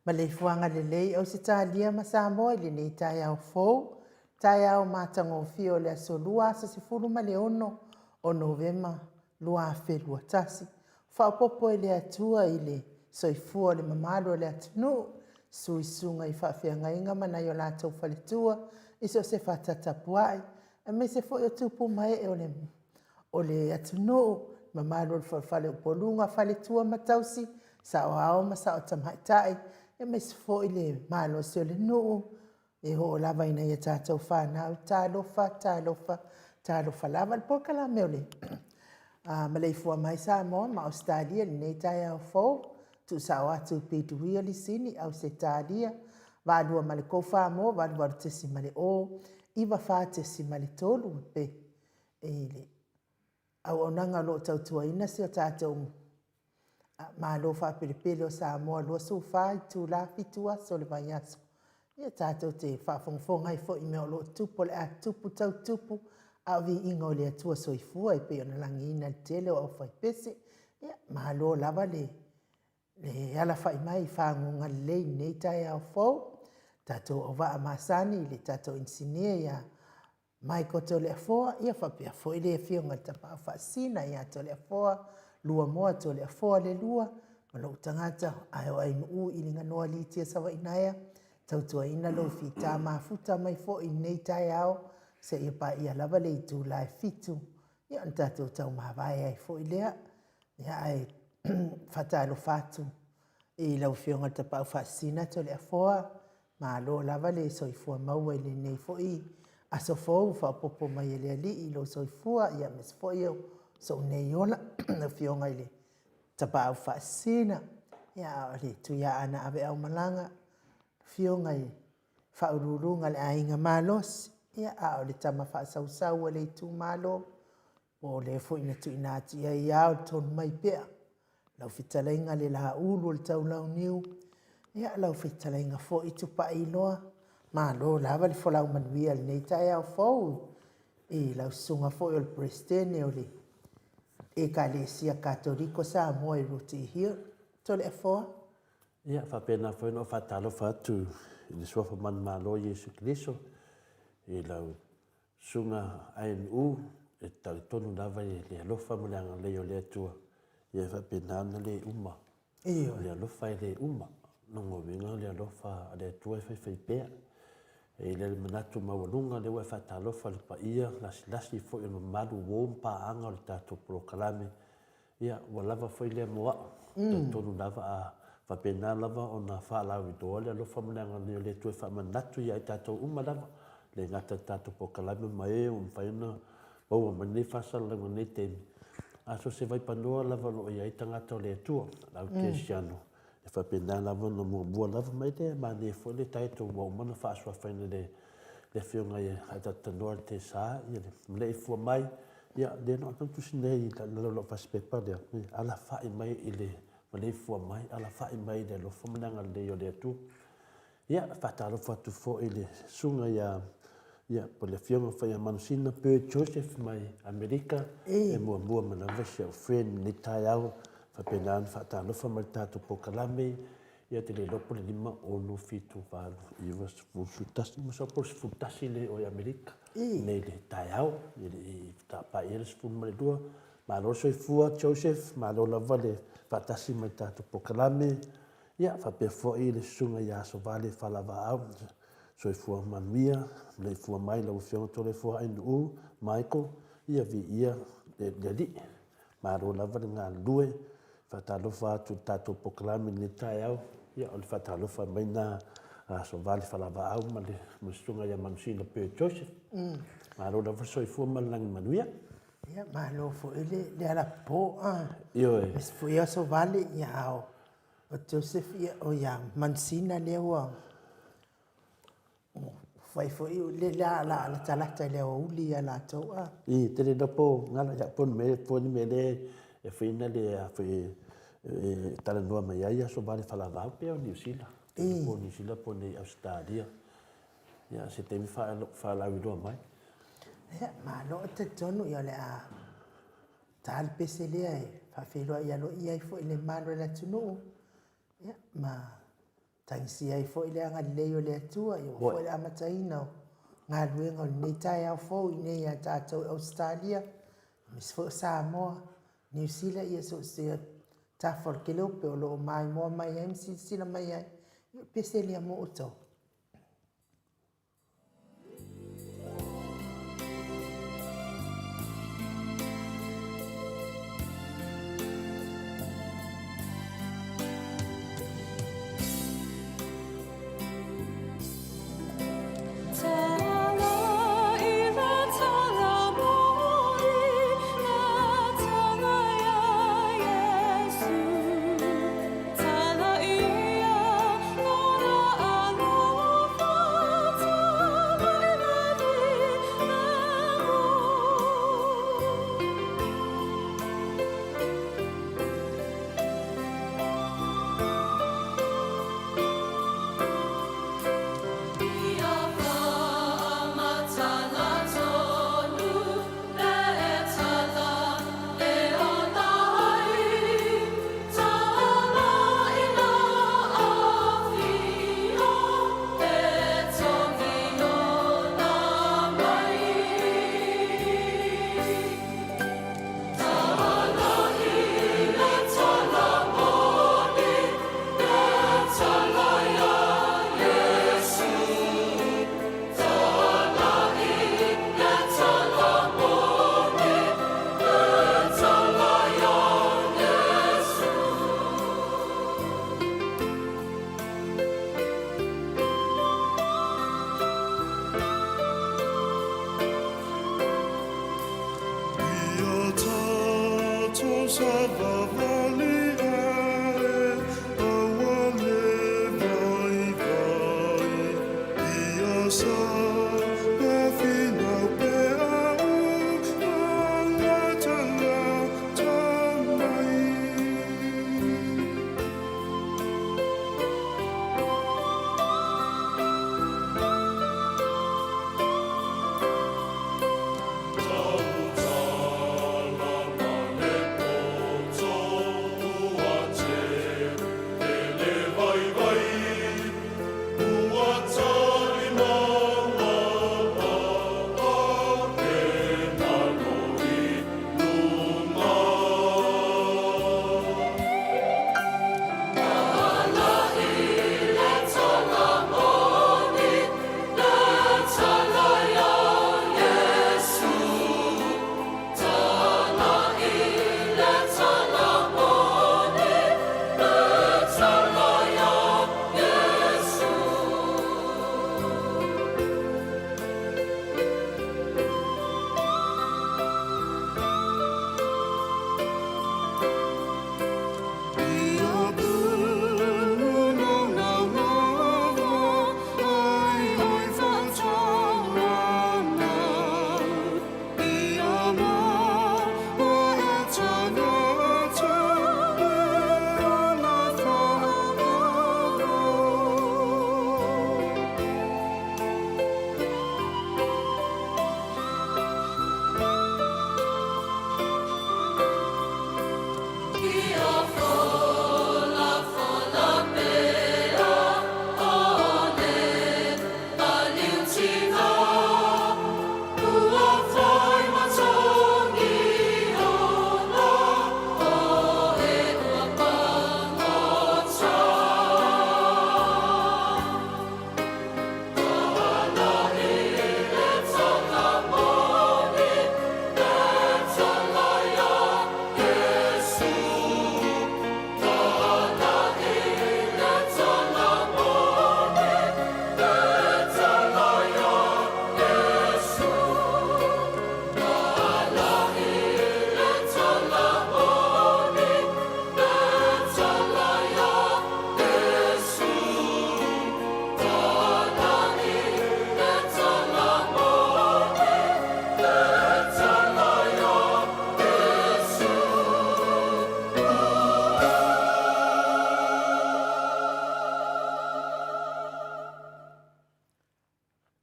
Maleifuaga lelei Ausetalia ma Samoa i lenei taeao fou, taeao matagofie o le Aso Lua, aso 16 o Novema 2021. Faaopoopo e le Atua i le soifua o le mamalu o le atunuu, susu i susuga i faafeagaiga ma nai o latou faletua i so o se fata tapuai, aemaise foi o tupu ma ee o le atunuu, mamalu o le faleupoluga, faletua ma tausi, saoao ma sao tamaitai, aemaise foi le malosi o le nuu, e oo lava i nai a tatou fanau. Talofa, talofa, talofa lava. O le polokalame o le Maleifua Mai Samoa ma Ausetalia i lenei taeao fou, tuusao atu i Bidwell Lisini Ausetalia, Valua ma le Tofa 88.0, 94.3 pe i le auaunaga o lo o tautuaina si o tatou Malo faapelepele o Samoa 24 itula 7 aso o le vaiaso. Ia tatou te faafogafoga ai foi i mea o lo o tupu, o le a tupu tau tupu, a o viiga o le Atua soifua e pei ona lagiina e le tele o aufaipese. Ia, malo lava le alafai mai i faguga lelei i lenei taeao fou. Tatou auvaa masani i le tatou inisinia ia Michael Toleafoa, ia faapea foi le afioga i le Tapaau Faasisina ia Toleafoa Luamoa Toleafoa le lua, ma lou tagata ae o Ainu'u Iliganoa Lydia Savaiinaea, tautuaina lou fita mafuta mai foi i lenei taeao seia paia lava le itula e 7, ia ona tatou taumavae ai foi lea. Ia ae faatalofa atu i lau Afioga i le Tapaau Faasisina Toleafoa, malo lava le soifua maua i lenei foi aso fou ua faaopoopo mai e le Alii i lou soifua, ia aemaise foi o sou nei ola, lau Afioga i le Tapaau Faasisina, ia a o le Tuiaana aveaumalaga, Afioga i Faauluuluga a le Aiga Malosi, ia a o le tama faasausau a le itumalo, po o le foi na tuuina atu i ai ao le tonu mai pea, lau fetalaiga le Laulu o le Taulauniu, ia lau fetalaiga foi Tupaiiloa, malo lava le folau manuia i lenei taeao fou i lau susuga foi o le Peresetene o le Ekalesia Katoliko Samoa i Rotee Hill. Toleafoa. Ia, faapena foi ona ou faatalofa atu i le Suafa Manumalo Iesu Keriso i lau Susuga ANU, e talitonu lava i le alofa ma le agalelei o le Atua, ia e faapena ona le uma. Ioe. O le alofa e le uma. O lona uiga o le alofa a le Atua e faifaipea. E i ai le manatu maualuga, lea ua e faatalofa i le paia lasilasi foi o le mamalu uo ma paaga o le tatou polokalame, Ia, ua lava foi lea mo au. Mm. Talitonu lava a faapena lava ona faalauiloa le alofa ma le agalelei o le Atua e faamanatu ia i tatou uma lava, le gata i le tatou polokalame ma e ua mafai ona maua mai lenei faasalalauga i lenei taimi, a so o se vaipanoa lava o lo o i ai tagata o le Atua, le au kerisiano, mm. e faapena lava ona muamua lava mai lea, manaia foi le title ua uma ona faasuafaina e le le Afioga ia Atatanoa le Tesa, ia le maleifua mai, Ia, lea na ou tusi nei i lalo o lau fasipepa lea, alafa'i mai i le maleifua mai, alafa'i mai i le alofa ma le agalelei o le Atua. Ia, faatalofa atu foi i le susuga ia, ia, po o le Afioga foi ia Manusina Bird Joseph mai Amerika, e muamua mai lava si au friend i lenei taeao, faapena ona faatalofa mai i le tatou polokalame, Ia te le iloa po o le 5, 6, 7, 8, 9, 10, 11, masalo po o le 11 lea i o i Amerika nei le taeao, e le i paia le 12. Malo le soifua Joseph, malo lava le faatasi mai i le tatou polokalame. Ia faapea foi le susuga ia Asovale Falavaau, soifua manuia, maleifua mai lau Afioga Toleafoa Ainuu Michael, ia viia le Alii. Malo lava le galulue. Faatalofa atu i le tatou polokalame i lenei taeao. Ia, o le faatalofa mai lena a Sovale Falavaau ma le Susuga ia Manusina Bird Joseph. Malo lava le soifua ma le lagi manuia. Ia, malo foi le alapopo. Ioe. Aemaise foi o Sovale, ia, a o Joseph, ia, o ia Manusina lea ua Fai foi le la la latalata i le aoauli ia latou a. I tele na po ngala ia po me po ni me le e fai na le a foi e talanoa mai ai aso vale falavau pe o Niu Sila. I po Niu Sila po nei Australia. Ia se taimi faalauiloa mai. Ia, malo e talitonu ia o le a ta le pese lea e faafeiloai aloaia ai foi le mamalu o le atunuu. Ia, ma. Tagisia ai foi le agalelei o le Atua, ia ua foi le amataina o galuega o lenei taeao fou i inei ia tatou i Ausetalia, aemaise foi o Samoa, Niu Sila, ia so o se tafa o le kelope o lo o maimoa mai ai ma silasila mai ai, ia o le pese lea mo outou.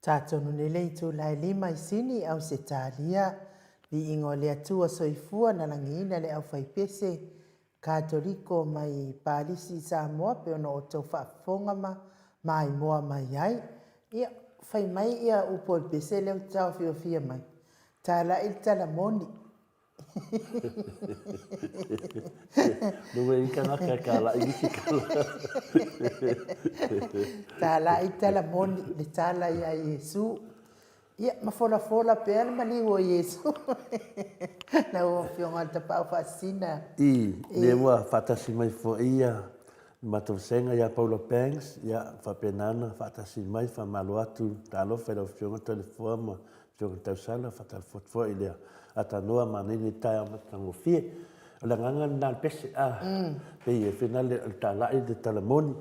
Tatonu nei le itula e lima i Sini, Ausetalia, Viiga o le Atua Soifua na lagiina le aufaipese. Katoliko mai Palisi i Samoa pei ona outou faafofoga ma maimoa mai ai. Ia, fai mai ia upu o le pese lea ou te taofiofia mai, talai le tala moni. Nuu e i tagata e talai nisi tala. Talai le tala moni, le tala ia Iesu. Ia, ma folafola pea le maliu o Iesu. Lau Afioga i le Tapaau Faasisina. I, lea ua faatasi mai foi ia le matou vasega ia Paula Banks, ia faapena ona faatasi mai, faamalo atu, talofa i lau Afioga Toleafoa ma Afioga Tausala, faatalofa atu foi i le Atanoa manaia lenei taeao matagofie. O le agaga lena o le pese, a, pei e finale o le talai le tala moni.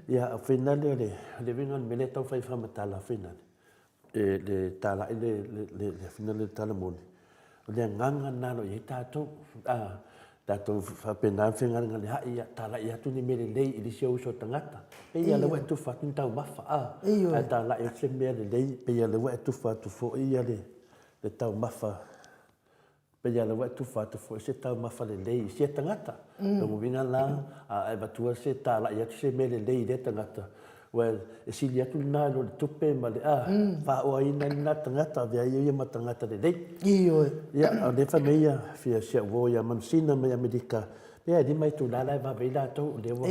Ia, o finale o le uiga o le mea lea e tau fai faamatala finale, e le talai le, le, le finale le tala moni. O le agaga lena o lo o i ai tatou, a, tatou faapena ona fegalegaleai, ia talai atu ni mea lelei i le isi ou uso a tagata. Pei lava o lea ua e tufa atu ni taumafa, a, ae talai atu se mea lelei, pei lava o lea ua e tufa atu foi le taumafa Pei lava ua e tufa atu foi se taumafa lelei i sia tagata. Lona uiga la, a e avatua se talai atu se mea lelei i lea tagata, ua e sili atu lena i lo le tupe ma le a, faaoaina ai lena tagata, avea ai ia ma tagata lelei. Ioe. Ia, o lea fai mai ia, fia si au uo ia Manusina mai Amerika, pei lava e 5 itula la e vave ai latou, o lea ua,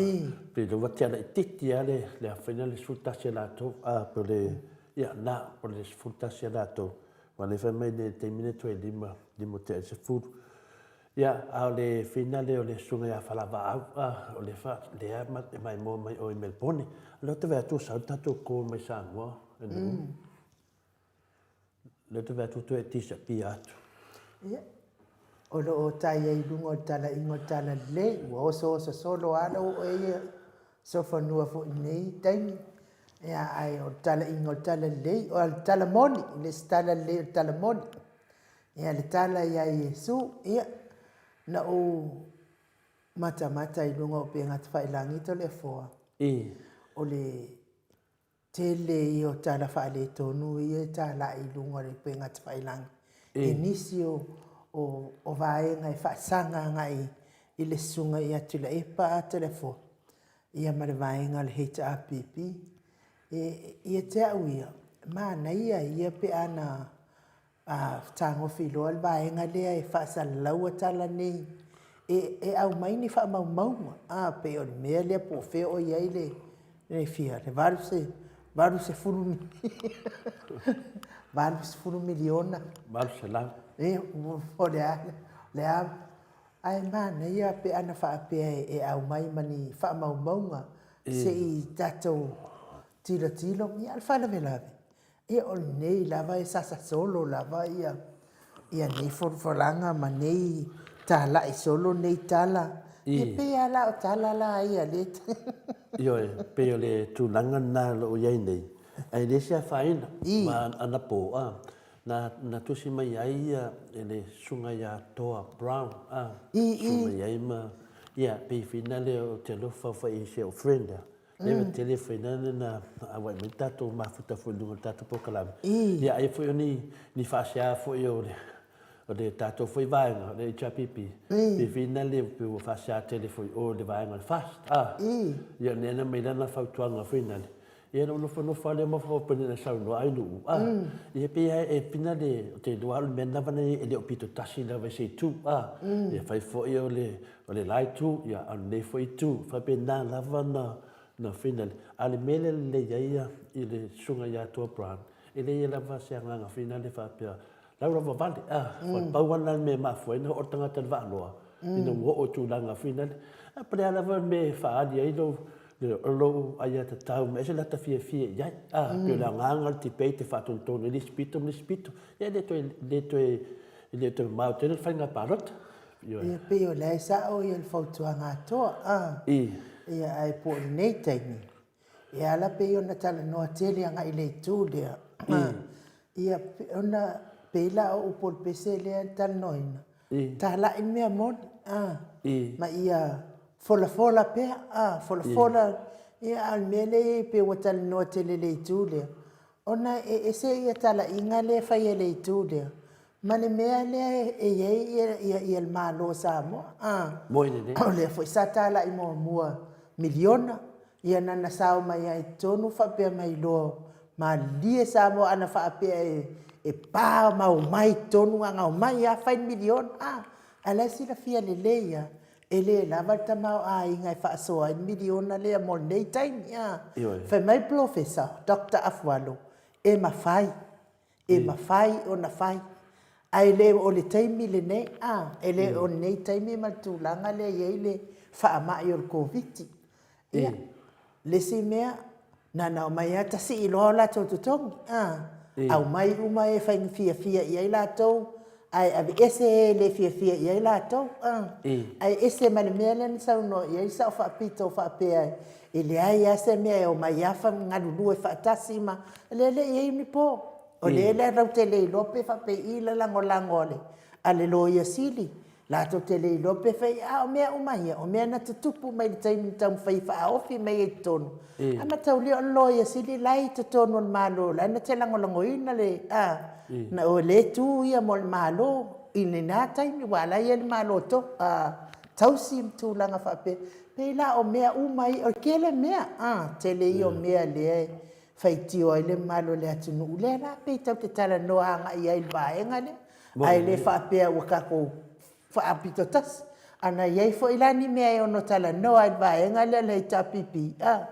pei o lea ua tea laitiiti lava le, le afaina le 11 a latou, a, po o le, ia, na, po o le 11 a latou. Aua lea fai mai le taimi lea toe 5, 5 tea i le 10. Ia, a o le finale o le Susuga ia Falavaau, a, o lea fa, lea e maimoa mai o i Melbourne. O lea ou te vaai atu ua sau le tatou call mai Samoa. Mm. Lea ou te vaai atu ua toe disappear atu. Ia, o lo o tai ai i luga o le talaiga o le Talalelei, ua osooso solo lava lou oo ia Sofanua foi i lenei taimi. Ia, ae o le talaiga o le tala lelei, o le tala moni, e le o se tala lelei o le tala moni. Ia, le tala ia Iesu, ia, na ou matamata i luga o upega tafailagi Toleafoa, o le tele ia o tala faaletonu ia e talai i luga o le upega tafailagi e nisi o, o, o vaega e faasaga agai i le susuga ia Tuilaepa Toleafoa, ia ma le vaega o le HRPP. E, ia te au ia, manaia ia pe a na a fetagofi loa le vaega lea e faasalalaua tala nei, e, e aumai ni faamaumauga, a, pei o le mea lea po o fea o i ai le, le fia, le 80 80 miliona. 800. E, o le a, le a, ae manaia pe ana faapea e aumai ma ni faamaumauga se i tatou tilotilo, ia a o le faalavelave, Ia o lenei lava e sasa solo lava ia ia nei folafolaga ma nei talai solo nei tala. Ia pei lava la o tala la ia lea. Ioe, pei o le tulaga lena o lo o i ai nei, ae le se afaina. Ma anapo, a, na, na tusi mai ai ia e le Susuga ia Toa Brown, a, susu mai ai ma, ia, pei finale ou te alofa foi i si ou friend a. Lea ua tele foi na na auai mai tatou mafuta foi i luga o le tatou polokalame. Ia ai foi o ni ni faasea foi o le o le tatou foi vaega o le HRPP. Pe fina le pe ua faasea tele foi o le vaega o le FAST. Ah. Ia lea na mai lana fautuaga foi nale. Ia na nofonofo lava lea ma whakapene na saunoa ai nuu. Ah. Ia pe ia e fina le o te iloa o le mea lava nei e le o pito tasi lava i se itu. Ah. Ia fai foi o le O le la itu, ia, a o lenei foi itu, faapena lava na, na finale. A o le mea lea e lelei ai ia, i le Susuga ia Toa Brown, e leai lava se agaga finale faapea, laulava vale, a, mm. pau lava lena le mea e mafua ai ona oo le tagata i le vaaloa, mm. ina ua oo i tulaga finale. A po o le a lava le mea e faaali ai lou, lou aiatatau ma ese lata fiafia i ai. A, mm. pei o le agaga o le debate e faatonutonu ai le isi pito ma le isi pito. Ia, e le toe, le toe, e le toe mamao tele le faiga palota. Ia pei o la e sao ia le fautuaga a Toa, a. Ia ae po o lenei taimi, e ala pei ona talanoa tele agai i le itu lea, a. Ia ona pei la o upu o le pese lea e talanoaina, talai le mea moni, a. Ma ia folafola pea, a, folafola, ia a o le mea lea e pei ua talanoa tele i le itu lea, ona e ese ia talaiga lea e fai e le itu lea. Ma le mea lea e i ai ia, ia le Malo o Samoa, a. Moi lelei. O lea foi sa talai muamua miliona, ia na na sao mai ai i totonu faapea mai loa, malilie Samoa ana faapea e, e pa ma omai i totonu na ona omai lava fai le miliona, a. Ae la e silafia lelei lava, e le lava le tamaoaiga e faasoa ai le miliona lea mo lenei taimi, a. Ioe. Fai mai le Polofesa Doctor Afualo, e mafai, e mafai ona fai, ae le o le taimi lenei, a, e le o lenei taimi ma le tulaga lea e i ai le faamai o le Koviti. Ia, le isi mea, na ona omai lava tasii loa o latou totogi, a, aumai uma e fiafia i ai latou, ae aveese e le fiafia i ai latou, a. Ae ese ma le mea lea na saunoa i ai le Sao Faapito faapea e leai lava se mea e omai lava galulue faatasi ma... lea e le i i ai ni po. O lea la latou te le iloa pe faapei le lagolago a le Loia Sili, latou te le iloa pe fai, a o mea uma ia, o mea na tutupu mai le taimi na taumafai e faaofi mai ai i totonu. A mataulia o le Loia Sili la e i totonu o le Malo, la na te lagolagoina le, a, o lea e tu ia mo le Malo i lena taimi, aua o la e i ai le Malo tausi ma tulaga faapea. Pei la o mea uma ia, o le tele mea, tele ia o mea lea e faitio ai le mamalu o le atunuu, lea la pei tatou te talanoa agai i ai i le vaega lea, ae le faapea ua tatou faapito tasi. Ana i ai foi la ni mea e ono talanoa ai i le vaega lea o le HRPP, a,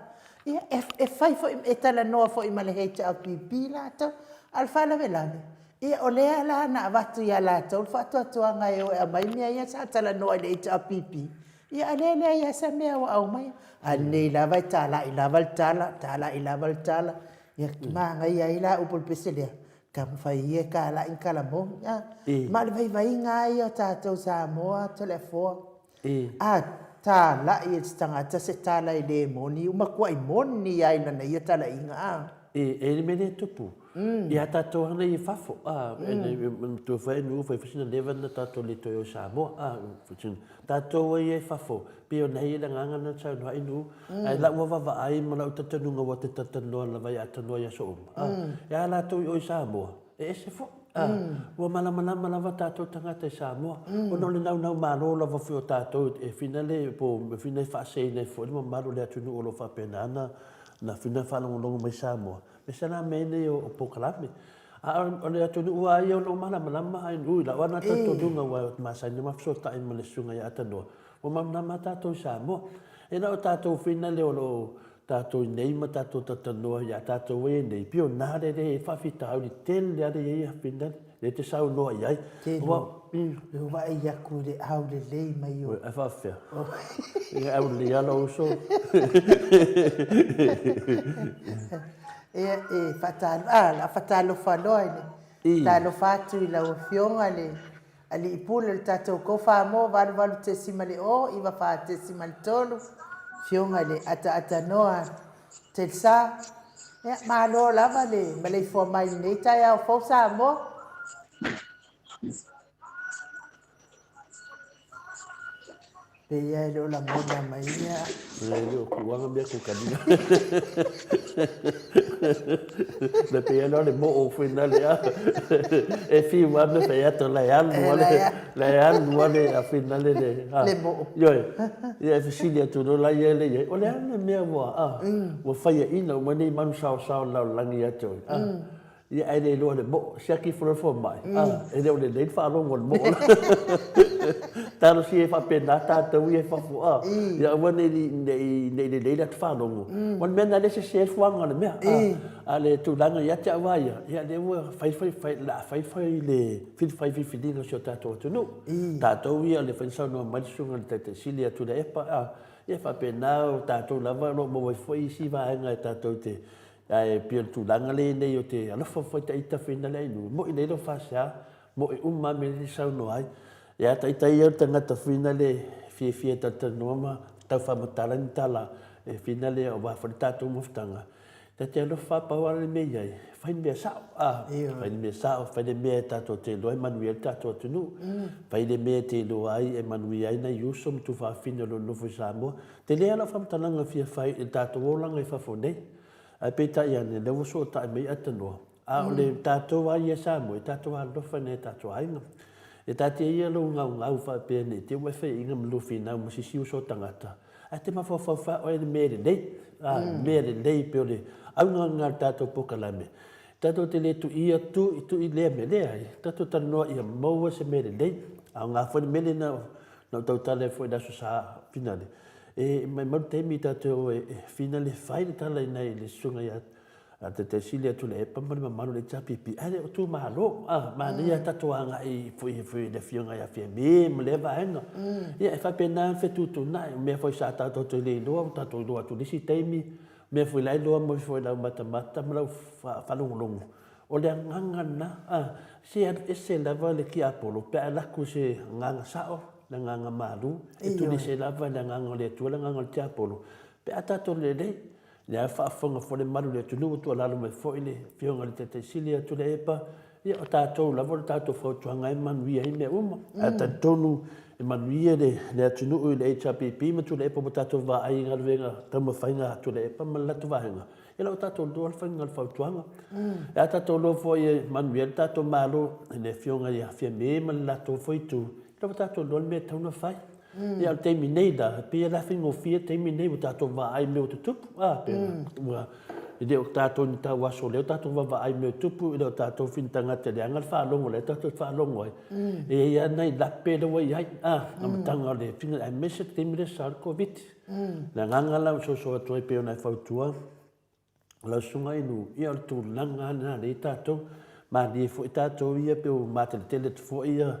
ia e fai foi, e talanoa foi ma le HRPP latou. A o le faalavelave, ia o lea la na avatu ia latou le faatuatuaga e o e aumai mea ia sa talanoa i le HRPP, ia a o lea e leai lava se mea ua aumaia. A lenei lava e talai lava le tala, talai lava le tala. Ia manaia ai la upu o le pese lea, taumafai ia e talai ni tala moni, a. Ma o le vaivaiga lava ia o tatou Samoa Toleafoa, a talai e se tagata se tala e le moni, ua matuai moni lava i lana ia talaiga, a. E i ai le mea lea e tupu, ia tatou lava nei i fafo, a, manatua foi Ainu fai foi sina leva na tatou le toe o i Samoa, a, tatou ia i fafo, pei ona i ai le agaga lena na saunoa ai Ainu, ae i lau lava vaavaai ma lau talitonuga aua ou te talatalanoa lava ia Tanoa i aso uma, a, e a latou i o i Samoa, e ese foi, a, ua malamalama lava tatou tagata i Samoa, ona o le naunau malo lava foi o tatou e finale po o e faaseseina ai foi le mamalu o le atunuu o lo o faapena ona finau faalogologo mai Samoa, aemaise la mea nei o polokalame. A o le atunuu lava ia o lo o malamalama a ui i lau lava talitonuga aua ou te masani ona fesootai ma le susuga ia Tanoa, ua malamalama lava tatou i Samoa. E na o tatou finale o lo o tatou i inei ma tatou talatalanoa ia tatou e i nei, pei o na lea e i ai faafitauli tele lea e i ai finale, lea e te saunoa i ai. Aua, e vaai atu i le aulelei mai o. Ae faafefea? E aulelei lava lou uso. Ia, e faatalofa, a, o le a faatalofa loa i le, talofa atu i lau Afioga i le Alii Pule o le tatou Tofa mo 88.0 94.3, Afioga i le Ataaatanoa Telsa. Ia, malo lava le maleifua mai i lenei taeao fou Samoa. Pei lava e le o lagona mai ia. E le o tuuaga mea kukania. Le pei lava le moo foi na le a. E fiu lava me fai atu la e alu lava le la e alu lava le a fina le le a. Le moo. Ioe. Ia e fesili atu loa la ia le i ai. O le a le mea ua a ua faiaina uma nei manu saosao o le lalolagi ia te oe. A. Ia ae le iloa le moo, siaki ifo loa le fomai, a, e le o lelei le faalogo a le moo la. Talosia e faapena tatou ia i fafo, a, ia aua ne i, ne i, ne i lelei le atu faalogo. O le mea lena lea e sese ai le fuaga o le mea, a, a o le tulaga ia te au lava ia, ia lea ua fai, fai, fai, o le a fai, fai le fai filifiliga a si o tatou atunuu. Tatou ia, o lea foi na saunoa mai le Susuga i le Taitai Sili ia Tuilaepa, a, ia faapena o tatou lava o lo o maua ai foi isi vaega e tatou te Ae pei o le tulaga lea nei ou te alofa foi ita fina le ainu, moi lelei lou faasea, moi uma lava mea lea e saunoa ai. Ia ta ita ia o le tagata fina le fiafia e talatalanoa ma tau faamatala ni tala e fina le aua foi le tatou mafutaga. Ta te alofa pau lava le mea i ai, fai le mea sao, a, fai le mea sao, fai le mea e tatou te iloa e manuia ai le tatou atunuu. Fai le mea e te iloa ai e manuia ai nai uso ma tufaafine o lo o nonofo i Samoa. Tele lava lau faamatalaga e fia fai i le tatou olaga i fafo nei. Ae peitai ane, o lea ua sootai mai Atanoa. A o le tatou lava ia Samoa, e tatou alolofa i nai o tatou aiga. E taatia ia lou gaugau faapea ne i te i ua e faiaina ma lou finau ma se isi uso o tagata, ae te mafaufau faa oe i le mea lelei, a, le mea lelei pei o le auga lena o le tatou polokalame. Tatou te le tuia tui tui lea mea, leai, tatou talanoa ia maua se mea lelei. A aoga foi le mea lea na ou tautala ai foi i le Aso Sa Finale, e maumau le taimi tatou e finale fai le tala i nai le susuga ia a Taitai Sili a Tuilaepa ma le mamalu o le HRPP, ae le o itumalo. A, manaia tatou agai foi foi i le afioga ia Fiame ma lea vaega. Ia, e faapena ona fetuutuunai, o mea foi sa tatou toe le iloa, ua tatou iloa atu i le isi taimi, o mea foi la e iloa mai foi i lau matamata ma lau faalogologo, o le agaga lena. A, se alu ese lava le tiapolo pe a alu atu i se agaga sao, le agaga malu, e tuliese lava i le agaga o le Atua le agaga o le tiapolo, pe a tatou lelei. Lea faafofoga foi le malu i le atunuu ua tuualalo mai foi le Afioga i le Taitai Sili ia Tuilaepa, ia o tatou lava o le tatou fautuaga e manuia ai mea uma. Ae talitonu e manuia le, le atunuu i le HRPP ma Tuilaepa ua tatou vaai i galuega taumafaiga a Tuilaepa ma le latou vaega, ia la ua tatou iloa le faiga o le fautuaga. E a tatou iloa foi e manuia le tatou Malo i le Afioga ia Fiame ma le latou foi itu, ia la ua tatou iloa le mea e tatau ona fai. Ia, o le taimi nei la, e pei la e faigofie le taimi nei ua tatou vaai i mea ua tutupu, a, pe ua, e le o tatou ni tauaso o lea ua tatou vaavaai i mea ua tutupu, e le o tatou fini tagata e leaga le faalogo o lea tatou te faalogo ai, e i ai lava nai lape lea ua i ai, a, amataga o le fina, aemaise le taimi lea sa o le Koviti. O le agaga la ua soso atu ai pei ona e fautua, lau susuga i nuu, ia o le tulaga lava lena lea i tatou. Malie foi tatou ia pei ua mateletele atu foi ia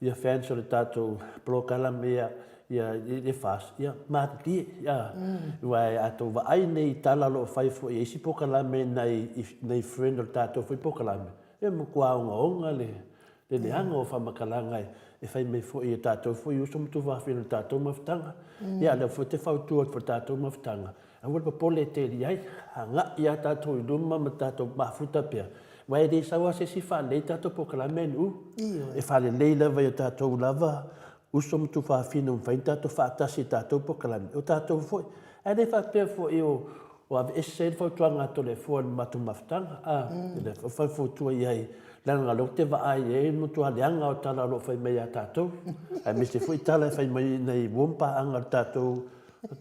ia fans o le tatou polokalame ia ia le FAST, ia malilie. Ia, aua a tou vaai nei i tala o lo o fai foi e isi polokalame nai nai friend o le tatou foi polokalame, ia e matua ogaoga le le leaga o faamatalaga e fai mai foi e tatou foi uso ma tuafafine o le tatou mafutaga. Ia a o lea foi ou te fautua atu foi i le tatou mafutaga, Aua le popole e tele i ai, agai lava tatou i luma ma tatou mafuta pea, aua e le sau lava se isi faalelei tatou polokalame a nuu. E faalelei lava i o tatou lava uso ma tuafafine ua mafai ona tatou faatasi i tatou polokalame, o tatou foi. Ae le faapea foi o aveese ai le fautuaga a Toleafoa i le matou mafutaga, a, o lea foi e faufautua i ai, leaga o lea ou te vaai i ai le matua leaga o tala o lo o fai mai ia tatou, aemaise foi tala e fai mai i nai uo ma paaga o le tatou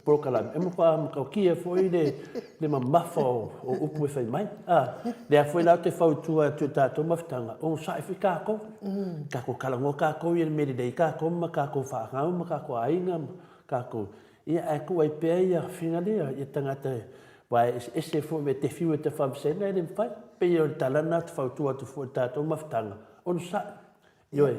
polokalame, e matua matautia foi le, le mamafa o, o upu e fai mai. A, lea foi la ou te fautua atu i tatou mafutaga, onosai foi tatou. Mm. Tatou talanoa tatou ia le mea lelei tatou ma tatou fanau ma tatou aiga ma tatou. Ia ae tuu ai pea ia finale ia tagata aua e eseese foi e te fiu e te whamsena e le mafai. Pei o le tala lena ou te fautua atu foi i tatou mafutaga, onosai. Ioe,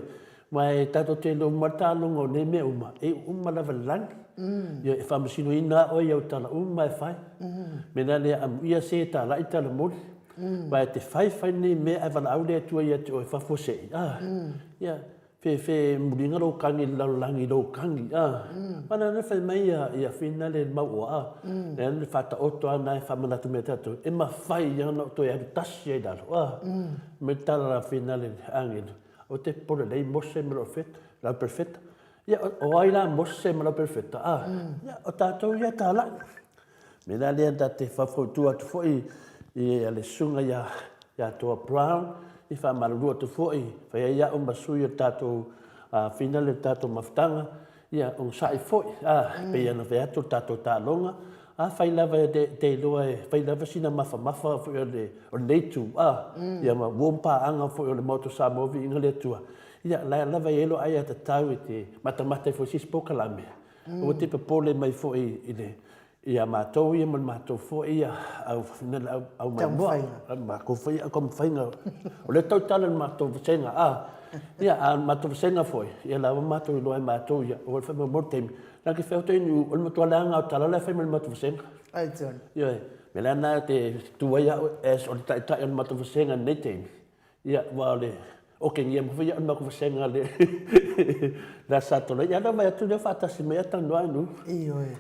aua e tatou te iloa uma le taaloga o nei mea uma, e iu uma lava i le lagi. Ioe, e faamasinoina lava oe i au tala uma e fai. O le mea la lea, amuia se e talai tala moni. Aua e te fai fai nei mea ae valaau le Atua ia te oe faafuasei, a, ia, fe, fe muliga lou kagi i le lalolagi i lou kagi, a. Aua o lea e fai mai ia Fina le Mauoa, a, lea na faataoto lava na e faamanatu mai ia tatou, e mafai lava ona ou toe alu tasi lava i lalo, a. Me tala la fina le agelu, o te popole lei Mose ma lou feta, lau perfeta. Ia, o ai la Mose ma lau perfeta, a? Ia, o tatou ia talai. Me la lea ta te faufautua atu foi i le susuga ia, ia Toa Brown, i faamalulu atu foi, fai ai au ma sui o le tatou uh, fina le tatou mafutaga, ia, onosai foi, a, pei ona fai atu le tatou taaloga, Afai lava e te iloa e fai lava sina mafamafa foi o le, o lenei itu, a, ia ma uo ma paaga foi o le Maota o Samoa Viiga le Atua, ia, la lava e i ai lou aiatatau e te matamata ai foi i se isi polokalame, aua te popole mai foi i le, ia matou ia ma le matou foi ia au, au, au maimoa, matou foi au taumafaiga, o lea e tautala i le matou vasega, a, ia, a o le matou vasega foi, ia la ua matou iloa e matou ia, aua le faamoemoe le taimi, Na te wheo te inu, o le matua leaga o tala lea whai mai le matua vasenga. Ai tonu. Ioe, me lea na te tu ai au as o le taitai o le matua vasenga nei taimi. Ia, ua o le, oke ngia mo whai au le matua vasenga le, le asa tola. Ia, na vai atu lea whaatasi mai ata noa inu. Ioe.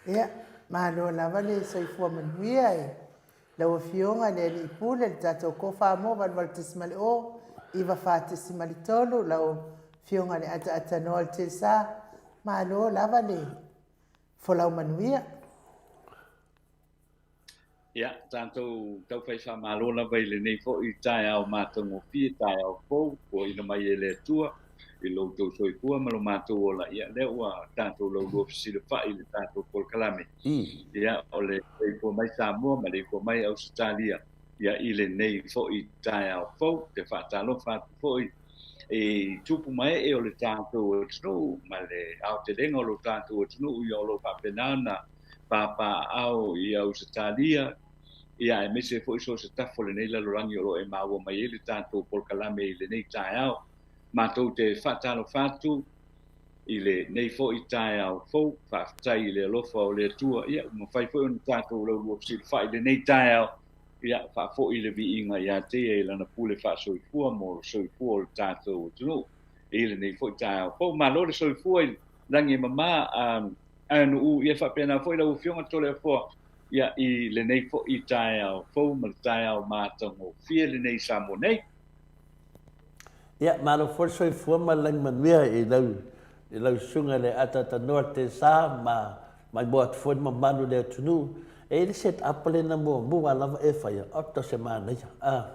Ia, malo lava le soifua manuia e lau Afioga i le Alii Pule, le tatou Kofa mo 88.0, 94.3, lau Afioga i le Ataatanua o le Telesa, malo lava le folau manuia. Ia, tatou taufai faamalo lava i lenei foi taeao matagofie, taeao fou, foaiina mai e le Atua i lo outou soifua ma lo matou ola. Ia, lea ua tatou laulua fesilafai i le tatou polokalame. Ia, o le maleifua mai Samoa, maleifua mai Ausetalia, ia, i lenei foi taeao fou. Ou te faatalofa atu foi i tupu ma ee o le tatou atunuu ma le aotelega o lo tatou atunuu, ia, o lo o faapena ona papaaao i Ausetalia, ia aemaise foi so o se tafa o lenei lalolagi o lo o e maua mai ai le tatou polokalame i lenei taeao. Matou te faatalofa atu i lenei foi taeao fou, faafetai i le alofa o le Atua, ia ua mafai foi ona tatou laulua fesilafai i lenei taeao, ia faafoi le viiga ia te ia i lana pule faasoifua mo le soifua o le tatou atunuu i lenei foi taeao fou. Malo le soifua i lagi e mama, Aganuu, ia faapena foi lau Afioga Toleafoa, ia, i lenei foi taeao fou ma le taeao matagofie lenei i Samoa nei. Ia, malo foi le soifua ma le lagi manuia i lau, i lau susuga i le Atatanoa Tesa ma maimoa atu foi le mamalu i le atunuu. E i ai le set up lena muamua lava e faia, oka se manaia. Ah,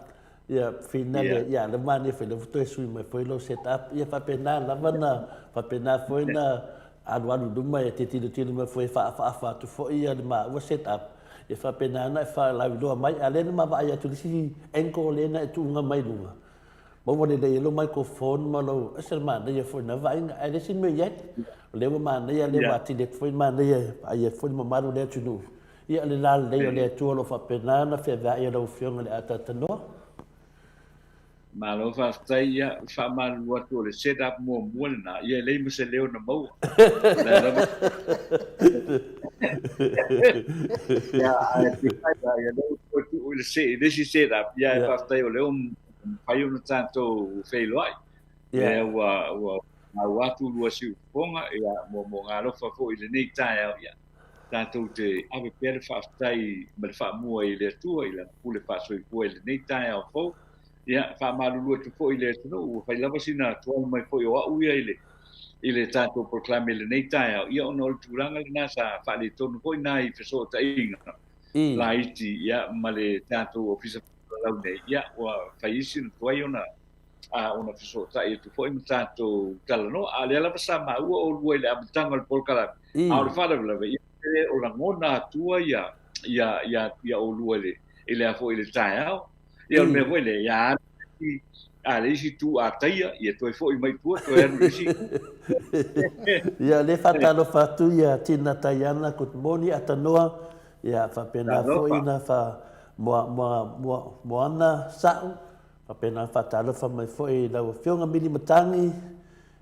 Ia, finale, ia, le manaia foi, lea ua toe sui mai foi lou set up. Ia, faapena lava na, faapena foi na alualu i luma e te tilotilo mai foi e faaafaafa atu foi ia le maua set up. Ia faapena na e faalauiloa mai. A o lea na ma vaai atu i le isi angle lea na e tuuga mai luga, maua lelei ai lou microphone ma lou, ese le manaia foi o lena vaaiga. Ae le isi mea i ai, o lea ua manaia, lea ua atili atu foi le manaia e vaai ai foi le mamalu o le atunuu. Ia, o le lalelei o le Atua o lo o faapena ona feaveai e lau Afioga i le Atatanoa. Malo faafetai, ia faamalulu atu o le set up muamua lena, ia e leai ma se leo na maua. Ia, ae peitai la, ia lea ua toe tuu i le se, i le isi set up, ia e faafetai o lea ua mafai ona tatou feiloai. Lea ua, ua maua atu lua siufofoga, ia, mo, mo galofa foi i lenei taeao, ia, tatou te ave pea le faafetai ma le faamua i le Atua i Lana pule faasoifua i lenei taeao fou. Ia, faamalulu atu foi i le atunuu, ua fai lava sina tuai mai foi o au ia i le, i le tatou polokalame i lenei taeao, ia ona o le tulaga lena sa faaletonu foi nai fesootaiga laiti, ia, ma le tatou Ofisa Faasalallau nei, ia, ua fai isi ona tuai ona ona fesootai atu foi ma tatou talanoa. A o lea lava sa maua oulua i le amataga o le polokalame, a o le faalavelave, ia, e o lagona atua ia, ia, ia, ia oulua i le, i le a foi i le taeao. Ia, o le mea foi lea, ia alu a le isi itu ataia, ia toe foi mai tua, toe alu i le isi itu. Ia, lea faatalofa atu ia Tina Taiana, good morning, Atanoa, ia faapena foi na fa moa, moa, moa, Moana Sa'u, Faapena ona faatalofa mai foi i lau Afioga Mili Matagi,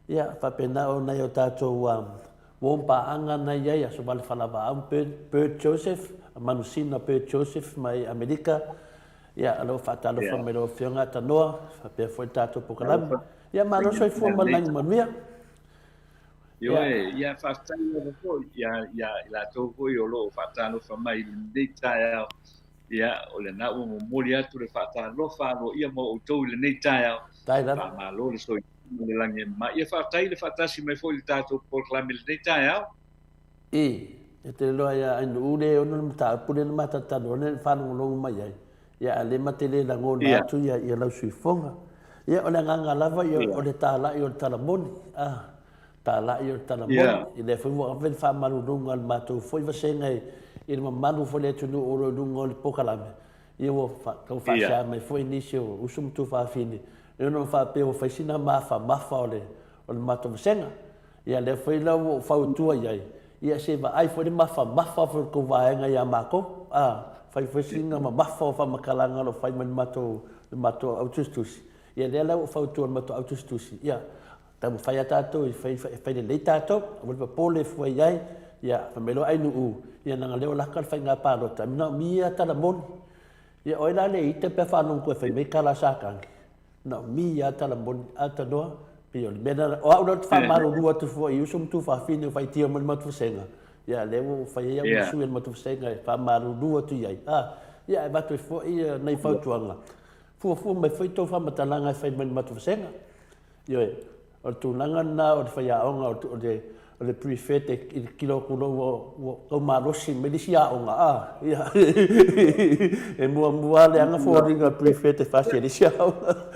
ia, faapena o nai o tatou uo ma paaga na i ai, Aso Vale Falavaau, Bert Joseph, Manusina Bert Joseph mai Amerika, ia, o lo o faatalofa mai lau Afioga Tanoa, faapea foi le tatou polokalame. Ia, malo soifua ma le lagi manuia. Ioe, ia faafetai lava foi ia, ia i latou foi o lo o faatalofa mai i lenei taeao. Ia, o lena ua momoli atu le faatalofa aloaia mo outou i lenei taeao. Faamalo le soifua ma le lagi e mama. Ia faafetai le faatasi mai foi i le tatou polokalame i lenei taeao. I, e te iloa ia Ainuu le ono le mataupu lea na ma talatalanoa nei na faalogologo mai ai, ia a o lea ma te le lagona atu ia ia lau suifoga. Ia o le agaga lava ia o le talai o le tala moni, a, talai o le tala moni. I lea foi ua ave le faamaluluga a le matou foi vasega i le mamalu foi o le atunuu o lo o i luga o le polokalame, ia ua tau faasea mai foi nisi o uso ma tuafafine, e ono faapea ua fai sina mafamafa o le o le matou vasega. Ia lea foi la ua ou fautua i ai, ia se i vaai foi le mafamafa foi o le tou vaega ia matou, a, fai foi sina mamafa o faamatalaga o lo o fai mai le matou, le matou au tusitusi. Ia lea la ua ou fautua i le matou au tusitusi, ia taumafai lava tatou e fai, e fai lelei tatou, aua le popole fua i ai, ia fai mai loa Ainuu, ia leaga o lea ua laka le faiga palota, e manaomia tala moni. Ia o ai la le ita pe a faalogo atu e fai mai tala a Satani. Na o mi a tala moni a tanoa pei o le mea lena. O au la ou te faamalulu atu fua i uso ma tuafafine o faitio mai le matou vasega, ia lea ua fai ai au ma sui o le matou vasega e faamalulu atu i ai, a, ia ae avatu ai foi nai fautuaga, fuafua mai foi tou faamatalaga e fai mai le matou vasega. Ioe, o le tulaga lena o le faiaoga o le, o le prefect e kilo atu loa ua ua tau malosi mai le isi aoga a ia e muamua lava leaga foliga o le prefect e fasi e le isi aoga.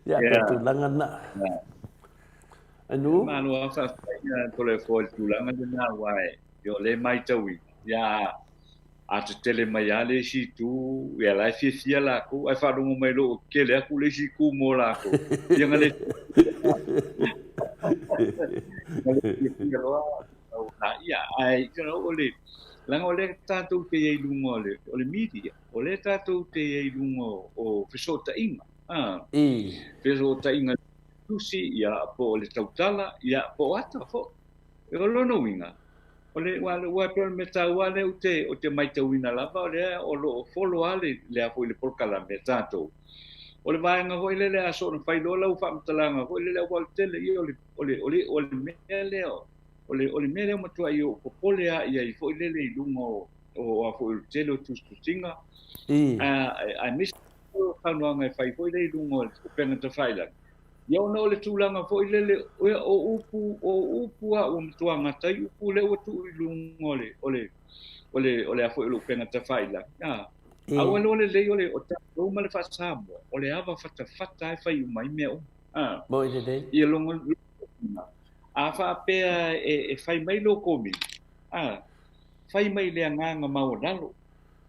Ia pei o le tulaga lena. Anu? Malo lava faafetai Toleafoa i le tulaga lena aua o lea e matauina ia a tetele mai lava le isi itu, ia la e fiafia lakou, ae faalogo mai loa ua tetele atu le isi itu mo lakou, ia na le na le fiafia loa ia, ae you know, o le, leaga o lea tatou te i ai i luga o le, o le media, o lea tatou te i ai i luga o fesootaiga, a, fesootaiga tusi, ia, po o le tautala, ia, po o ata foi. O lona uiga, o le, aua, aua e pei o le mea taua lea ou te, ou te matauina lava, o lea o lo o follow lava le, le a foi le polokalame a tatou. O le vaega foi lele a soona fai loa lau faamatalaga foi lele aua o le tele ia o le, o le, o le, o le mea lea, o le, o le mea lea ua matuai ou popole lava i ai foi lele i luga o, o a foi o le tele o tusitusiga, aemaise foi o saunoaga e fai foi lea i luga o le upega tafailagi. Ia ona o le tulaga foi lele, o upu, o upu a ua matua gata ai upu lea ua tuu i luga o le, o le, o le, o le a foi o le upega tafailagi. A, a ua iloa lelei o le, o tatou ma le faa-Samoa, o le ava fatafata lava e fai uma ai mea uma. A, Moi lelei. Ia logo, a faapea e, e fai mai lou komiti, a, fai mai i le agaga maualalo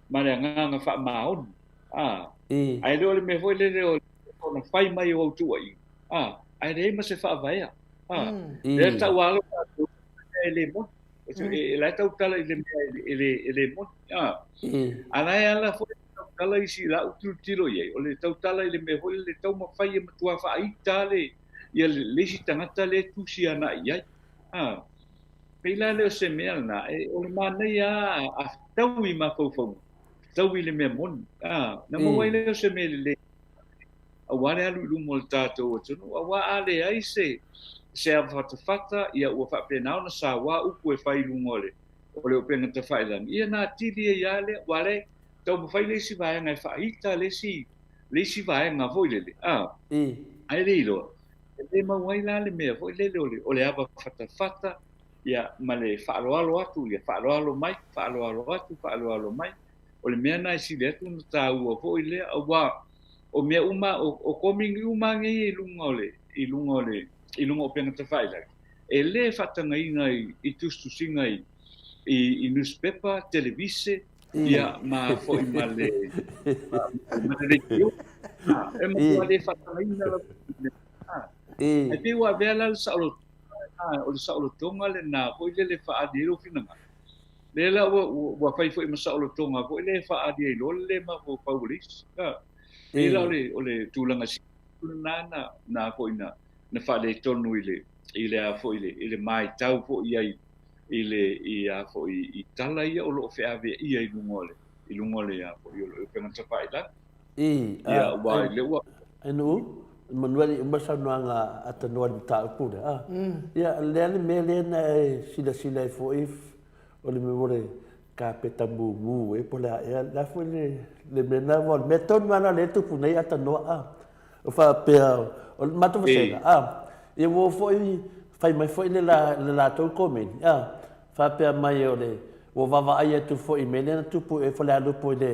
ma le agaga faamaoni. A, ae le o le mea foi lele o ona fai mai o au tuuaiga, a, ae leai ma se faavaea. A, lea tau alo tatou e le moni. E la e tautala i le mea e le, e le moni. A, a la e ala foi tautala isi lau tilotilo i ai, o le tautala i le mea foi lele taumafai e matua faaita le, ia le isi tagata lea e tusi agai i ai. A, pei la lea o se mea lena, e, o le manaia a fetaui mafaufauga, fetaui le mea moni. A, na maua ai lea o se mea lelei aua le alu i luma o le tatou atunuu, aua a leai se se ava fatafata, ia ua faapena ona saua upu e fai i luga o le o le upega tafailagi, ia na atili ai lava lea, aua lea e taumafai le isi vaega e faaita le isi le isi vaega foi lele, a, ae le iloa, e le maua ai la le mea foi lele o le o le ava fatafata, ia, ma le faaaloalo atu, ia faaaloalo mai, faaaloalo atu, faaaloalo mai. O le mea lena e sili atu ona taua foi lea, aua o mea uma, o, o komigi uma nei i luga o le, i luga o le, i luga o upega tafailagi, e le faatagaina i, i tusitusiga i, i, i nusipepa, televise, ia, ma foi ma le, ma, ma le leitio. E matua le faatagaina lava. Ae pei ua avea la le saolotoga, o le saolotoga lena foi lele e faaali ai lou finagalo. Lea la ua, ua fai foi ma saolotoga foi lea e faaali ai loa le le mafaufau o le isi. Pei la o le, o le tulaga lena na, na foi na, na faaletonu i le, i le a foi i le, i le matau foi i ai i le, i a foi i tala ia o lo o feaveaia i luga o le, i luga o le a foi o le upega tafailagi. Ia, aua i le ua. Inu, manu ali uma saunoaga a Tanoa i le mataupu lea. A. Ia, lea le mea lea na e silasila ai foi o le mea o le kapeta mumu e po o le a ea, le a foi le, le mea lena, aua o le mea tonu lava lena lea e tupu nei a Tanoa. A. O faapea, o le matou vasega, a, ia ua oo foi, fai mai foi le la, le latou komeni, a, faapea mai o le, ua vaavaai atu foi i mea lea na tupu i Falealupo i le,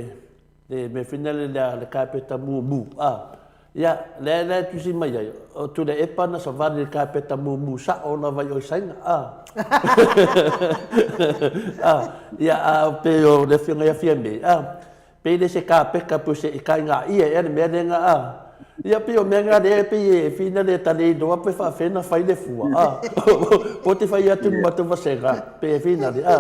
le mea foi lea le, le kapeta mumu, a. Ia, lea lea e tusi mai ai, o Tuilaepa na savali i le kapeta mumu sa'o lava i o i Saina, a. A, ia, a pei o le afioga ia Fiame, a, pei le se kapeta pei o se ikaigāia ea le mea lea na, a. Ia pei o mea na lea pei e fina le ta le iloa pe faafefea ona fai le fua, a. Po te fai atu le matou vasega, pe e fina le, a.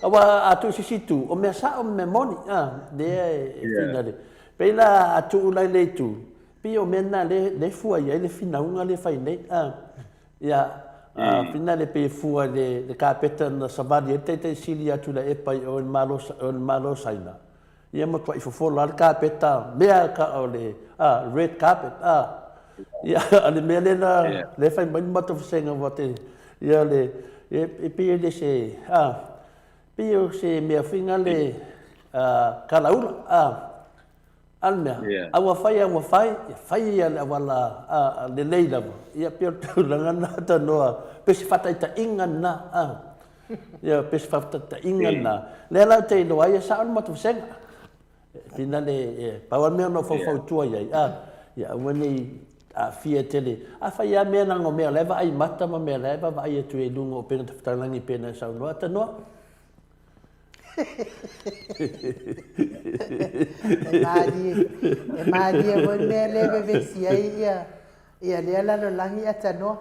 Aua a tuu i se isi itu, o mea sa'o ma mea moni, a, lea e fina le. Pei la a tuu la i le itu, pei o mea na lea e fua i ai le finauga lea e fai nei, a. Ia, a fina le pei e fua i le kapeta na savali ai le taitai sili ia Tuilaepa i o i le Malo, o le Malo o Saina. Ia matuai fofola lava le kapeta, mea ka o le, a, red carpet, a. Ia, a le mea lea na, lea e fai mai le matou vasega aua te, ia le, e pei e le se, a, pei o se mea foi na le, kalaula, a. A o le mea, a ua fai a ua fai, ia fai ia le auala lelei lava. Ia pei o le tulaga lena tanoa, pei o se faataitaiga lena, a. Ia pei o se faataitaiga lena. Lea la ou te iloa ai e sao le matou vasega. Finale, pau lava le mea na ou faufautua i ai, a, ia aua ne i aafia tele. A fai lava mea leaga o mea o la e vaai mata ma mea o la e vaavaai atu i luga o upega tafatalagi pei ona e saunoa tanoa. E malie, e malie foi le mea lea e vevesi ai ia, ia lea lalolagi atanoa.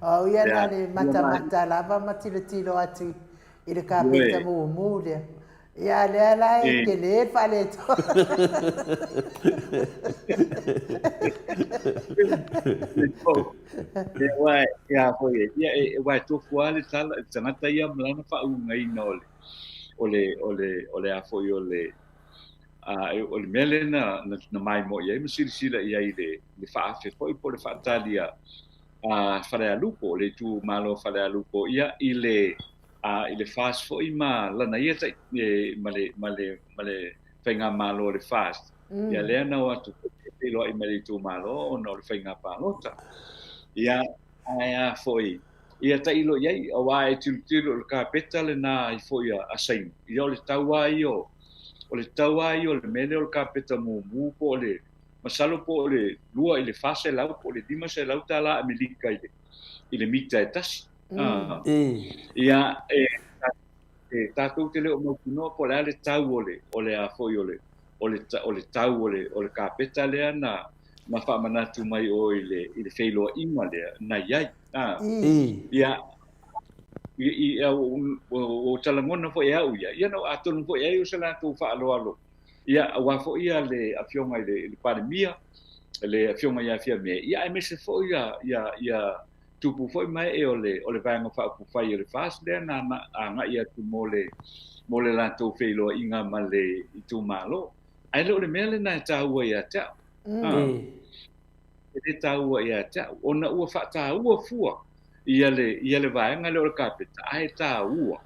O au ia na o le matamata lava ma tilotilo atu i le kapeta mumu lea. Ia a lea la e tele le faaletonu. Ia aua ia foi ia aua e tofu lava le tala le tagata ia ma lana faauigaina o le o le o le o le a foi o le a o le mea lea na na maimoa i ai ma silasila i ai i le le faaafe foi po o le faatali a Falealupo, le itumalo o Falealupo ia i le a i le FAST foi ma lana ia tai, e, ma le, ma le, ma le faigamalo a le FAST. Mm. Ia lea na o atu e feiloai mai le itumalo ona o le faiga palota. Ia, ae a foi, ia tailo i ai, auā e tilotilo o le kapeta lena ai foi a, a Saina. Ia o le tau lava ia o, o le tau lava ia o le mea lea o le kapeta mumu po o le, masalo po o le 2 i le 400 po o le 500 tala Amerika i le, i le mita e tasi. Mm. Ia, e, e tātou te le o mautinoa po o le a le tau o le, o le a foi o le, o le, o le tau o le, o le kapeta lea na, na faamanatu mai oe i le, i le feiloaiga lea na i ai. Ah. Mm. Ia, i, i, ua, ua talagona foi e au ia, ia na atonu foi ai o se latou faaaloalo. Ia, aua foi ia le afioga i le, i le Palemia, le afioga ia Fiame, ia aemaise foi ia, ia, ia tupu foi ma ee o le, o le Vaega Faaupufai o le FAST lea na agai atu mo le, mo le latou feiloaiga ma le itumalo. Ae le o le mea lena e taua ia te au. Mm. Ah, e le taua ia te au, ona ua faataua fua ia le, ia le vaega lea o le kapeta, ae taua.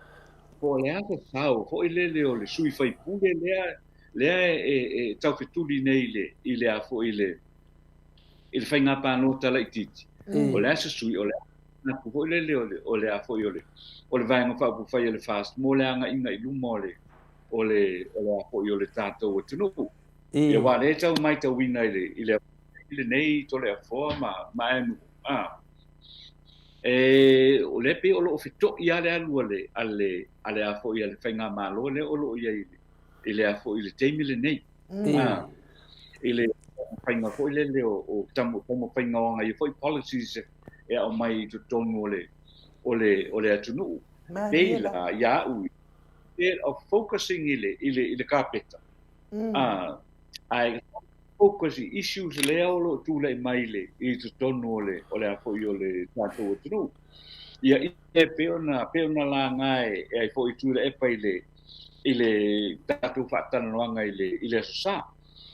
Po o le a se sao foi lele o le sui faipule lea, lea e, e, e taufetuli nei i le, i le a foi i le, i le faiga palota laitiiti, mm. o le a se sui, o le a foi lele o le, o le a foi o le, o le Vaega Faaupufai a le FAST mo le agaiga i luma o le, o le, o le a foi o le tatou atunuu. Mm. Ia aua o lea e tau matauina i le, i le, i lenei Toleafoa ma, ma Aenu'u, a, e, o lea pei o lo o feto'i lava le alu a le, a le, a le a foi a le faigamalo lea o lo o i ai i le, i le a foi i le taimi lenei. Mm. A, i le faiga foi lele o, o taumafaiga o aga ia foi policies e aumai i totonu o le, o le, o le atunuu. Pei la ia au, instead of focusing i le, i le, i le kapeta, mm. a, ae focus i issues lea o lo o tulai mai i le, i totonu o le, o le a foi o le tatou atunuu. Ia, e pei ona, pei ona laga e, e ai foi Tuilaepa i le, i le tatou faatalanoaga i le, i le Aso Sa.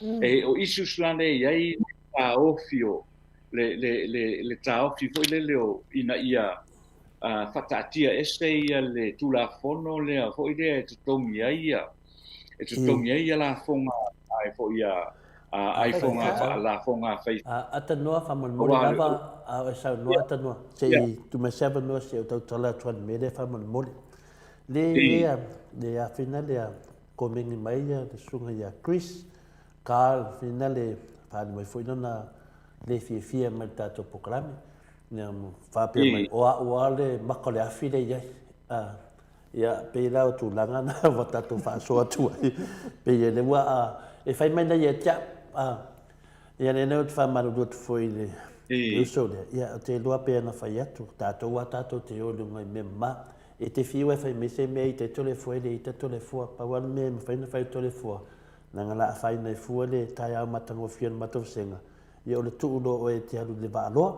Mm. E, o issues la lea e i ai le taofi o, le, le, le, le taofi foi lele o ina ia uh, faataatia ese ia le Tulafono lea foi lea e totogi ai ia, e totogi ai ia lafoga ai foi ia ai foga lafoga fai. Atanoa faamolemole lava a o e saunoa Atanoa se i tuu mai se avanoa se i ou tautala atu ai i le mea lea faamolemole. Le ia le afina lea komeni mai ia le susuga ia Chris Carl fina le faaali mai foi lona le fiafia mai le tatou polokalame. Ia faapea mai o a'u lava le maka o le afi lea i ai. A ia pei la o tulaga na ua tatou faasoa atu ai pei e le ua a e fai mai nei ia te a'u. A ia lea ou te faamalulu atu foi i le uso lea. Ia ou te iloa pei ona fai atu tatou a tatou te o i luga i mea mama. E te fiu e fai mai se mea i tai Toleafoa e le ita Toleafoa. Pau lava le mea e mafai ona fai e Toleafoa, leaga o le a afaina ai fua le taeao matagofie o le matou vasega, ia o le tuu loa oe e te alu i le vaaloa.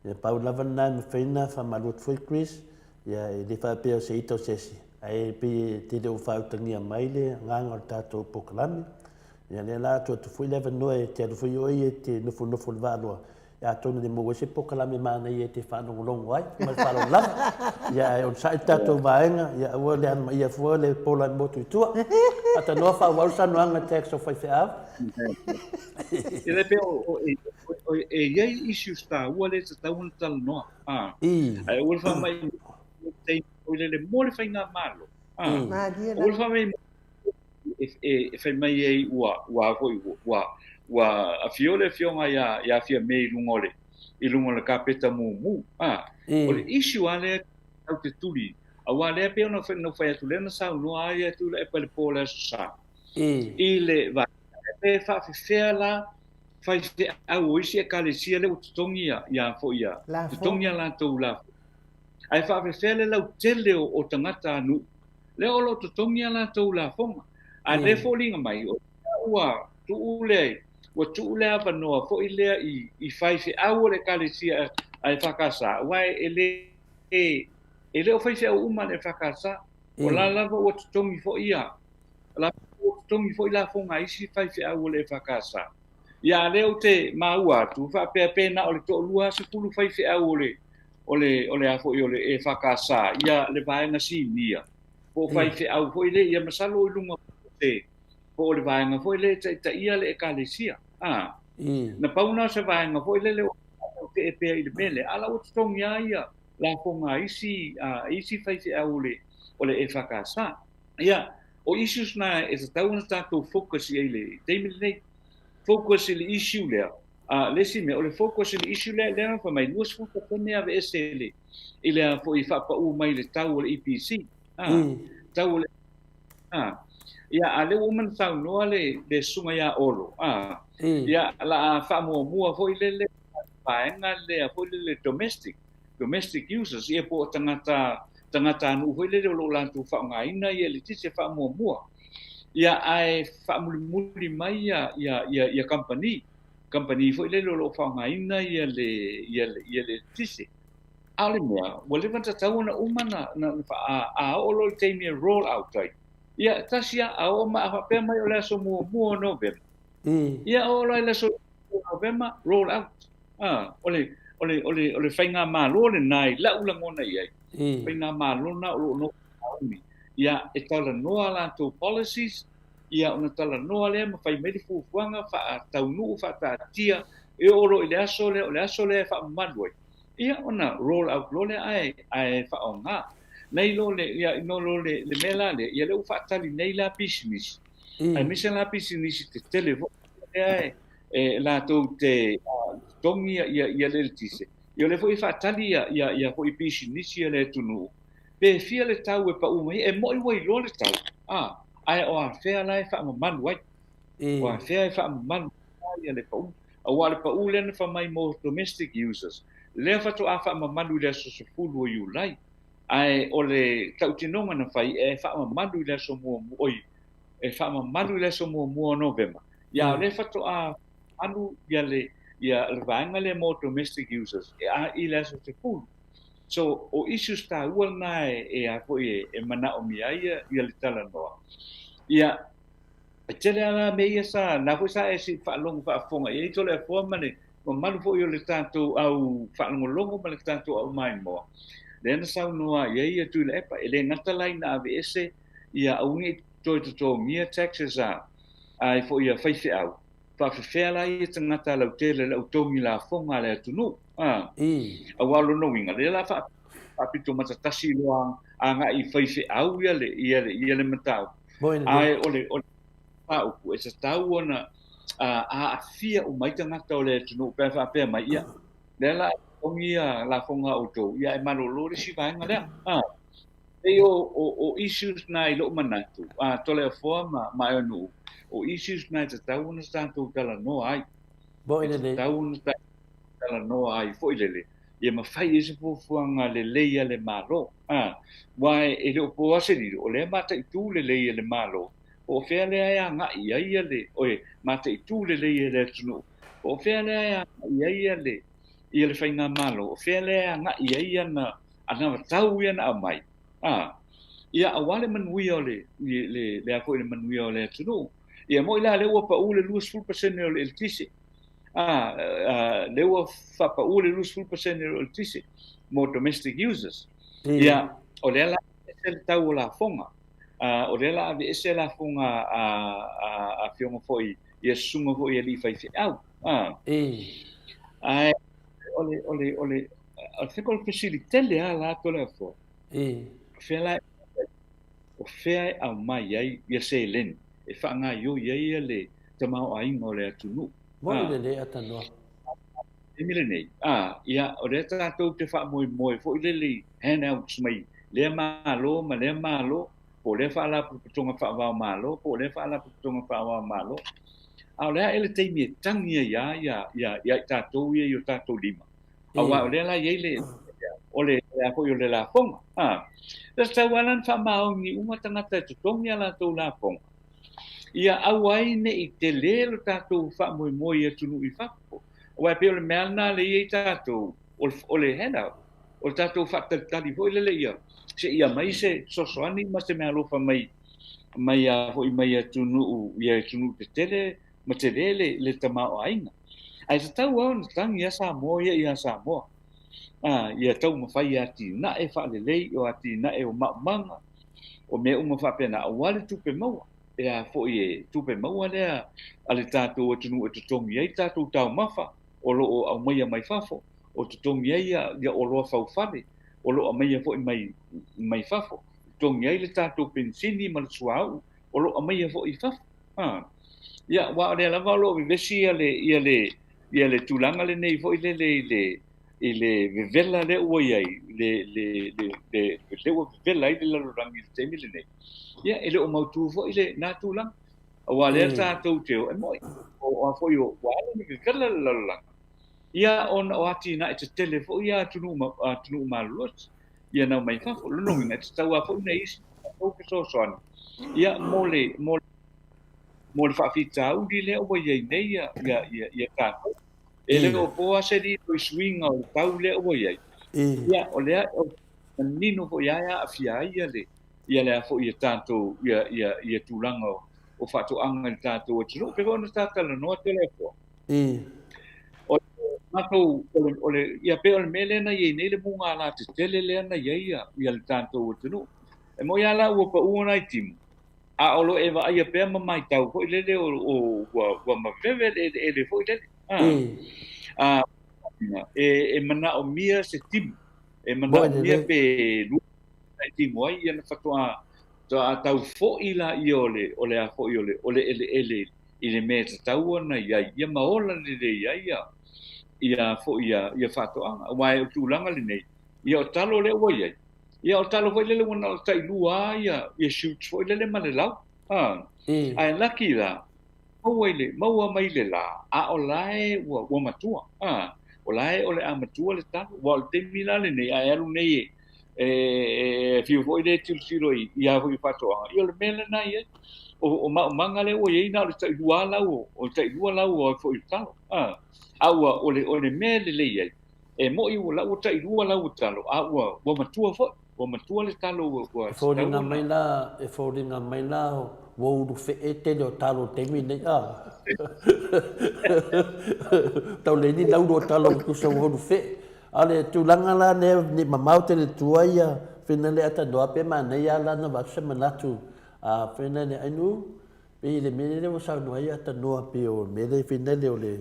Ia pau lava lena e mafai ona faamalu atu foi Chris, ia e le faapea o se ita o se isi, ae pei e te le o faautagia mai le agaga o le tatou polokalame. Ia lea la tuu atu foi le avanoa e te alu foi oe e te nofonofo i le vaaloa. Atonu e maua ai se polokalame manaia e te faalogologo ai ma le faaaloalo lava. Ia ae onosai le tatou vaega, ia aua le anomaia fua le pola i le motu i tua. Faatanoa faaauau le saunoaga tax o faifeau. E le pei o e i ai issues taua lea e tatau ona talanoa. Ae aua le faamai i le mo le faigamalo. Aua le faamai e fai mai ai ua ua foi ua ua afio le afioga ia ia Fiame i luga o le i luga o le kapeta mumu a o le issue a lea tatou te tuli aua lea pei ona na fai atu lea na saunoa ai Tuilaepa i le po o le Aso Sa i le vaega pe faafefea la faifeau o isi ekalesia lea ua totogi ia ia foi ia totogi a latou lafo ae faafefea le lautele o tagata a nuu lea o lo o totogi a latou lafoga. A lea e foliga mai, o lea ua tuu le, ua tuu le avanoa foi lea i, i faifeau o le Ekalesia a EFKS, aua e le, e le o faifeau uma a le EFKS. O la lava ua totogi foi ia, o la ua totogi foi lafoga a isi faifeau o le EFKS. Ia, a lea ou te maua atu, faapea pe na o le toalua sefulu faifeau o le, o le, o le a foi o le EFKS, ia le vaega sinia, po o faifeau foi lea, ia masalo i luga o te, po o le vaega foi lea e taitaia le ekalesia. A, na pau na o se vaega foi lele o tee pea i le mea lea, a la ua totogi lava ia lafoga a isi, a isi faifeau o le, o le EFKS. Ia, o issues na e tatau ona tatou focus i ai i le taimi lenei. Focus i le issue lea. A, le isi mea, o le focus i le issue lea, lea na fai mai, 20% aveese i le, i le a foi faapau mai le tau o le EPC. A, tau o le, a, ia, a lea ua uma ona saunoa le, le susuga ia Olo, a, ia, la a faamuamua foi le, le vaega lea foi le, le domestic, domestic users, ia po o tagata, tagatanuu foi lele o lo o latou faaaogaina ia eletise faamuamua. Ia, ae faamulimuli mai ia, ia, ia, ia kamupani, kamupani foi lele o lo o faaaogaina ia le, ia le, ia le eletise. A o le mea, ua leva ona tatau ona uma na, na, na fa, a, a oo loa i le taimi e roll out ai, ia, tasi lava, a oo ma, a faapea mai o le aso muamua o Novema, ia, oo loa i le aso o Novema, roll out. A, o le, o le, o le, o le faigamalo lena i lau lagona i ai, faigamalo lena o lo o nofo sauni, ia, e talanoa a latou policies, ia, ona talanoa lea ma fai mai le fuafuaga faataunuu, faataatia, e oo loa i le aso lea, o le aso lea e faamamalu ai, ia, ona roll out loa lea ae, ae faaaoga. Nei lo le, ia, no lo le, le mea la lea, ia lea ua faatali nei la pisinisi, aemaise la pisinisi tetele foi lea e, e latou te totogi ia, ia le eletise, ia o lea foi e faatali ia, ia, ia foi pisinisi a le atunuu, pe fia le tau e pau mai, e moi ua iloa le tau, a, ae o afea la e faamamalu ai, o afea e faamamalu ai ia le pau, aua o le pau lea na fai mai mo domestic users, lea faatoa faamamalu i le aso 10 o Iulai, ae o le tautinoga na fai e faamamalu i le aso muamua, oi, e faamamalu i le aso muamua o Novema, Ia, o lea faatoa alu ia le, ia le vaega lea mo domestic users e a i le aso 10. So, o issues taua lena e, e a foi e, e manaomia ai ia, ia le talanoa. Ia, e tele lava la mea ia sa, na foi sa e si faalogo faafofoga i ai Toleafoa ma le mamalu foi o le tatou au faalogologo ma le tatou au maimoa. Lea na saunoa i ai ia Tuilaepa, e le gata la ina aveese ia aua ne i toe totogia taxes a ai foi ia faifeau, faafefea la ia tagata lautele le au togi lafoga a le atunuu, a. Aua o lona uiga, lea la faa, faapito matatasi loa agai i faifeau ia le, ia le, ia le mataupu. Ae o le, o le mataupu e tatau ona aafia uma ai tagata o le atunuu pe a faapea mai, ia, lea la e totogi ia lafoga a outou, ia ae malolo le isi vaega lea. A. Pei o, o, o issues na i lou manatu, a Toleafoa ma, ma Aonuu, o issues na e tatau ona tatou talanoa ai. Foi E lelei. tatau ona tatou talanoa ai foi lele, ia mafai ai se fuafuaga lelei a le Malo. A, aua e le o po lava se lilo, o lea e mataitu lelei e le Malo, po o fea lea e agai i ai le, oe, mataitu lelei e le atunuu, po o fea lea e agai i ai ia le, ia le Faigamalo, o fea lea e agai i ai ana, anavatau ia na aumai, a, ia, aua le manuia o le, le, le a foi le manuia o le atunuu. Ia, moi la lea ua pau le 20% o le eletise. A, a, lea ua faapau le 20% o le eletise mo domestic users. Ia, o lea la ese le tau o lafoga. A, o lea la aveese lafoga a, a, a afioga foi ia susuga foi i alii faifeau. A. Ae o le, o le, o le, o le, o le fesili tele lava la Toleafoa. O fea la o fea e aumai ai ia seleni e faagaioi ai le tamaoaiga o le atunuu. Moni lelei Atanoa. Taimi lenei, a, ia, o lea tatou te faamoemoe foi lele i handouts mai lea Malo ma lea Malo, po o lea Faalapotopotoga faava-o-Malo, po o lea Faalapotopotoga faava-o-Malo. A o le a ea le taimi e tagi ai lava ia, ia, ia i tatou ia i o tatou lima? Aua o lea la e i ai le, o le, a foi o le lafoga. A, e tatau lava la ona faamaoni uma tagata e totogi a latou lafoga, ia aua ai ne i tele lo tatou faamoemoe i atunuu i fafo. Aua e pei o le mea lena lea e i ai tatou, o le, o le handout, o le tatou faatalitali foi lele ia, seia aumai se fesoasoani ma se meaalofa mai, mai a foi mai atunuu, ia atunuu tetele ma tele le, le tamaoaiga. Ae tatau lava ona tagi lava Samoa ia ia Samoa. A, ia taumafai i atinae faalelei, o atinae o maumaga, o mea uma faapena, aua le tupe maua. E a foi e tupe maua lea a le tatou atunuu e totogi ai tatou taumafa o lo o aumaia mai fafo, o totogi ai ia, ia oloa faufale o lo o aumaia foi mai, mai fafo, totogi ai le tatou penisini ma le suauu o lo o aumaia foi i fafo. A. Ia, aua o lea lava o lo o vevesi ia le, ia le, ia le tulaga lenei foi lele i le, i le vevela lea ua i ai, le, le, le, le, lea ua vevela ai le lalolagi i le taimi lenei. Ia, e le o mautu foi lena tulaga. Aua lea tatou te o, e moni, o a foi o, ua ala ona vevela le lalolagi. Ia, ona o atinae tetele foi ia atunuu, atunuu malolosi, ia na omai fafo. O lona uiga, e tatau lava foi ona i ai se tatou fesoasoani, ia, mo le, mo le, mo le faafitauli lea ua i ai nei ia, ia, ia, ia tatou. E le o po lava se lilo i suiga o le tau lea ua i ai. Ia, o lea e manino foi lava e aafia ai ia le, ia le a foi ia tatou, ia, ia, ia tulaga o, o faatoaga i le tatou atunuu. Pei foi ona ta talanoa Toleafoa. O le matou, o le, o le, ia pei o le mea lea na i ai nei le mugala tetele lea na i ai ia, ia le tatou atunuu. E moni lava la ua pau nai timu, a o lo o e vaaia pea ma matau foi lele o, o, ua, ua maveve le eleele foi lele. A, a, e, e manaomia se timu, e manaomia pe lua e timu ai ia ona faatoa, faatoa tau foi laia o le, o le a foi o le, o le eleele i le mea e tatau ona i ai, ia ma ola lelei ai ia, ia foi ia, ia faatoaga. Aua o le tulaga lenei, ia o talo lea ua i ai, Ia, o le talo foi lele ua na o le tailua lava ia, ia shoots foi lele ma le lau. Ha. Ae laki la, maua i le, maua mai le la, a o la e ua, ua matua. Ha. O la e o le a matua le talo. Aua o le taimi la lenei, a e alu nei e, e, e fiu foi lea e tilotilo i, i a foi faatoaga, ia o le mea lena e i ai. O, o maumaga lea ua i ai, na o le tailua lava lau o, o le tailua lau o foi o talo. Ha. A ua, o le, o le mea lelei ai, E moi ua lau ua tailua lau talo, a ua, ua matua foi, ua matua le talo ua, ua E foliga mai la, e foliga mai la ua ulu fe'e tele o talo i le taimi lenei, a. Tau leai ni laulu o talo ua tusa ua ulu fe'e. A o le tulaga la lea ne i mamao tele tua ia fina le atanoa pe manaia lava la na avatu se manatu a fina le ainu Pei le mea lea ua saunoa ai Atanoa pei o le mea lea foi lea o le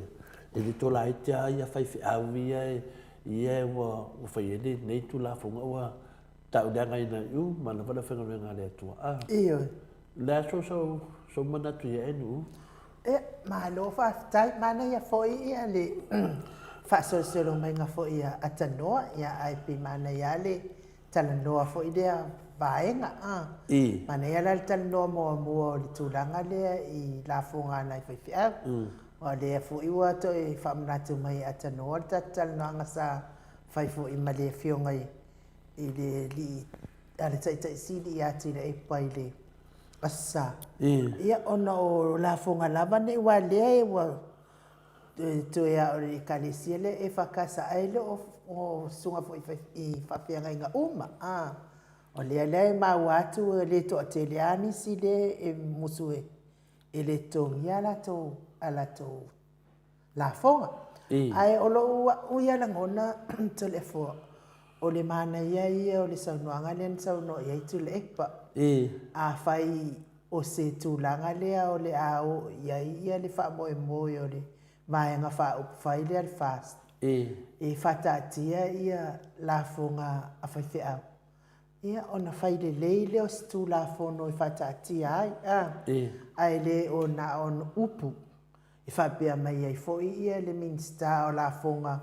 e le tolaiti lava ia faifeau ia e ia ua ua fai ai lenei Tulafono ua tauleagaina uma lava le aufaigaluega a le Atua. A. Ioe. O le a so sou sou manatu i ai Nu'u? Ia, malo faafetai. Manaia foi ia le faasolosolo maiga foi a Atanoa, ia ae pei manaia lava le talanoa foi lea vaega a. Manaia la le talanoa muamua o le tulaga lea i lafoga a nai faifeau. Aua o lea foi ua toe faamanatu mai e Atanoa le tatou talanoaga sa fai foi ma le afioga i i le alii a le Taitai Sili ia Tuilaepa i le Aso Sa. Ia ona o lafoga lava nei aua lea ua Toe a o le Ekalesia lea e whakasa ai le o susuga foi i faafeagaiga uma. A, o lea lea e maua atu e le toatele a nisi le e musu e, e le totogia a latou, a latou. lafoga. Ae o lou au ia lagona Toleafoa, o le manaia ia o le saunoaga lea na saunoa i ai Tuilaepa. Afai o se tulaga lea o le a oo i ai le faamoemoe o le Vaega Faaupufai lea le FAST e faataatia ia lafoga a faifeau, ia ona fai lelei lea o se Tulafono e faataatia ai, a, ae le o na o upu e faapea mai ai foi ia le Minisita o Lafoga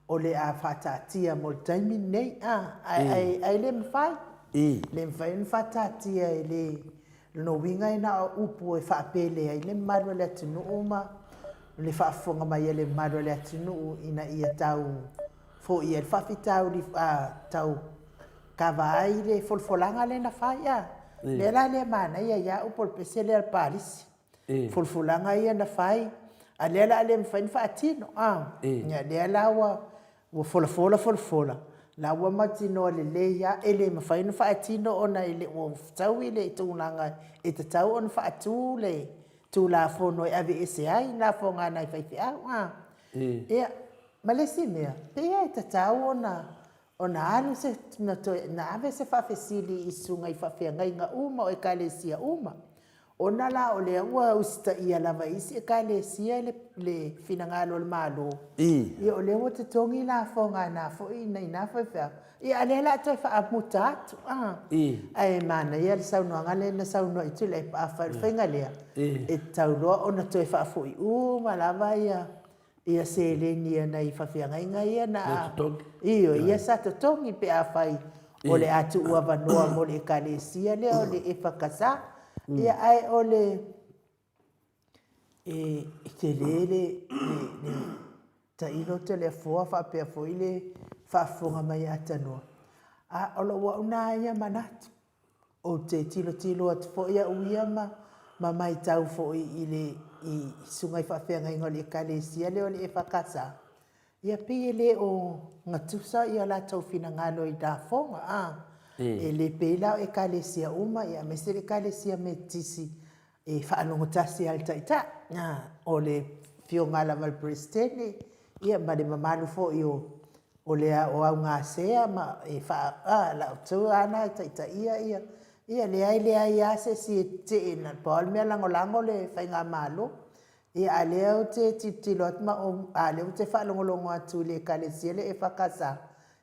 o le a faataatia mo le taimi lenei, a, ae, ae le mafai, le mafai ona faataatia e le Lona uiga e na o upu e faapele ai le mamalu o le atunuu ma le faafofoga mai a le mamalu o le atunuu ina ia tau foia ai le faafitauli, tau kava ai le folafolaga lea na fai. A lea la lea manaia ia upu o le pese lea a le Palisi. Folafolaga ia na fai, a lea la a le mafai ona faatino. A lea la ua Ua folafola folafola, la ua mautinoa lelei lava e le mafai ona faatino ona e le o fetaui le tulaga e tatau ona faatu le Tulafono e aveese ai lafoga a nai faifeau. A. Ia, ma le isi mea, pei lava e tatau ona ona alu se, na toe, na ave se faafesili i susuga i faafeagaiga uma o Ekalesia uma, Ona la o lea ua usitaia lava e isi Ekalesia le finagalo o le Malo, ia o lea ua totogi lafoga a na foi nai na faifeau, ia a o lea o le a toe faamuta atu. Ae manaia le saunoaga lea na saunoa ai Tuilaepa, afai o le faiga lea, e tatau loa ona toe faafoi uma lava ia ia seleni a nai faafeagaiga ia na ioe, ia sa totogi pe afai o le a tuu avanoa mo le Ekalesia lea o le EFKS. Ia ae o le e tele le le tailo Toleafoa faapea foi le faafofoga mai a Tanoa, a o lou au na ia manatu. Ou te tilotilo atu foi au ia ma ma matau foi i le i susuga i faafeagaiga o le Ekalesia lea o le EFKS, ia pei e le o gatusa ia latou finagalo i lafoga, a. E le pei la o Ekalesia uma, ia aemaise le Ekalesia Metotisi e faalogo tasi lava i le Taitai, a, o le Afioga lava i le Peresetene, ia ma le mamalu foi o o le o augasea ma e faa, a, la outou lava na e taitaia ia, ia leai leai lava se isi e tetee, na o le pau lava le mea lagolago le faigamalo. Ia a o lea ou te tilotilo atu ma ou, a o lea ou te faalogologo atu i le Ekalesia lea EFKS,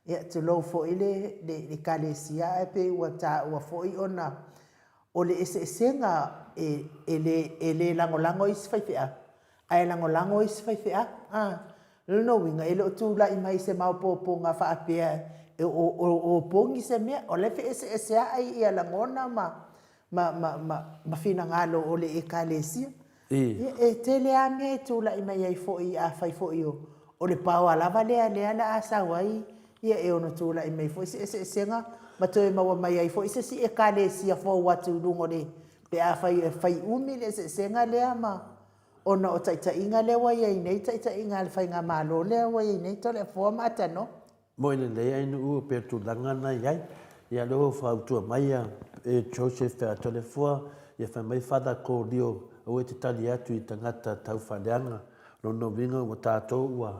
ia tulou foi le Ekalesia ae pei ua taua foi ona o le eseesega e, e le, e le lagolago isi faifeau, ae lagolago isi faifeau. A, o lona uiga, e le o tulai mai i se maopoopoga faapea e o opogi se mea, o la e feeseeseai ia lagona ma, ma, ma, ma, ma finagalo o le Ekalesia. Ia, e tele lava mea e tulai mai ai foi afai foi o, o le paoa lava lea lea la a sau ai, ia e ono tulai mai foi se eseesega ma toe maua mai ai foi se isi Ekalesia fou atu i luga o le, pe afai e fai umi le eseesega lea ma, ona o taitaiga lea ua i ai nei, taitaiga a le faigamalo lea ua i ai nei Toleafoa ma Atanoa. Moi lelei ai nuu pea tulaga na iai. Ia lea ua fautua mai ia e Joseph Toleafoa ia fai mai Father Koulio aua e te tali atu i tagata tau faaleaga. Lona uiga ua tatou ua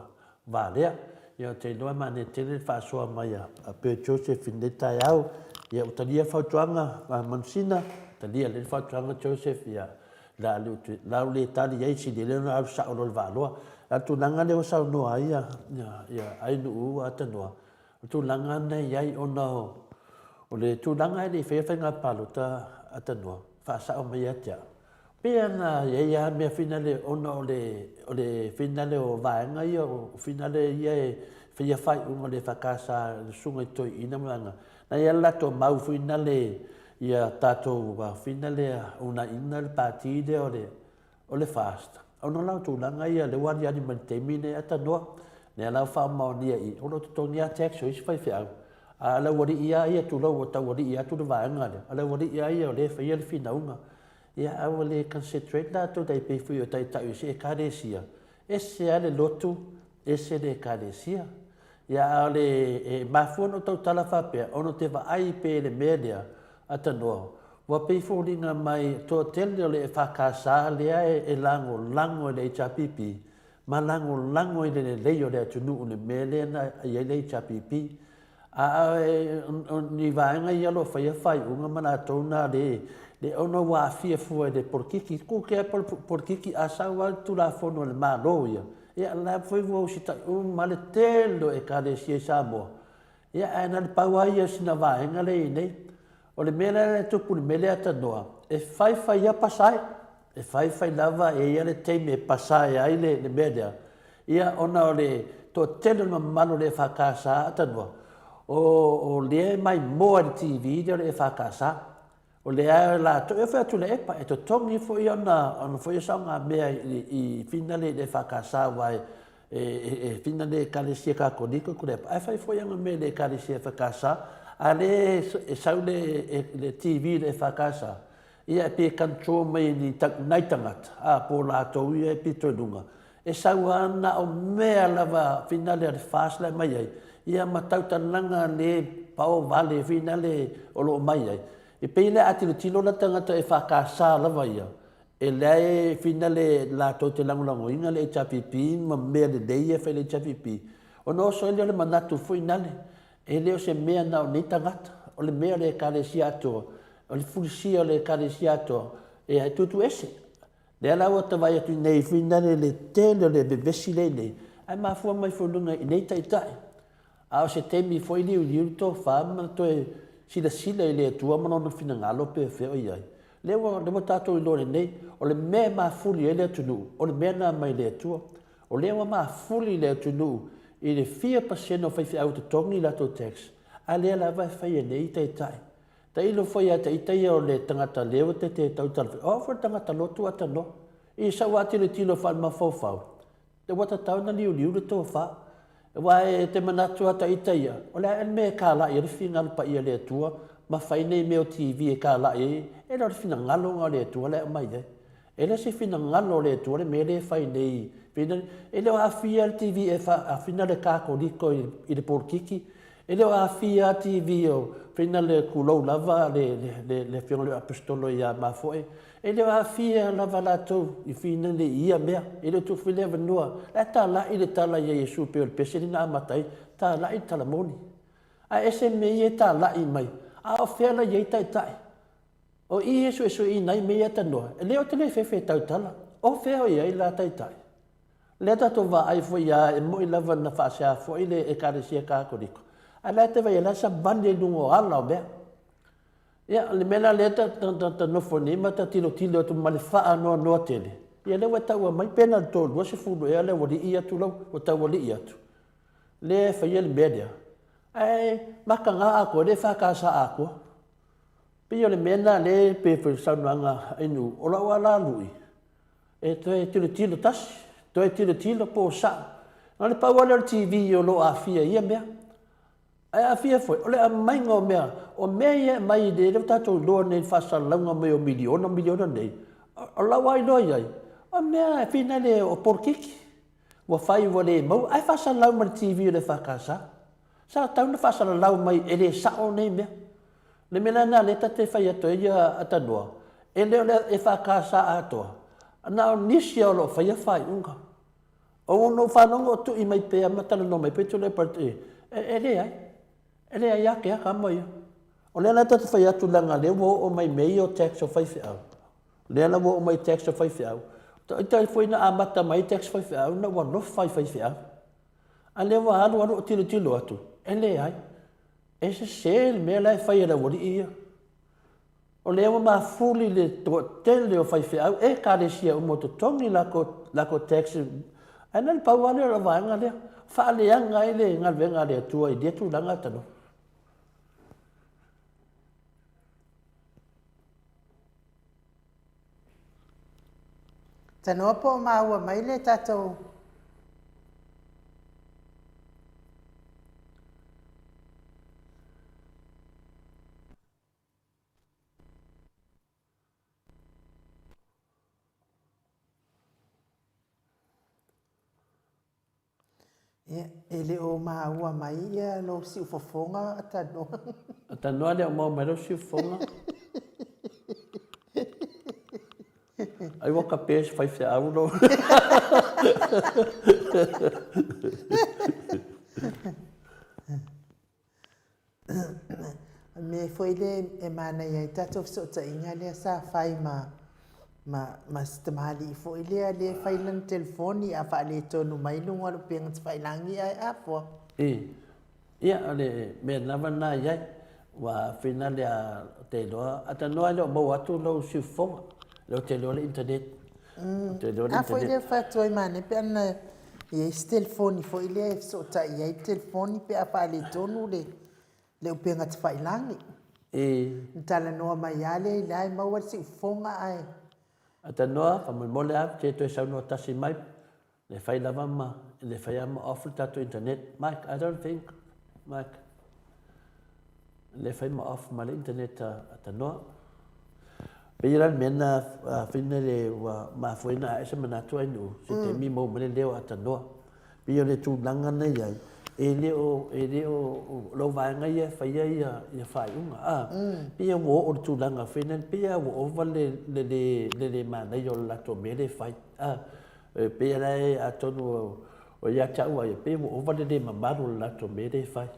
valea. Ia ou te iloa e manaia tele le faasoa mai a Pea Joseph i lenei taeao. Ia ua talia fautuaga a Manusina, talia lelei fautuaga Joseph ia La le le tali ai sili lea ona alu sao loa i le vaaloa. A o le tulaga lea ua saunoa ai ia Ainuu Atanoa, o le tulaga lena e i ai ona o le tulaga e le i faia le faiga palota Atanoa, faasao mai ia te au, pei lava ona i ai lava mea foi nale ona o le o le finale o vaega ia o finale ia e faia faaiuga o le EFKS le susuga i toeaiina ma vaega, na i ai le latou mau foi nale Ia tatou fina lea unaina le pati lea o le o le FAST ona la o tulaga ia lea ua aliali mai le taimi lenei atanoa lea la ua faamaonia i o lo o totogi lava tax o isi faifeau a o le aualii lava ia tulou ua taualii atu le vaega lea o le aualii lava ia o lea e faia le finauga ia a ua le concentrate latou tai pei foi o taitai o isi ekalesia ese lava le lotu ese le ekalesia Ia, a o le, e mafua ona ou tautala faapea, ona ou te vaai pea i le mea lea, atanoa, ua pei foliga mai, toatele o le EFKS lea e lagolago i le HRPP, ma lagolago i le lelei o le atunuu i le mea lea na i ai le HRPP. A o ni vaega ia o lo o faia faaiuga ma latou na le le ona ua aafia fua i le polokiki. Ku ke polokiki a sau lava le Tulafono a le Malo ia, ia o la foi ua usitai uma lava le tele o Ekalesia i Samoa. Ia ae na o le pau lava ia o sina vaega lea e i ai nei. O le mea la lea e tupu i le mea lea tanoa, e fai fai lava pasa e. E fai fai lava e i ai le taimi e pasa ai le mea lea, ia ona o le toatele o le mamalu o le EFKS tanoa, o lea e maimoa i le TV lea o le EFKS. O lea latou, e oo foi ia Tuilaepa, e totogi foi ana foi saogamea i fina lea i le EFKS aua e fina lea Ekalesia Katoliko Tuilaepa, ae fai foi ana mea i le Ekalesia EFKS, a o lea e sau le TV i le EFKS, ia e pei e control mai e ni nai tagata, a, po o latou ia e pito i luga, e sau lava na o mea lava fina lea a le FAST la e aumai ai, ia ma tautalaga le paovale fina lea o lo o aumai ai. E pei la a tilotilo la tagata EFKS lava ia, e leai fina lea latou te lagolagoina le HRPP ma mea lelei ia e fai e le HRPP, ona oso ai lea o le manatu foi nale, e le o se mea na o nei tagata, o le mea o le Ekalesia atoa, o le fulisia o le Ekalesia atoa, e tuutuuese. Lea la ua ta vaai atu nei foi nale le tele o le vevesi lea i inei, ae mafua mai foi i luga i nei taitai. A o se taimi foi liuliu le tofa ma toe silasila i le Atua ma Lona finagalo pe fea o i ai. Lea ua, lea ua tatou iloa lelei, o le mea e mafuli ai le atunuu, o le mea lena mai le Atua. O lea ua mafuli le atunuu i le fia pasene o faifeau e totogi latou tax, a lea lava e fai e nei taitai. Tailo foi ia te ita ia o le tagata lea ua tete tautala foi, o au foi o le tagata lotu a tanoa. I sau lava tilotilo faale-mafaufau, ua tatau ona liuliu le tofa. Aua e te manatu lava ita ia, o le a ea le mea e talai ai le finagalo paia o le Atua ma fai nei mea o TV e talai ai, e le o le finagalo lena o le Atua la e aumai ai. E le o se finagalo o le Atua le mea lea e fai nei, e le o aafia le TV e aafia le Katoliko i le polokiki, e le o aafia TV o fina le tulou lava le Afioga i le Aposetolo ia Mafoe, e le o aafia lava latou i fina le i ia mea, e le o tuu foi le avanoa, la e talai le tala ia Iesu pei o le pese lea na amata ai, talai le tala moni. Ae ese mea ia e talai mai, a o fea la i ai taitai? O i e suesueina ai mea ia tanoa, e le o te le fefe e tautala. O fea o i ai la taitai? Lea tatou vaai foi a e moi lava na faasea foi le Ekalesia Katoliko, ae la e te vaai i ai, la e savali ai i luga o ala o mea. Ia, o le mea la lea ta, ta, ta, ta nofo nei ma ta tilotilo atu ma le faanoanoa tele, ia lea ua e taua mai pe na o le toalua sefulu ea le aualii ia tulou, ua taualii atu, lea e faia le mea lea, ae mataga atoa le EFKS atoa. Pei o le mea lena lea e pei foi o le saunoaga a Ainuu, o lau lava la lui, e toe tilotilo tasi, toe tilotilo po o sao. Na o le pau lava lea o le TV o lo o aafia i ia mea. Ae aafia foi, o le aumaiga o mea, o mea ia e aumai lea ua tatou iloa nei i le faasalalauga mai o miliona miliona nei, o lau lava iloa i ai, o mea e finale o polokiki. Ua fai ua le maua, ae faasalalau mai i le TV o le EFKS. Sa tatau ona faasalalau mai e le sao nei mea. O le mea la lena lea ta te fai atu ai ia Tanoa, e le o le EFKS atoa, na o nisi lava o lo o faia faaiuga. Ona ou faalogo o tui mai pea ma talanoa mai pea Tuilaepa e leai, e leai lava keaka ma ia. O lea la ta te fai atu leaga o lea ua oo mai mea ia o tax o faifeau, lea la ua oo mai tax o faifeau. Ita foi na amata mai tax faifeau na ua alofa i faifeau. A lea ua alu alu o tilotilo atu, e leai. E sese le mea la e fai e le aualii ia. O lea ua mafuli le toatele o faifeau Ekalesia uma o totogi latou tax, ae na o le pau lava lea o le vaega lea, faaleaga ai le galuega a le Atua i lea tulaga talofa. Tanoa po o maua mai le tatou Ia, e le o maua mai ia lou siufofoga a Tanoa. A Tanoa le o maua mai lou siufofoga. Ai ua kape se faifeau lou. O le mea foi lea e manaia ai tatou fesootaiga lea sa fai ma ma ma si tamalii foi lea lea e fai lana telefoni a faaletonu mai luga o le upega tafailagi ae afoa. I. Ia, o le mea lava lena i ai, ua fina le a te iloa, a tanoa e le o maua atu lou siufofoga, lea ou te iloa le internet. Ou te iloa le internet. A foi lea fai atu ai manaia pe ana i ai se telefoni foi lea e fesootai ai le telefoni pe a faaletonu le le upega tafailagi. I. Na talanoa mai lava lea i la e maua le siufofoga ae. A tanoa, faamolemole lava, te toe saunoa tasi mai, Le fai lava ma, le fai lava ma off le tatou internet. Mike, I don't think, Mike, le fai ma off ma le internet a, a tanoa. Pei la le mea na whina le ua mafua ina ae se manatu ai nuu, se mm. taimi mau mai le leo a tanoa. Pei o le tulaga na iai, e le o, e le o, lou vaega ia e faia ia, ia faaiuga. A, mm. pei ua oo le tulaga whina, pei ua ova le, le, le, le, le manaia o le latou mea le fai. A, E pei la e atonu o ia te au ia, pei ua ova le le mamalu o le latou mea lea e fai.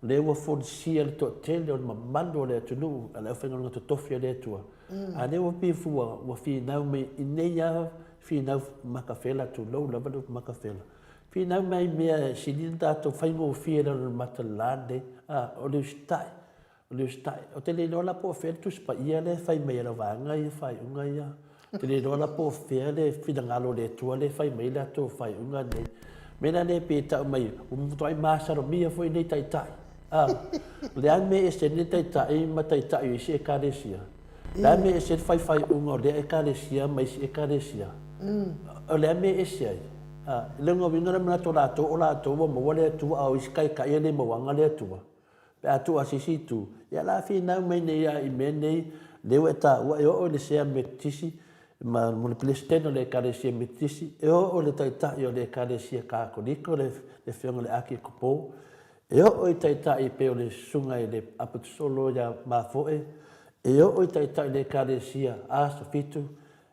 O lea ua folisia le toatele o le mamalu o le atunuu a le aufaigaluega totofi a le Atua. A lea ua pei ua, ua finau mai i nei lava finau makafela, tulou lava le upu makafela, finau mai mea e sili ona tatou faigofie i lalo o le mata la lenei, a, o le usitai. O le usitai. Ou te le iloa la po o fea le Tusi Paia lea e fai mai e lau vaega ia faaiuga ia. Ou te le iloa la po o fea le finagalo o le Atua lea e fai mai ai le latou faaiuga nei. O le mea la lea pei e tau mai, ua matuai masalomia foi nei taitai. A, o le a le mea e ese ai lenei taitai ma taitai o isi Ekalesia? O le a le mea e ese ai le fai faaiuga o lea Ekalesia ma isi Ekalesia? O le a le mea e ese ai? A, i lona uiga o le manatu o latou, o latou ua maua le Atua, a o isi taitai e le mauaga le Atua. Pe a tuu a se isi itu, ia la finau mai nei a i mea nei, lea ua e taua e oo i le sea Metotisi ma mo le Peresetene o le Ekalesia Metotisi, e oo i le Taitai o le Ekalesia Katoliko, le Afioga i le Akikopo, e oo i Taitai e pei o le Susuga i le Apotisolo ia Mafoe, e oo i Taitai o le Ekalesia Aso Fitu,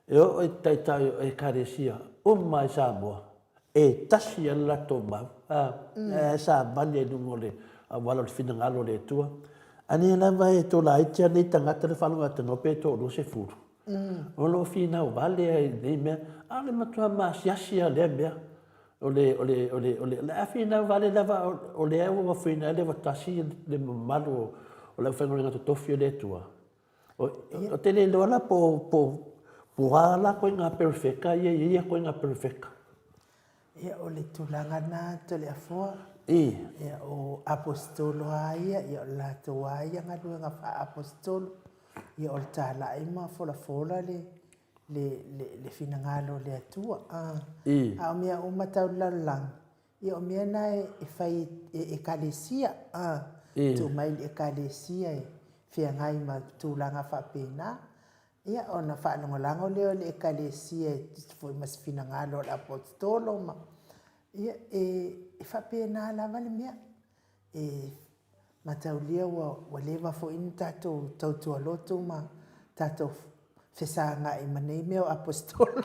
e oo i Taitai o Ekalesia uma i Samoa, E tasi lava le latou mau, a, ae savali ai i luga o le auala o le finagalo o le Atua. A lea lava e tolaiti lava nei tagata le faalogo atu no pe toa-20. O lo o finau vale ai i nei mea, a o le matua maasiasi lava o lea mea. O le, o le, o le, o le, o le a finau vale lava, o lea ua ofoina ai le ua tasi le mamalu o le aufaigaluega totofi o le Atua. O te le iloa la po, po, po a la koiga perefeka ia i ia koiga perefeka. Ia, o le tulaga na Toleafoa. I. Ia, o Aposetolo a ia, ia o le latou a ia galuega faa-Aposetolo. Ia, o le talai ma folafola le, le, le, le finagalo o le Atua. A. I. A o mea uma tau le lalolagi, Ia o mea na e fai e Ekalesia, a, tuu mai i le Ekalesia e feagai ma tulaga faapena. Ia ona faalagolago lea o le Ekalesia e tusa foi ma se finagalo o le Aposetolo ma, ia e faapena lava le mea. E mataulia ua leva foi ona tatou tautua lotu ma tatou fesagai ma nei mea o Aposetolo.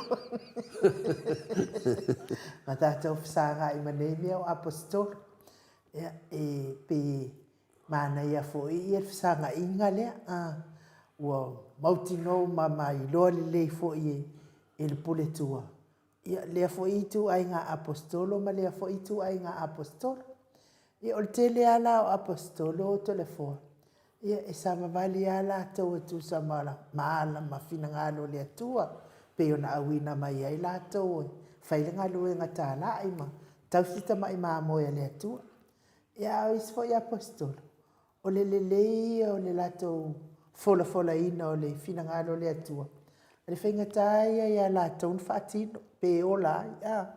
Ma tatou fesagai ma nei mea o Aposetolo. Ia, e pei e manaia foi ia le fesagaiga lea, a, ua mautinoa ma ma iloa lelei foi e le Puletua Ia, lea foi ituaiga Aposetolo ma lea foi ituaiga Aposetolo. Ia, o le tele lava la o Aposetolo o Toleafoa, ia, e savavali lava latou e tusa ma ma ala ma finagalo o le Atua, pei ona auina mai ai latou e fai le galuega talai ma tausi tamai mamoe a le Atua. Ia, a o isi foi Aposetolo, O le lelei ia o le latou folafolaina o le finagalo o le Atua, o le faigata ia ia latou ona faatino, pe ola ai, a.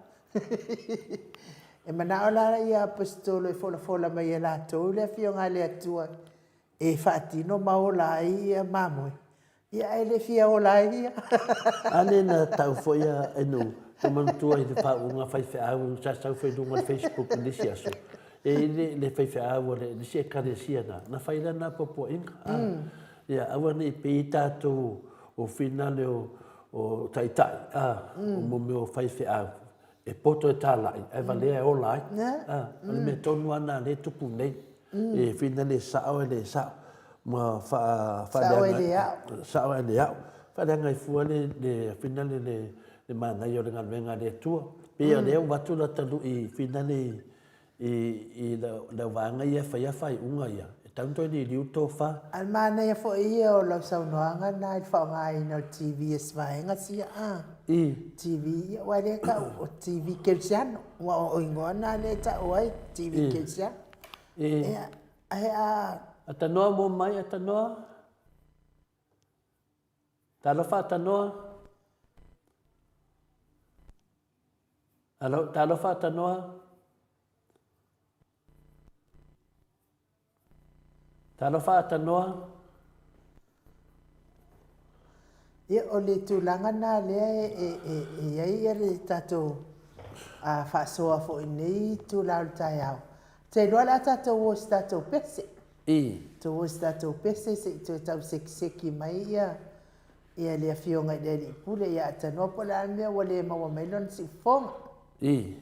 E manao la ia Aposetolo e folafola mai e latou le Afioga a le Atua e faatino ma ola ai ia mamoe, Ia ae le fia ola ai ia. A lea na tau foi a e nuu, ua manatua i le faauuga faifeau sa sau foi i luga o le Facebook i le isi aso, e i ai le faifeau a le isi ekalesia na, na fai lana puapuaiga. Ia aua ne i pei tatou o finale o o taitai, a, o mo mea o faifeau, e poto e tālaʻi, ae valea e ola ai. A, o le mea tonu lava lena o lea e tupu nei. E whina le sao e le sao, ma wha, Sao e le ao. Sao e le ao. Faaleaga ai fua le, le, whina le, le, le manaia o le galuega a le Atua. Pei o lea ua avatu lata lui whina le, i, i le au vaega ia e faia faaiuga ia, e tatau ona toe liliu le tofa. A o le manaia foi ia o lau saunoaga lena i le faaaogaina o le TV e si vaega sia a. I. TV, ia aua lea e tau o TV Kerisiano, aua o igoa na lea e tau ai, TV Kerisiano. I. Ia, ae a... Atanoa mo mai, Atanoa. Talofa Atanoa. Alo, talofa Atanoa. Talofa Atanoa. Ia, o le tulaga lena lea e, e, e i ai ia le tatou a, faasoa foi i lenei itula o le taeao. Ou te iloa o le a tatou o i se tatou pese. I. Tatou o i se tatou pese se i toe tau sekiseki mai ia ia le afioga i le Alii Pule ia Atanoa po o le a le mea ua le maua mai lona siufofoga. I.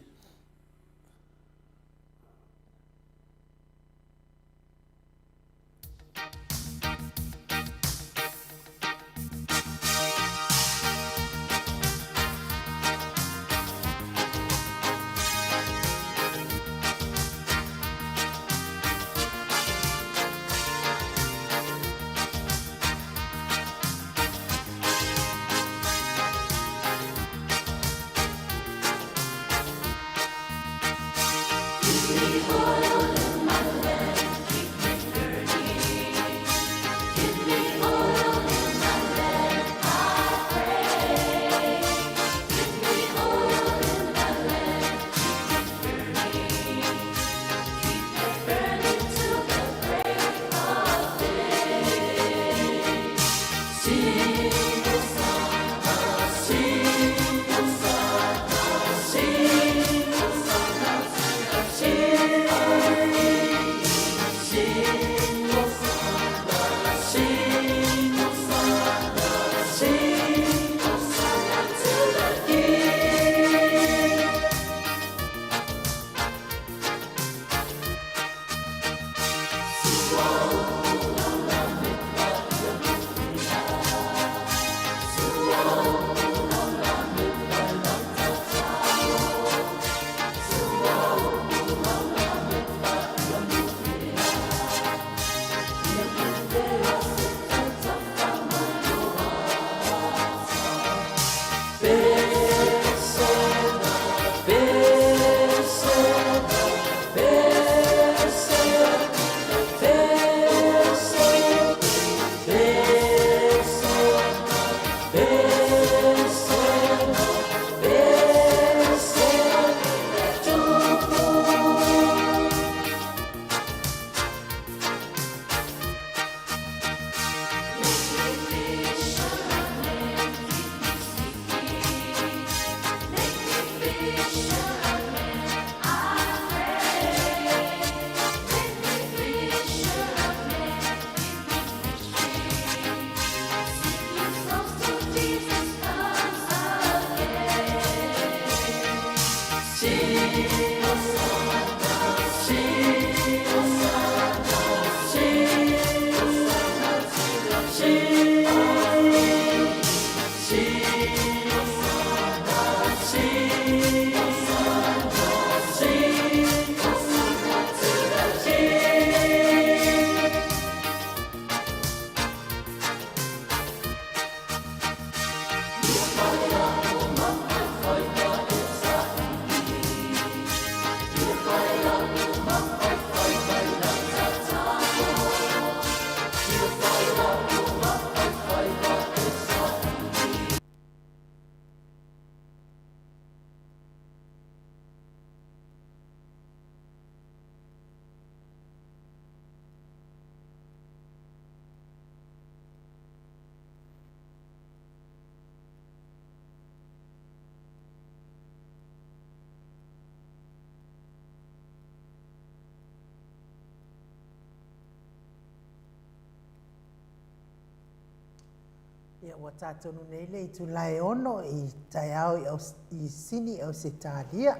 Ia, ua ta tonu nei le itula e ono i taeao i, Aus, i Sini, Ausetalia.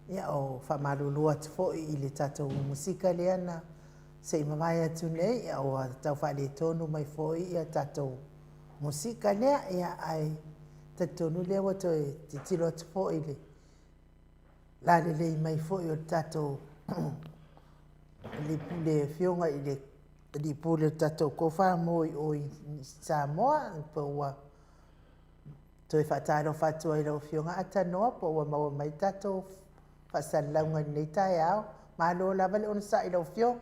Ia, o faamalulu atu foi i le tatou musika lea na se i mavae atu nei, ia, ua tau faaletonu mai foi ia tatou musika lea, ia, ae talitonu lea ua toe tilotilo atu foi i le lalelei mai foi o le tatou le afioga i le Alii Pule o le tatou Tofa mo i o i Samoa, po ua toe faatalofa atu ai lau Afioga Atanoa, po ua maua mai tatou faasalalauga i lenei taeao. Malo lava le onosai i lau Afioga.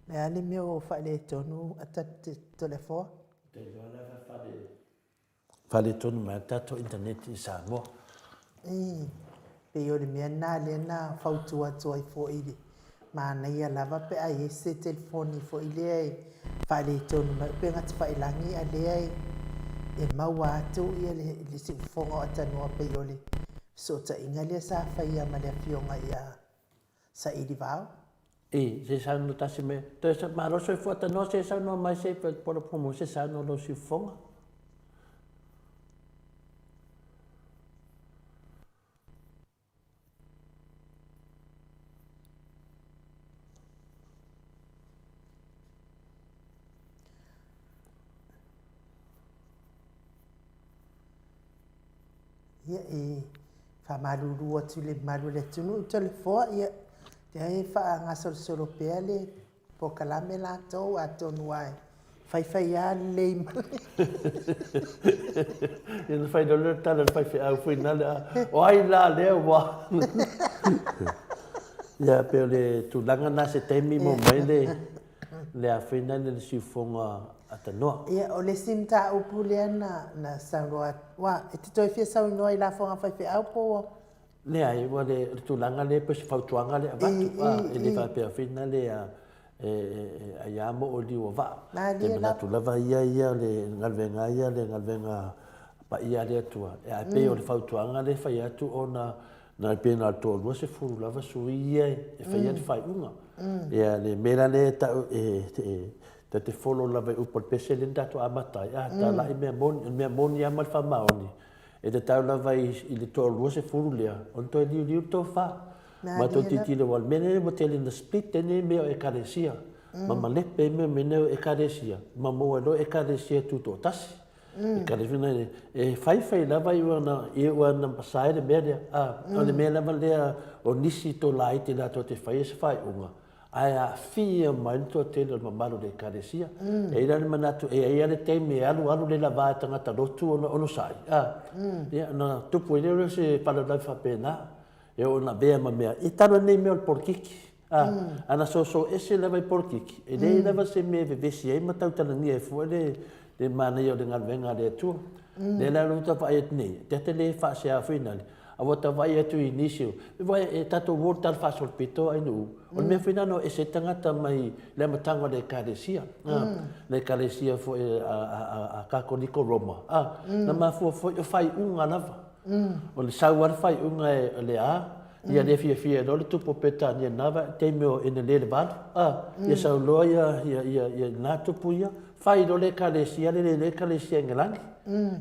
Le a le mea ua faaletonu Toleafoa? Te iloa lava fale faaletonu mai le tatou internet i Samoa. E pei o le mea lena lea na fautua atu ai foi i le manaia lava pe a i ai se telefoni foi lea e faaletonu mai upega tafailagi a lea e maua atu ia le siufofoga o Atanoa pei o le fesootaiga lea sa faia ma le afioga ia Saili Vao. I, se saunoa tasi me, toe sa, malo soifua tanoa se saunoa mai se polo pomo se saunoa lo siufofoga. Ia, e faamalulu atu i le mamalu o le atunuu i Toleafoa, ia, leai e faagasolosolo pea le polokalame latou, atonu lava e faifai lava lelei mai. Ia na fai loa lea o le tala a le faifeau foi nale, a, o ai la lea ua... Ia, pei o le tulaga lena se taimi maua mai le, le afena le siufofoga Atanoa. Ia, o le isi mataupu lea na, na saunoa atu, ua, e te toe fia saunoa i lafoga a faifeau po ua... Leai, ua le, o le tulaga lea pei o se fautuaga lea e avatu, a, e le faapea foi na le, a, e, e, e aiā mo oe liu o vaa. Te manatu lava ia ia le galuega ia le galuega paia a le Atua, ae pei o le fautuaga lea e fai atu ona Na pei na o le toalua sefulu lava sui ia e faia le faaiuga. Ia le mea la lea e tau e ta te follow lava i upu a le pese lea na tatou amata ai, a talai mea moni, o le mea moni lava ma le faamaoni, e tatau lava i le toalua sefulu lea ona toe liuliu le tofa. Ma toe tilotilo aua o le mea lea ua tele ina split ai nei mea o Ekalesia ma malepe ai mea nei o Ekalesia ma maua ai loa Ekalesia tutoatasi. E faifai lava i ona i ona pasae le mea lea. A, o le mea lava lea o nisi to laiti latou te faia se faaiuga, ae aafia mai le toatele o le mamalu o le Ekalesia. E i ai la le manatu e i ai lava le taimi e alu alu le lava e tagata lotu ona onosai, a, ia ona tupu ai lea o se faalavelave faapena, e oo ina avea ma mea, e talu ai lenei mea o le polokiki. A, ana soso ese lava i polokiki, e leai lava se mea e vevesi ai ma tautalagia ai fua le, le manaia o le galuega a le Atua. Lea la ua ta vaai atu nei, te ata le faasea foi nale, a ua ta vaai atu i nisi o, e e tatou o le tala faasolopito ai nuu, o le mea foi lena na o ese ai tagata mai le amataga o le Ekalesia, a, le Ekalesia foi a, a, a, a Kakoliko Roma, a, na mafua foi o faaiuga lava. O le sau lava le faaiuga e, o le a, Ia le fiafia loa le tupu o Peretania i lena vaitaimi o Enele le Valu, a, ia sau loa ia, ia, ia, ia lena tupu ia, fai loa le Ekalesia le le Ekalesia Engelani.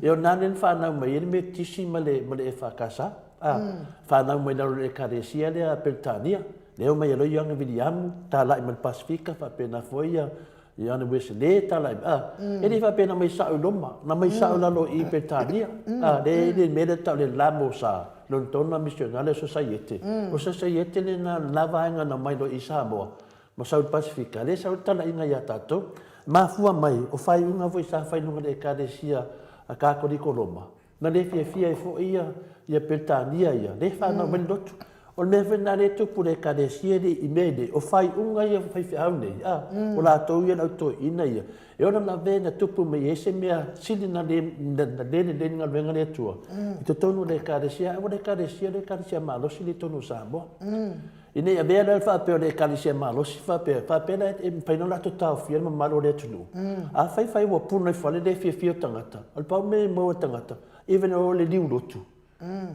Ia o lena lea na fanau mai ai le Metotisi ma le, ma le EFKS, a, fanau mai lalo o le Ekalesia lea a Peretania, lea omai ai loa Ioane Viliamu, talai mai le Pasefika, faapena foi ia, Ioane Uesele tala a, e le faapea na mai sao i Roma, na mai sao i lalo i Peretania, a, le i le mea lea tau le Lamo sa, Lonetona Misionale Sosaiete. O Sosaiete lena, lena vaega na omai loa i Samoa, ma sau i le Pasefika, lea sau ai le talaiga ia tatou. Mafua mai, o faaiuga foi sa fai i luga o le Ekalesia a Kakoliko Roma, Na le fiafia ai foi ia, ia Peretania ia, lea e fanau mai le lotu. O le mea foi lena lea e tupu i le Ekalesia nei i mea nei, o faaiuga ia o faifeau nei, a, o latou ia le au toeaina ia, e ono lavea na tupu mai ai se mea sili na le, na le lelei le galuega a le Atua i totonu o le Ekalesia, ae ua le Ekalesia le Ekalesia malosi lea i totonu o Samoa. Ina ia avea lea le faapea o le Ekalesia malosi faapea, faapea la e mafai ona latou taofia le mamalu o le atunuu. Afai fai ua puna ifo lava le le fiafia o tagata, o le pau mea e maua e tagata, even o le liu lotu.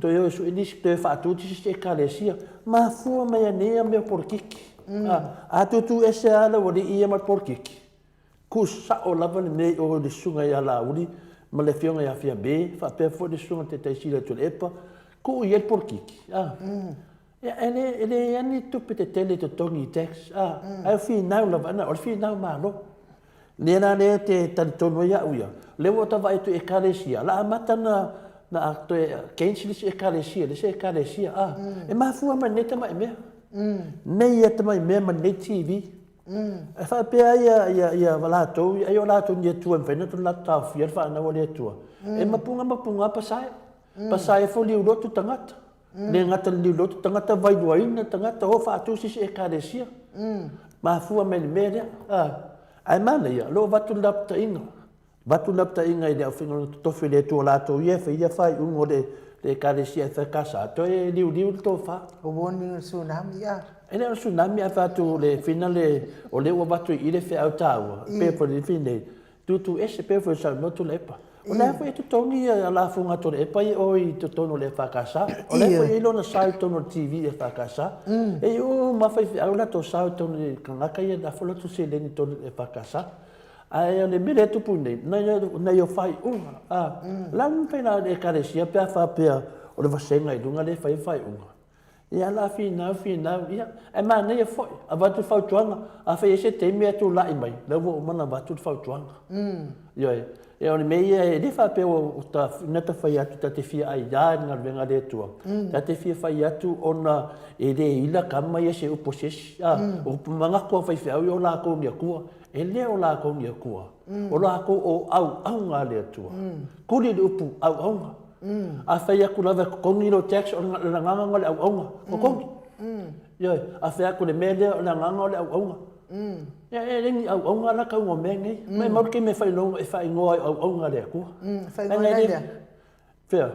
Toe o e sue nisi, toe faatu atu se isi ekalesia. Mafua mai anei ia mea o polokiki. A tutu ese lava le aualii ia ma le polokiki, Ku sao lava le mea i o i le susuga ia Laauli ma le afioga ia Fiame, faapea foi le susuga Tetaisili a Tuilaepa, tuu i ai le polokiki, a. Ia, e le, e leai lava ni tupe tetele e totogi i tax, a, ae o finau lava, na o le finau malo. Lea la lea te talitonu ai au ia, lea ua ta vaai atu i Ekalesia, la amata na, na toe cancel isi Ekalesia, le isi Ekalesia, a. E mafua mai lenei tamai mea. Nei ia tamai mea ma lenei TV. E faapea ai ia, ia, ia latou, ai o latou ni Atua e mafai ona latou taofia le fanau a le Atua. E mapuga mapuga pasae. Pasae fo liulotu tagata. Le gata le liulotu tagata, vailuaina tagata, o faatu se isi ekalesia. Mafua mai le mea lea. Ae manaia, o lo o avatu le lapataiga. Avatu le lapataiga i le aufaigaluega totofi a le Atua o latou ia e faia faaiuga o le Ekalesia EFKS, toe liuliu le tofa. O warning o le tsunami a? E le o le tsunami ae fai atu o le fina le, o lea ua avatu i i le feau taua, pei foi le fina nei, tutu ese pei foi saunoa Tuilaepa. O lea foi e totogi ia lafoga a Tuilaepa i o i totonu o le EFKS. O lea foi e i ai lona sao i totonu o le TV EFKS. E i uma lava faifeau latou sao i totonu o tagata ia e lafo latou seleni i totonu o le EFKS. Ae o le mea lea e tupu nei, nai o faaiuga, a, o le a le mafai la e Ekalesia pe a faapea o le vasega i luga lea e fai ai faaiuga? Ia la finau, finau, ia, ae manaia foi, avatu le fautuaga, afai e i ai se taimi ae tulai mai, lea ua uma ona avatu le fautuaga. Ioe, ia o le mea ia, e le faapea ua ta, na ta fai atu ta te fia aia i le galuega a le Atua, ta te fia fai atu ona e le ila kama ia se upu a se isi, a, o upu manatu a faifeau ia o latou ni Atua. E le o lakou ni Akua, o lakou o auauna a le Atua. Kuli le upu auauna. A fai atu lava e totogi lou tax, o le agaga lena o le auauna, totogi. Ioe, a fai atu le mea lea, o le agaga o le auauna. Ia, e le ni auauna la tau o mea nei. Maimau le taimi e faaigoa ai o auauna a le Atua. Faaigoa ai lea. Fea?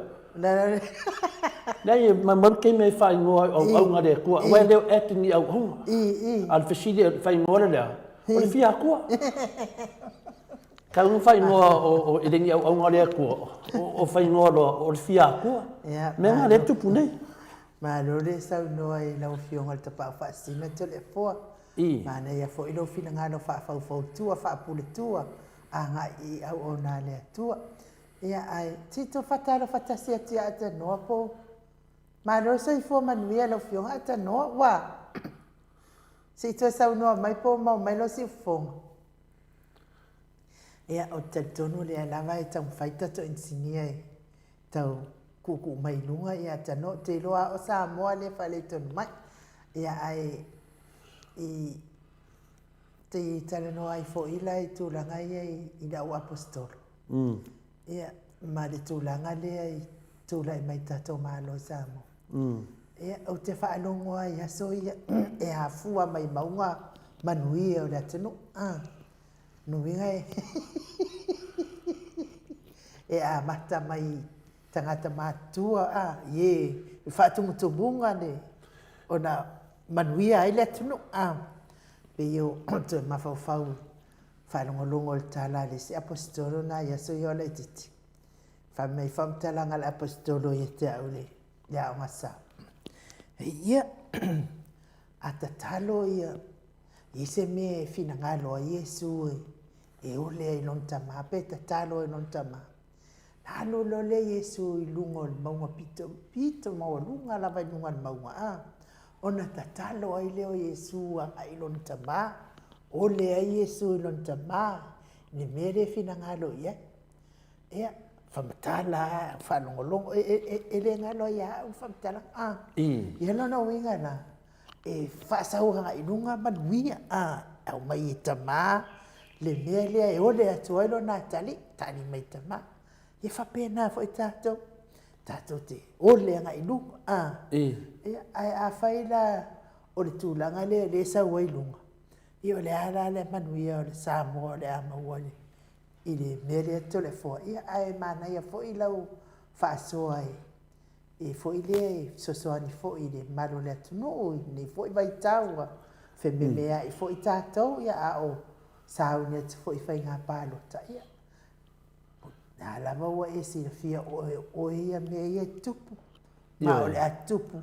Leai, e maumau le taimi e faaigoa ai o auauna a le Atua, aua e le o act ni auauna. A o le fesili, o le faaigoa lea o le a? O le fia Atua. Tau na faaigoa o e le ni auauna a le Atua, o faaigoa loa o le fia Atua. Mea na lea e tupu nei. Malo le saunoa i lau Afioga i le Tapaau Faasisina Toleafoa. Manaia foi lou finagalo faafaufautua, faapuletua agai i auauna a le Atua. Ia ae se i tou faatalofa tasi atu ia Atanoa po Malo le soifua manuia lau Afioga Atanoa ua se i toe saunoa mai po o maua mai lau siufofoga. Ia ou te talitonu o lea lava e taumafai tatou inisinia e tau kuukuu mai i luga ia Atanoa. Ou te iloa lava o Samoa lea e faaletonu mai. Ia ae i te talanoa ai foi la i tulaga ia i le au aposetolo. Ia, ma le tulaga lea i tulai mai tatou Malo i Samoa. Ia, ou te faalogo lava i aso ia e afua mai mauga manuia o le atunuu. Lona uiga e e amata mai i tagata matutua i e i faatumutumuga le ona manuia ai le atunuu. Pei o toe mafaufau Faalogologo i le tala a le isi Aposetolo na i aso ia o laitiiti. Fai mai faamatalaga a le Aposetolo ia te au i le aoga sa. Ia, a tatalo ia i se mea e finagalo ai Iesu e ole ai i lona tama pe tatalo ai i lona tama. Na alu loa lea Iesu i luga o le mauga pito, pito maualuga lava i luga o le mauga, a, ona tatalo ai lea o Iesu agai i lona tama, ole ai Iesu i lona tama i le mea lea e finagalo i ai. Ia, faamatala, faalogologo, e, e, e, e le galo ai ia au le faamatalaga, a. Ia lona uiga la, e faasau agai i luga manuia, a, aumai e tama le mea lea e ole atu ai lona atalii, tali mai tama. Ia faapena foi tatou, tatou te ole agai i luga, a. Ia, ae afai la o le tulaga lea o lea e sau ai i luga, ia o le a la le manuia o le Samoa o le a maua i le mea lea Toleafoa, ia ae manaia foi lau faasoa e e foi lea e fesoasoani foi i le mamalu o le atunuu i lenei foi vaitau ua fememeai foi tatou, ia a o sauni atu foi i faiga palota, ia Na lava ua e silafia o oe ia mea ia e tupu, ma o le a tupu,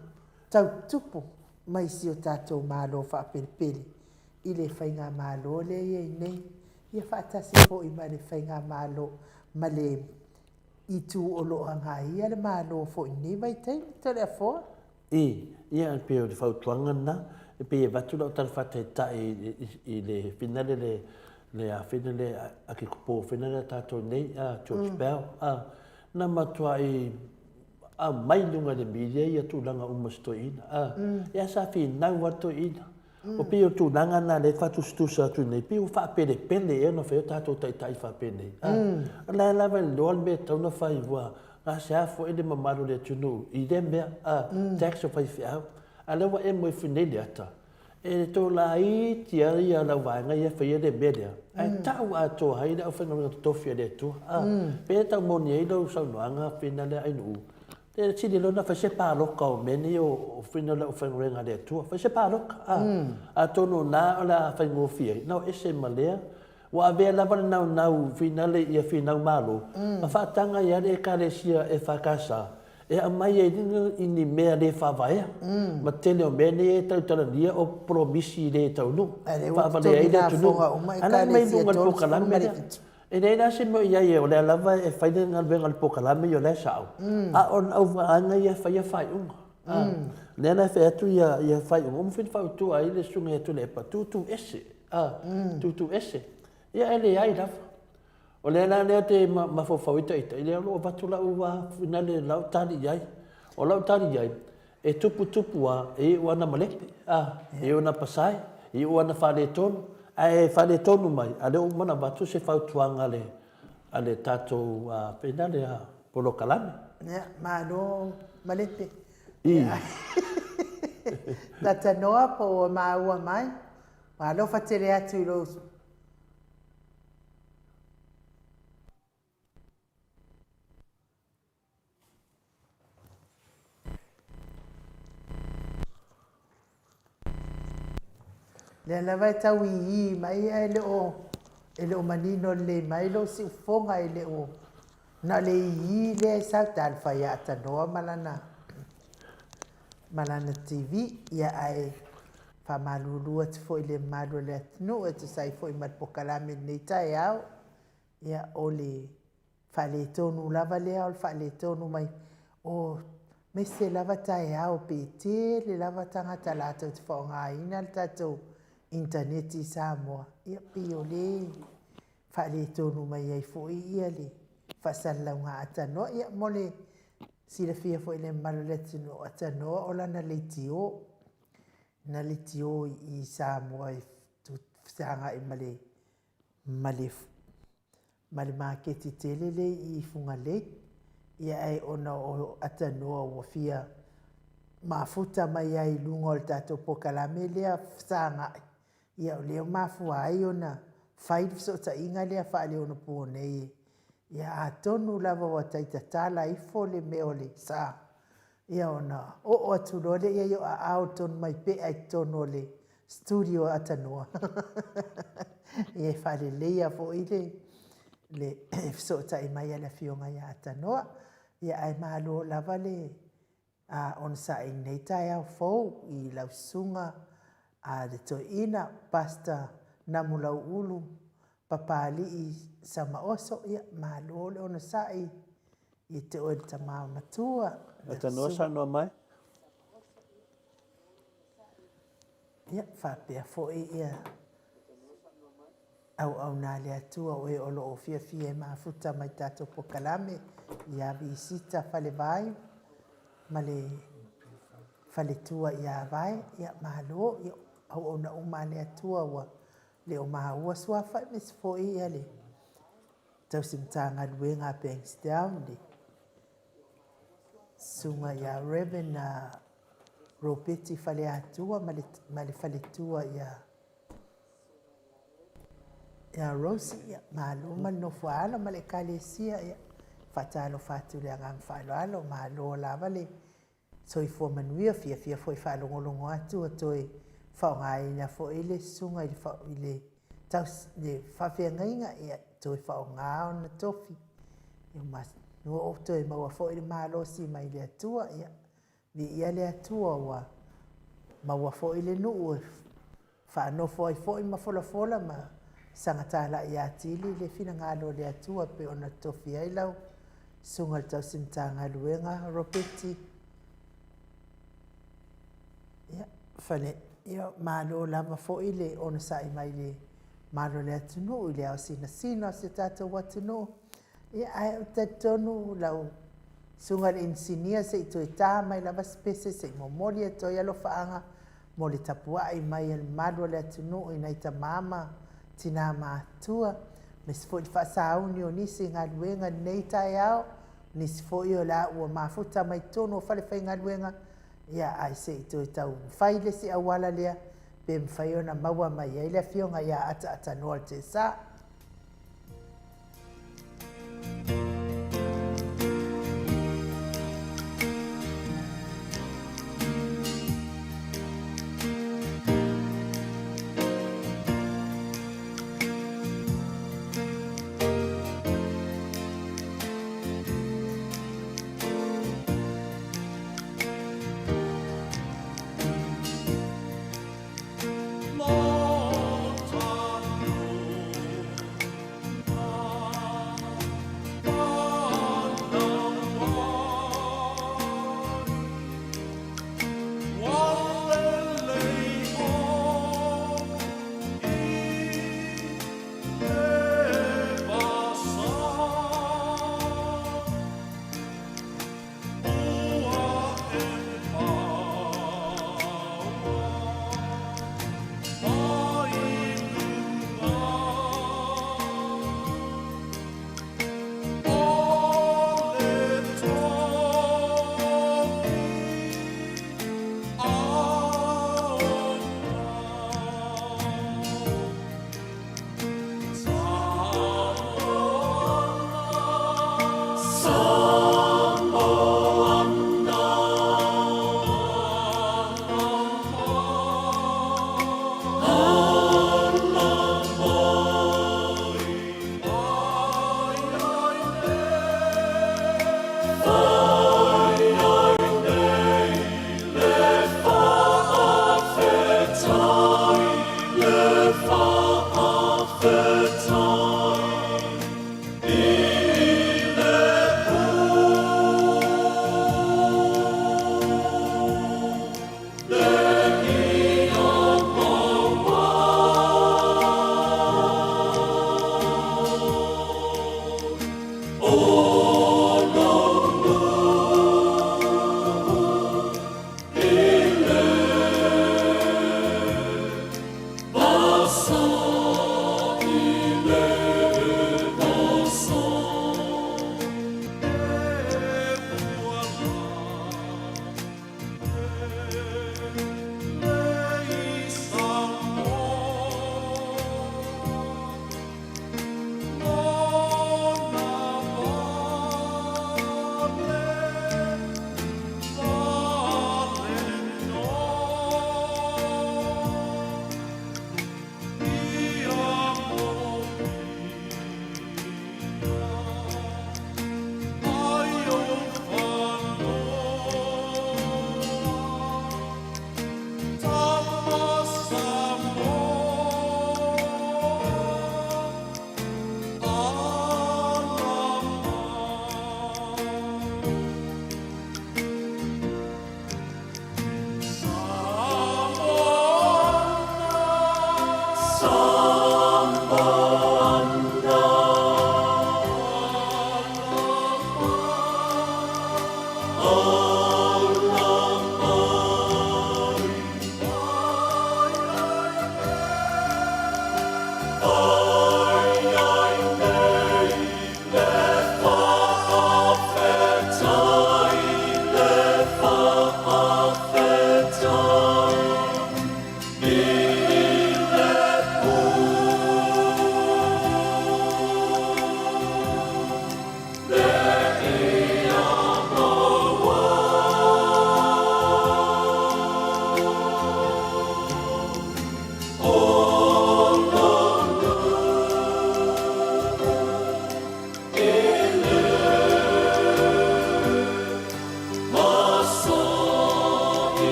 tau tupu mai si o tatou Malo faapelepele i le Faigamalo lea e i ai nei, ia faatasi foi ma le Faigamalo ma le itu o lo o agaia le Malo foi i lenei vaitaimi. Toleafoa. I, ia, e pei o le fautuaga lena, e pei e avatu lau tala faataitai i le finale le, le a finale a ke kupu finale a tatou nei, a George Bell, a, na matuai aumai i luga i le media ia tulaga uma o si toeaina, a, ia sa finau lava le toeaina. O pei o tulaga na lea e faatusatusa atu nei, pei ua faapelepele ea ona fai o tatou taitai faapenei. A, o la e lava e iloa le mea e tatau ona fai, ua gasea foi le mamalu o le atunuu i lea mea, a, tax o faifeau. A o lea ua emo ifo nei le ata, e tolaiti lava ia lau vaega ia e faia le mea lea, ae tau atoa ai le aufaigaluega totofi a le Atua. A, pei e tau moni ai lau saunoaga fina lea Ainuu, E sili loa ona fai se paloka o mea nei o fina o le aufaigaluega a le Atua. Fai se paloka, a. Atonu o na o le a faigofie ai, na o ese ma lea. Ua avea lava le naunau finale ia finau malo, ma faataga ai lava le Ekalesia EFKS e aumai ai i ni mea le faavaea, ma tele o mea nei e tautalagia o polomisi le taunuu, faavalea ai le atunuu. Ae la e aumai i luga o le polokalame lea. E leai la se mea o i ai, o lea lava e fai le galuega a le polokalame, ia o lea e sao, a o le auvaega ia e faia faaiuga. O lea la e fai atu ia faaiuga, ua mafai ona fautua ai le Susuga ia Tuilaepa, tuutuu ese, tuutuu ese. Ia ae leai lava. O lea la lea ou te mafaufau ai ita, lea o lo o avatu lau finale, lau tali i ai. O lau tali i ai, E tuputupu lava, e iu lava ina malepe, a, e iu ina pasae, e iu lava ina faaletonu. Ae faaletonu mai, a o lea ua uma ona avatu se fautuaga a le, a le tatou pei lea a polokalame. Ia, malo malepe. I. Tata Noa po ua maua mai. Ua alofa tele atu i lou Lea lava e tau ii mai ae le o e le o manino lelei mai lou siufofoga e le o na o le ii lea e sau talofa ia Atanoa ma lana ma lana TV ia ae faamalulu atu foi i le mamalu o le atunuu e tusa ai foi ma le polokalame i lenei taeao ia o le Faaletonu lava lea o le faaletonu mai o aemaise lava taeao pe tele lava tagata latou te faaaogaina le tatou internet i Samoa, ia pei o lea e faaletonu mai ai foi ia le faasalalauga atanoa. Ia mo le silafia foi e le mamalu o le atunuu, atanoa o lana leitio, na leitio i Samoa e fesagai ma le ma le ma le maketi tele lea i Fugalei, ia ae ona o Atanoa ua fia mafuta mai ai i luga o le tatou polokalame lea fesagai, ia o lea ua mafua ai ona fai le fesootaiga lea faaleonopo nei. Ia atonu lava ua tai tatala ifo le mea o le sa, ia ona oo atu loa lea i ou aao tonu mai pea i totonu o le studio a Tanoa. Ia e faaleleia foi le le fesootai mai a le Afioga ia Tanoa. Ia ae malo lava le onosai i lenei taeao fou i lau susuga a le Toeaina Pastor Namulauulu Papalii Samaoso. Ia malo le onosai ia te oe le tama matua. Tanoa saunoa mai. Ia, faapea foi ia auauna a le Atua o e o lo o fiafia e mafuta mai tatou polokalame ia Visita Falevai ma le faletua ia Vae. Ia, malo, ia, auauna uma a le Atua ua le o maua suafa aemaise foi ia le tausi Matagaluega a Bankstown, le Susuga ia Reverend Ropeti Faleatua ma le, ma le faletua ia ia Rosie, ia, malo ma le nofoaalo ma le ekalesia, ia, faatalofa atu i le agaga faaaloalo, malo lava le soifua manuia, fiafia foi faalogologo atu ua toe faaaogaina foi le susuga i le, i le, taus, le faafeagaiga, ia, toe faaaoga ona tofi. Ia ua ou toe maua foi le malosi mai le Atua, ia, viia le Atua ua maua foi le nuu e faanofo ai foi ma folafola ma sagatala'i atili le finagalo o le Atua e pei ona tofi ai lau Susuga i le Tausi Matagaluega Ropati. Ia, fale, ia, malo lava foi le onosai mai le mamalu o le atunuu i le ao sinasina o si o tatou atunuu. Ia, ae ou te talitonu lau Susuga i le Inisinia se i toe ta mai lava se pese se i momoli atu ai alofaaga mo le tapuai mai a le mamalu o le atunuu i nai tama ma tina matutua, aemaise foi le faasauni o nisi i galuega i lenei taeao, nisi foi o la ua mafuta mai totonu o falefaigaluega, ia ae se i toe taumafai le isi auala lea pe mafai ona maua mai ai le afioga ia Ataatanoa Letesa.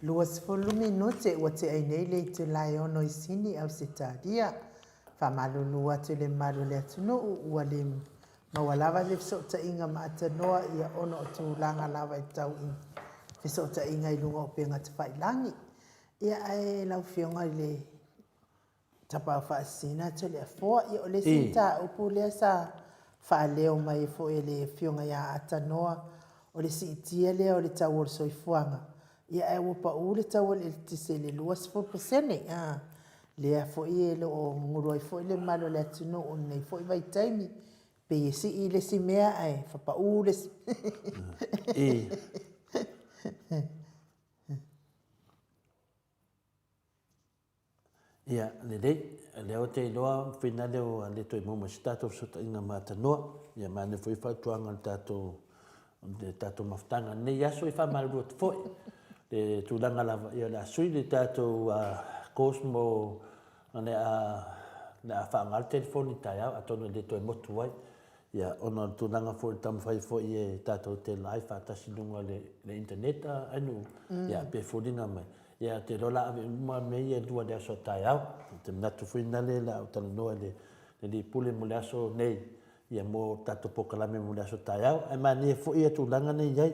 20 minute ua tea ai nei le itula e ono i Sini, Ausetalia. Faamalulu atu i le mamalu o le atunuu ua le maua lava le fesootaiga ma Atanoa ia ona o tulaga lava e tau i fesootaiga i luga o upega tafailagi. Ia ae lau Afioga i le Tapaau Faasisina Toleafoa, ia o le isi mataupu lea sa faaleo mai ai foi e le Afioga ia Atanoa, o le siitia lea o le tau o le soifuaga, ia ae ua pau le tau o le eletise i le 20%. A, lea foi e le o gugulu ai foi le mamalu o le atunuu i lenei foi vaitaimi, pei e sii le isi mea ae faapau le isi. Ia, lelei, o lea ou te iloa finale ua le toe maua ma se tatou fesootaiga ma Tanoa. Ia manaia foi fautuaga o le tatou le tatou mafutaga i lenei aso. E faamalulu atu foi le tulaga lava, ia o le a sui le tatou course mo o le a le a faaaoga le telefoni taeao atonu e le toe motu ai. Ia, ona o le tulaga foi o le taumafai foi e tatou te live faatasi i luga o le internet a nuu, ia pe foliga mai, ia ou te iloa o le a ave uma mea ia e lua i le aso a taeao. Ou te manatu foi lale o le a ou talanoa i le alii pule mo le aso nei, ia mo le tatou polokalame mo le aso taeao. Ae manaia foi ia tulaga nei i ai,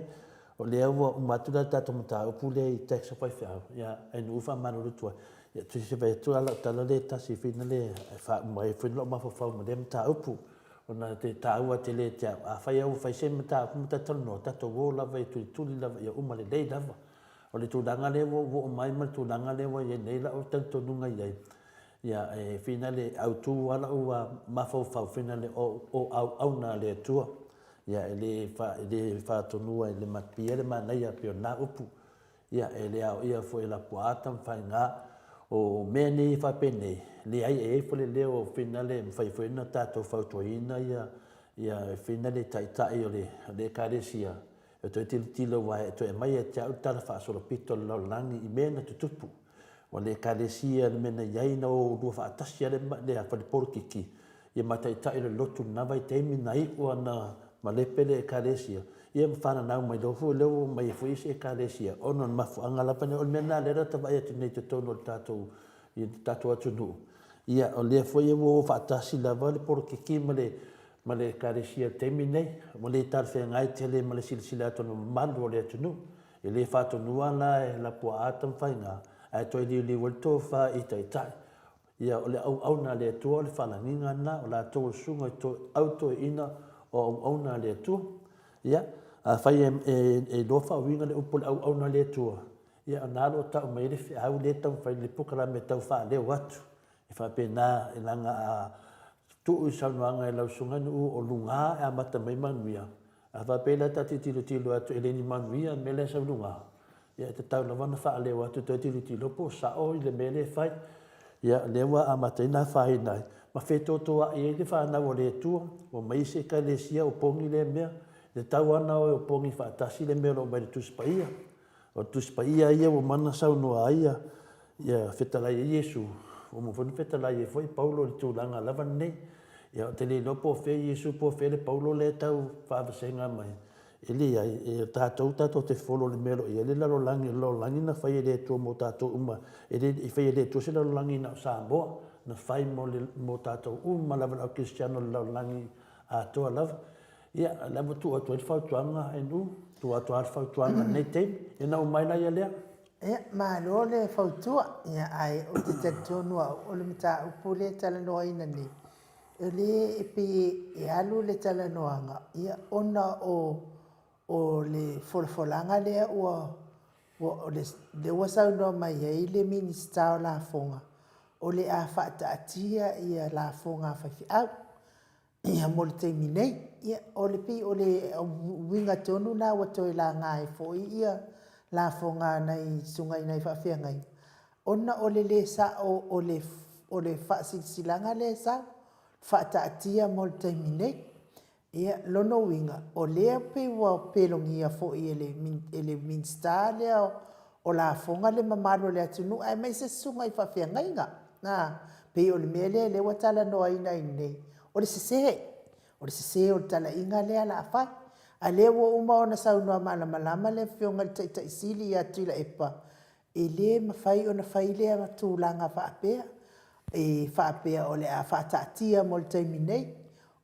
o lea ua uma atu la le tatou mataupu lea i tax a faifeau, ia ae nuu faamalulu atu ai, ia se i fai atu la lau tala lea e tasi foi lea e faauma ai foi lou mafaufau ma lea mataupu. Ona e taua tele ia te au, afai lava ua fai se mataupu ma tatou talanoa, tatou o lava e tulituli lava ia uma lelei lava. O le tulaga lea ua ou oo mai ma le tulaga lea ua i ai nei lau talitonuga i ai, ia e finale e autu lava lau mafaufau finale o auauna a le Atua. Ia e le e le faatonuina e le matupia le manaia pei o lena upu. Ia, e le aoaia foi e Lapuaa Tamafaiga. O mea nei e faapenei, leai, e i ai foi le leo o finale e mafai foi ona tatou fautuaina ia, ia finale taitai o le Ekalesia e toe tilotilo aua e toe aumai ia te au le tala faasolopito a le lalolagi i mea na tutupu. O le Ekalesia i le mea na i ai na o lua faatasi lava le fale polokiki ia ma taitai o le lotu i lena vaitaimi na iu lava na malepe le Ekalesia, ia ma fananau mai loa foi lea ua omai ai foi isi Ekalesia ona o le mafuaaga lava lea. O le mea lena lea ta te vaai atu nei i totonu o le tatou i le tatou atunuu, ia o lea foi ua o faatasi lava le polokiki ma le ma le Ekalesia i le taimi lenei. Ua le talafeagai tele ma le silasila atu o le mamalu o le atunuu. E le faatonuina la e Lapuaa Tamafaiga ae toe liuliu ai le tofa i taitai. Ia, o le auauna a le Atua o le faalagiga lena, o latou o le susuga i toe, au toeaina o auauna a le Atua. Ia, afai e, e, e iloa faauiga le upu o le auauna a le Atua, ia o lena o lo o tau mai ai le feau lea e taumafai i le polokalame e tau faaleo atu. E faapena, e leaga a tuu i saunoaga e lau susuga i nuu o luga e amata mai manuia, a faapea la ta te tilotilo atu e le ni manuia le mea lea e sau i luga, ia e tatau lava ona faaleo atu toe tilotilo po o sao i le mea lea e fai. Ia, lea ua amata ai ona afaina ai ma fetotoai ai le fanau a le Atua, ua omai isi ekalesia o pogi lea mea. E tatau lava ona o e opogi faatasi le mea o lo o aumai i le Tusi Paia. O le Tusi Paia ia ua uma ona saunoa ai ia, ia fetalai ai Iesu, ua uma foi ona fetalai ai foi Paulo i le tulaga lava lenei. Ia ou te le iloa po o fea Iesu po o fea le Paulo lea e tau faavasega mai. E leai, e o tatou tatou te folo i le mea o lo o i ai le lalolagi, o le lalolagi na fai e le Atua mo tatou uma, e le i faia e le Atua se lalolagi na o Samoa, na fai mo le mo tatou uma lava le au kerisiano o le lalolagi atoa lava. Ia, o lea ua tuu atu ai le fautuaga e Nu, tuu atu lava le fautuaga i lenei taimi. Ia ona uma ai laia lea. Ia, malo le fautua. Ia, ae ou te talitonu au, o le mataupu lea e talanoaina nei, o lea e pei e alu le talanoaga, ia, ona o, o le folafolaga lea ua, ua, o lea ua saunoa mai ai le Minisita o Lafoga, o le a faataatia ia lafoga a faifeau. Ia mo le taimi nei, ia o le pei o le uiga tonu lena ua toe laga ai foi ia lafoga a nai susuga i nai faafeagaiga, ona o le le sao o le o le faasilasilaga lea e sau, faataatia mo le taimi nei. Ia, lona uiga, o lea pei ua pelogia foi e le e le Minisita lea o lafoga le mamalu o le atunuu aemaise susuga i faafeagaiga. A, pei o le mea lea lea ua talanoaina ai nei, o le sese, o le sese o le talaiga lea o le a fai. A o lea ua uma ona saunoa malamalama le Afioga i le Taitai Sili ia Tuilaepa. E le mafai ona fai lea tulaga faapea, e faapea o le a faataatia mo le taimi nei.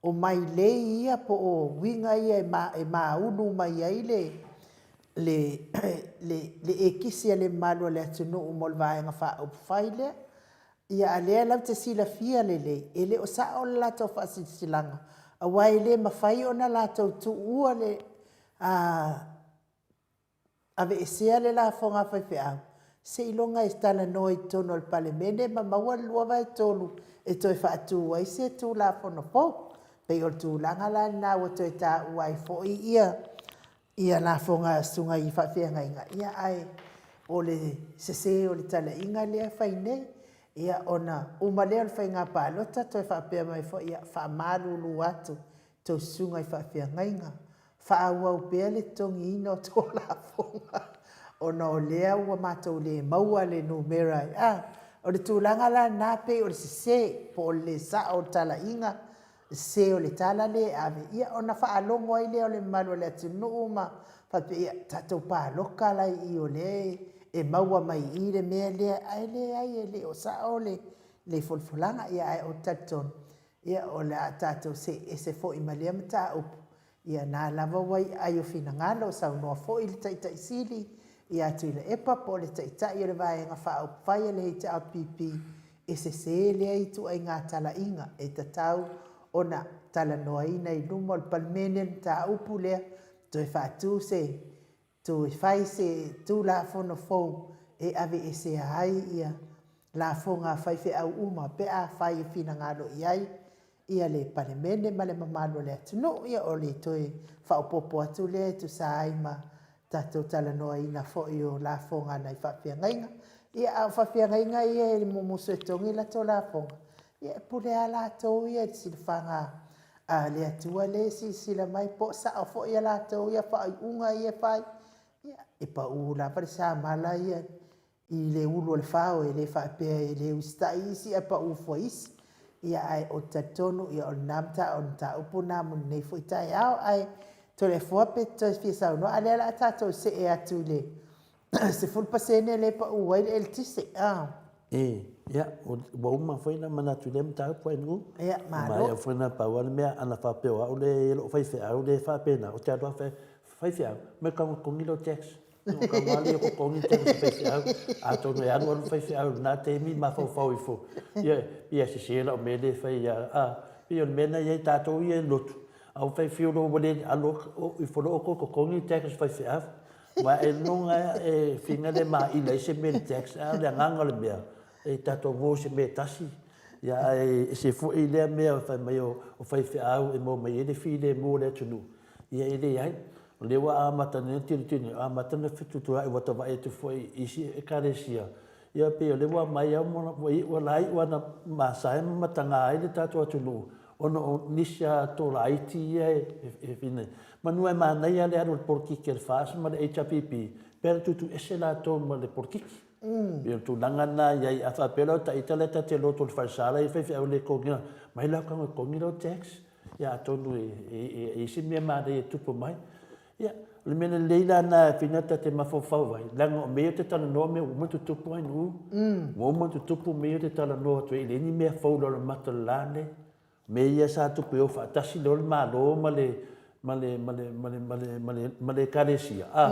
O mailei ia po o uiga ia e maunu mai ai le le ekisi a le mamalu o le atunuu mo le Vaega Faaupufai lea. Ia a o lea latou te silafia lelei, e le o sao le latou faasilasilaga, aua e le mafai ona latou tuua le aveesea le lafoga a faifeau, seiloga e talanoa i totonu o le Palemene ma maua le 2/3 e toe faatu ai se Tulafono fou. E pei o le tulaga la lena ua toe taua ai foi ia lafoga a susuga i faafeagaiga, ia ae o le sese o le talaiga lea e fai nei. Ia ona uma lea o le faiga palota toe faapea mai foi, ia faamalulu atu i a outou susuga i faafeagaiga, faaauau pea le totogiina o tou lafoga, ona o lea ua matou le maua le numera. O le tulaga la lena e pei o le sese po o le le sao o le talaiga, sese o le tala lea e ave, ia ona faalogo ai lea o le mamalu o le atunuu ma faapea, ia tatou palota la i i o lea e maua mai i i le mea lea, ae leai e le o sao le folafolaga. Ae ou te talitonu, o le a tatou see ese foi ma lea mataupu, ia o lena lava ua i aai o finagalo, saunoa foi le Taitai Sili ia Tuilaepa po o le Taitai o le Vaega Faaupufai a le HRPP, e sese lea ituaiga talaiga, e tatau ona talanoaina i luma o le Palemene le mataupu lea, toe faatu se, toe fai se Tulafono fou e aveesea ai ia lafoga a faifeau uma pe afai e finagalo i ai ia le Palemene ma le mamalu o le atunuu. Ia o le toe faaopoopo atu lea e tusa ai ma tatou talanoaina foi o lafoga a nai faafeagaiga. Ia a o faafeagaiga ia e mumusu e totogi latou lafoga, ia e pule lava latou ia i le silafaga a le Atua lea e silasila mai po o sao foi a latou ia faaiuga ia e fai. Ia, e pau lava le samala ia i le ulu o le fao, e le faapea e le usitai isi ae pau fua isi. Ia ae ou te talitonu o lena mataupu lena mo lenei foi taeao. Ae Toleafoa pe te toe fia saunoa, a o lea o le a tatou see atu i le 10% lea e pau ai le eletise. Ia, ua uma foi na manatu i lea mataupu Ainu. Ia, malo. Ua maea foi na pau lava le mea, ana faapea o au lea e i ai lou faifeau lea e faapena, ou te alu lava faifeau, omai e totogi lau tax. Ona tago lava lea totogi le tax a faifeau. Atonu e alu alu faifeau i lena taimi mafaufau ifo, ia, ia sese lau mea lea e fai ia, a, pei o le mea lena e i ai tatou ia i le lotu, a ua fai fiu loa ua le alu ifo loa outou e totogi le tax a faifeau. Aua ailoga e fina le maila ai se mea i le tax, a o le agaga o le mea, e tatou o i se mea e tasi, ia ae ese foi lea mea fai mai o faifeau e maua mai ai le filemu o le atunuu, ia e leai. O lea ua amata nei ona tilotilo, ua amata ona fetuutuunai, ua ta vaai atu foi i isi Ekalesia, ia pei o lea ua aumai lava ua iu lava ina masae ma mataga ai le tatou atunuu ona o nisi lava tolaiti ia e fina. Manu e manaia lava le alu o le polokiki a le FAST ma le HRPP, pe ala tuutuuese latou ma le polokiki. Pei o le tulaga lena e i ai, a faapea la o ita la e ta te loto i le falesa la e i ai faifeau le totogiina, omai la tago e totogi lau tax. Ia atonu e i ai se mea manaia e tupu mai. Ia, o le mea lelei la lena e fina ta te mafaufau ai, leaga o mea ia ou te talanoa mea ua uma ona tutupu ai nuu. Ua uma ona tutupu mea ia ou te talanoa atu ai, e leai ni mea fou i lalo o le mata o le la lenei. O mea ia sa tupu e o faatasi loa le Malo ma le, ma le, ma le, ma le, ma le, ma le, ma le Ekalesia, a,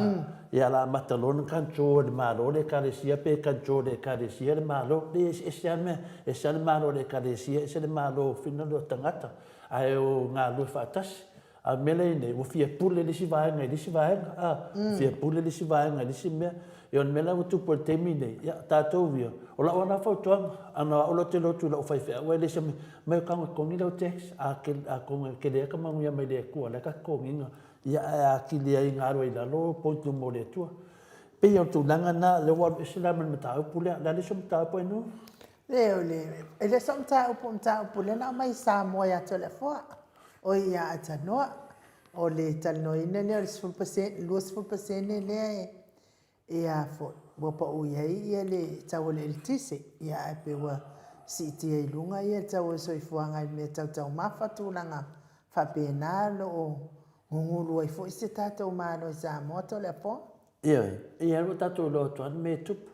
ia o le a amata loa ona control e le Malo le Ekalesia pe control e le Ekalesia le Malo. Leai, e eseese lava mea, ese lava le Malo o le Ekalesia, ese le Malo o tagata, ae o galulue faatasi. A o le mea lea e i ai nei, ua fia pule le isi vaega i le isi vaega, a, ua fia pule le isi vaega i le isi mea. Ia o le mea la ua tupu ai i le taimi lenei, ia, tatou ia, o lau lava lena fautuaga, ana o au la ou te lotu i lau faifeau ae le se mea, omai e tago e totogi lau tax, atonu e tele lava ka manuia mai le Atua o la e ta te totogiina, ia ae atili ai ina alu ai i lalo point uma o le Atua. E pei o le tulaga lena, o lea ua alu ese la ma le mataupu lea. O le a le isi mataupu Ainuu? E le o se mataupu, o le mataupu lea na aumai i Samoa ia Toleafoa. Oi ia Atanoa, o le talanoaina lea o le 10%, 20% lea e a foi, ua pau i ai le tau o le eletise, ia ae pei ua siitia i luga le tau o le soifuaga i mea tau taumafa, tulaga faapena o lo o gugulu ai foi se tatou Malo i Samoa Toleafoa. Ioe, e i ai lava tatou iloa atu lava le mea e tupu.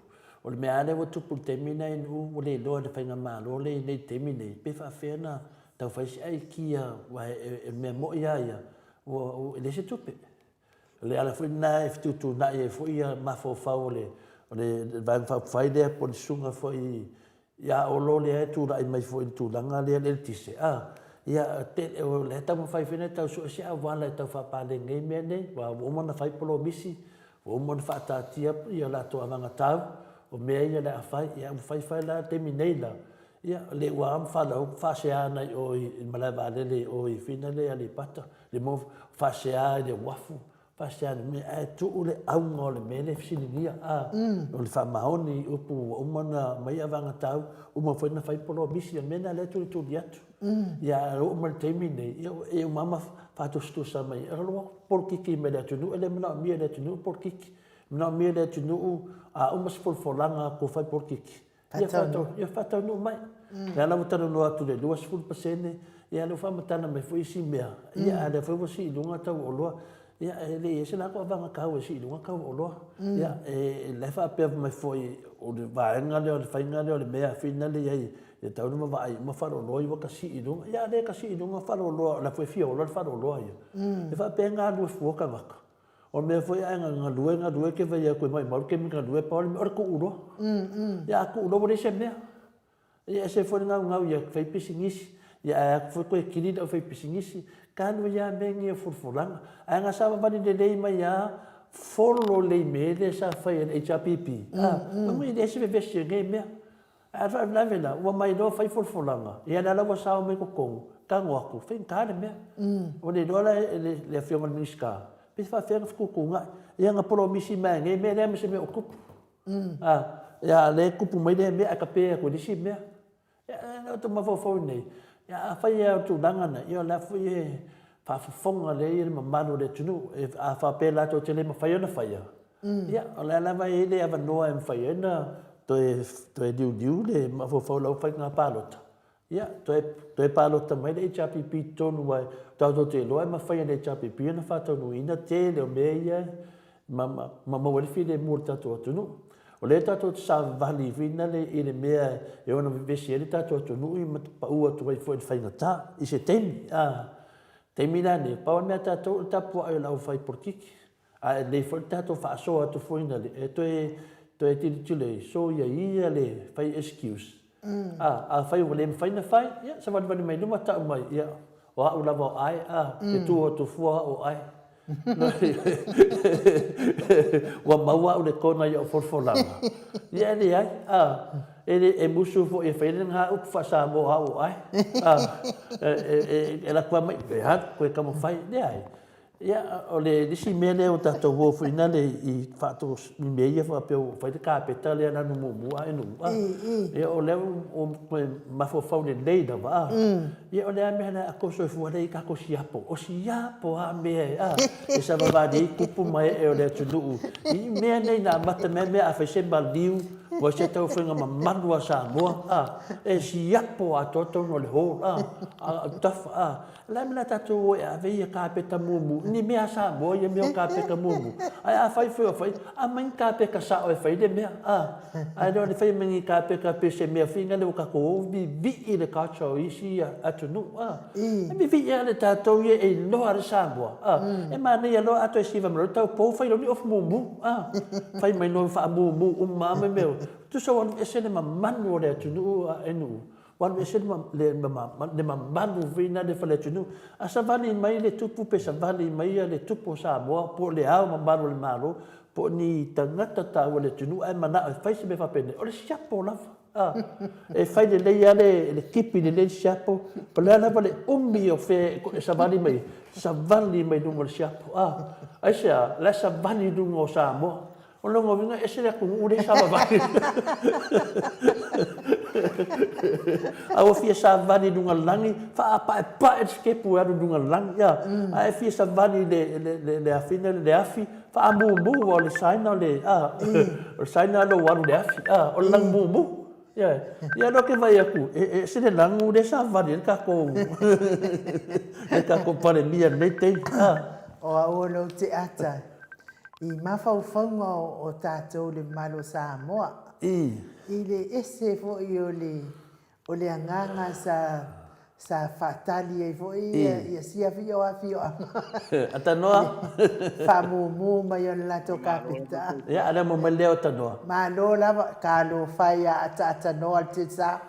O le mea lava lea ua tupu i le taimi lenei i nuu ua le iloa e le faigamalo lea i nei taimi nei pe faafefea ona tau fai se aikia aua o le mea moi lava ia ua e leai se tupe. O le ala foi lena e fetuutuunai ai foi ia mafaufau o le o le Vaega Faaupufai lea po o le susuga foi ia Olo lea e tulai mai foi i le tulaga lea o le eletise, a, ia, o lea e taumafai foi e tau sue se auala e tau faapaleni ai mea nei, aua ua uma ona fai polomisi, ua uma ona faataatia ia latou anagatau, o mea ia o le a fai, ia ua fai fai la, o le taimi nei la, ia, o lea ua ma faasea agai i o i le malae vaalele i o i Fina lea i Aleipata, le faasea i le uafu, Faasea le mea ae tuu le auga o le mea lea e fesiligia, a, o le faamaoni i upu ua uma ona aumai avagatau, uma foi ona fai polomisi, o le mea lena o lea e tulituli atu. Ia ae oo mai i le taimi lenei, ia ua e uma lava ma faatusatusa mai, e alu atu polokiki mai le atunuu, e le manaomia e le atunuu polokiki. E manaomia e le atunuu a uma se folafolaga a tou fai polokiki, Ia faataunuu mai. O lea la ua talanoa atu i le 20%, ia lea ua faamatala mai foi isi mea, ia a o lea foi ua sii i luga tau o oloa. Ia e le i i ai se latou avagataua e sii i luga tau o oloa. Ia e la e faapea mai foi o le vaega lea o le faiga lea o le mea finale i ai, e tatau ona vaavaai uma faleoloa ia ua ta sii i luga. Ia a le ta sii i luga faleoloa o la foi e fia ola le faleoloa ia. E faapea e galulue fua tagata. O le mea foi a e galue galue e te vaai atu e maumau le taimi galue pau le mea o le tuu loa. Ia a tuu loa ua leai se mea. Ia ese foi le gaugau ia fai pisinisi, ia ae atu foi toe kili le aufaipisinisi. Talu ai lava mea nei o folafolaga. Ae na savavali lelei mai lava follow lelei mea lea sa fai e le HRPP, a, aua e leai se vevesi o nei mea. Ae o le faalavelave la, ua mai loa fai folafolaga, ia lea la ua sao mai totonu, tago atu, faigata le mea. Ua le iloa la e le Afioga i le Minisita, pe faapefea ona fetuutuunai. Ia na polomisi mai lava i nei mea, leai ma se mea o tupu. A, ia a o lea e tupu mai lea mea ae tape atu i le isi mea. Ia na ou mafaufau i nei, ia afai lava o le tulaga lena, ia o la foi e faafofoga lelei le mamalu o le atunuu. A faapea latou te le mafai ona faia, Ia, o lea lava e i ai le avanoa e mafai ai ona toe, toe liuliu le mafaufau o lau faiga palota. Ia, toe, toe palota mai le HRPP i totonu aua tatou te iloa e mafai e le HRPP ona faataunuuina tele o mea ia ma, ma, ma maua ai le filemu o le tatou atunuu. O lea tatou te savavali foi lale i le mea e ono vevesi ai le tatou atunuu ma pau atu ai foi i le faigata i se taimi. A, taimi la nei, pau le mea a tatou o le tapuai o le aufai polokiki. A e lelei foi le tatou faasoa atu foi na le, e toe, toe tilotilo i ai, soia ia le fai excuse. A, afai ua le mafai ona fai, ia savalivali mai luma tau mai, ia, o au lava o ʻae, a, e tu atu fua au o ʻae. Ua maua au le kona i au folafolaga. Ia e leai, a, e le, e musu foi e fai lena upu faa-Samoa au o ʻae. A, e, e, e alu atu lava mai, e alu, toe taumafai, leai. Ia, o le isi mea lea ua tatou o foi nale i faatos i mea ia faapea ua fai le kapeta lea lanu mumu a enu a. Ia o lea ua toe mafaufau lelei lava a. Ia o le a mea lea a tou soifua lea i tatou siapo. O siapo a mea e a e savavali ai tupu ma ee o le atunuu i mea nei na amata mai mea a fai se maliu ua se taufaiga mamalu a Samoa a e siapo atoa totonu o le hall a a tafa a. O le a le mea o le a tatou o e ave ia kapeta mumu, ni mea a Samoa ia mea o kapeta mumu. Ae afai foi o fai, aumai ni kapeta sao e fai le mea, a. Ae le o le fai mai ni kapeta pei o se mea foi lea ua tatou o vivii le culture o isi atunuu, a. E vivii lava le tatou ia e iloa le Samoa, a. E manaia loa a toe siva mai loa le taupou fai loa ni ofu mumu, a. Fai mai loa faamumu uma lava ma mea, tusa ua alu ese le mamalu o le atunuu a e nuu. Ua alu ese le mamalu foi lena i le faleatunuu. A savali mai le tupu pe savali mai le tupu o Samoa po o le Ao mamalu o le Malo po o ni tagata taua o le atunuu ae manao e fai se mea faapenei, o le siapo lava. A, e fai lelei lava le tipi lelei le siapo, o le a lava le umi o fea e savali mai ai, savali mai luga o le siapo. A, aisea? O la e savali i luga o Samoa. O lona uiga e ese le atunuu lea e savavali. A ua fia savali i luga o le lagi, faapaepae le sikepu e alu i luga o le lagi, a. A e fia savali i le, le, le, le afi lea, le afi, faamumu, aua o le sign o le, a, o le sign lena o lou alu i le afi, a, o le lagi mumu. Ioe. Ia lea ou te vaai atu, e ese le lagu lea e savali ai le tatou, le tatou Palemia i lenei taimi, a. O au o lou te ata. I mafaufauga o tatou le mamalu o Samoa. I le ese foi o le o le agaga sa sa faatali ai foi ia sia afioaga. Atanoa. Faamumu mai o le latou kapeta. Ia, a lea mo mai lea o Tanoa. Malo lava, talofa e ia Ataatanoa le Tisa.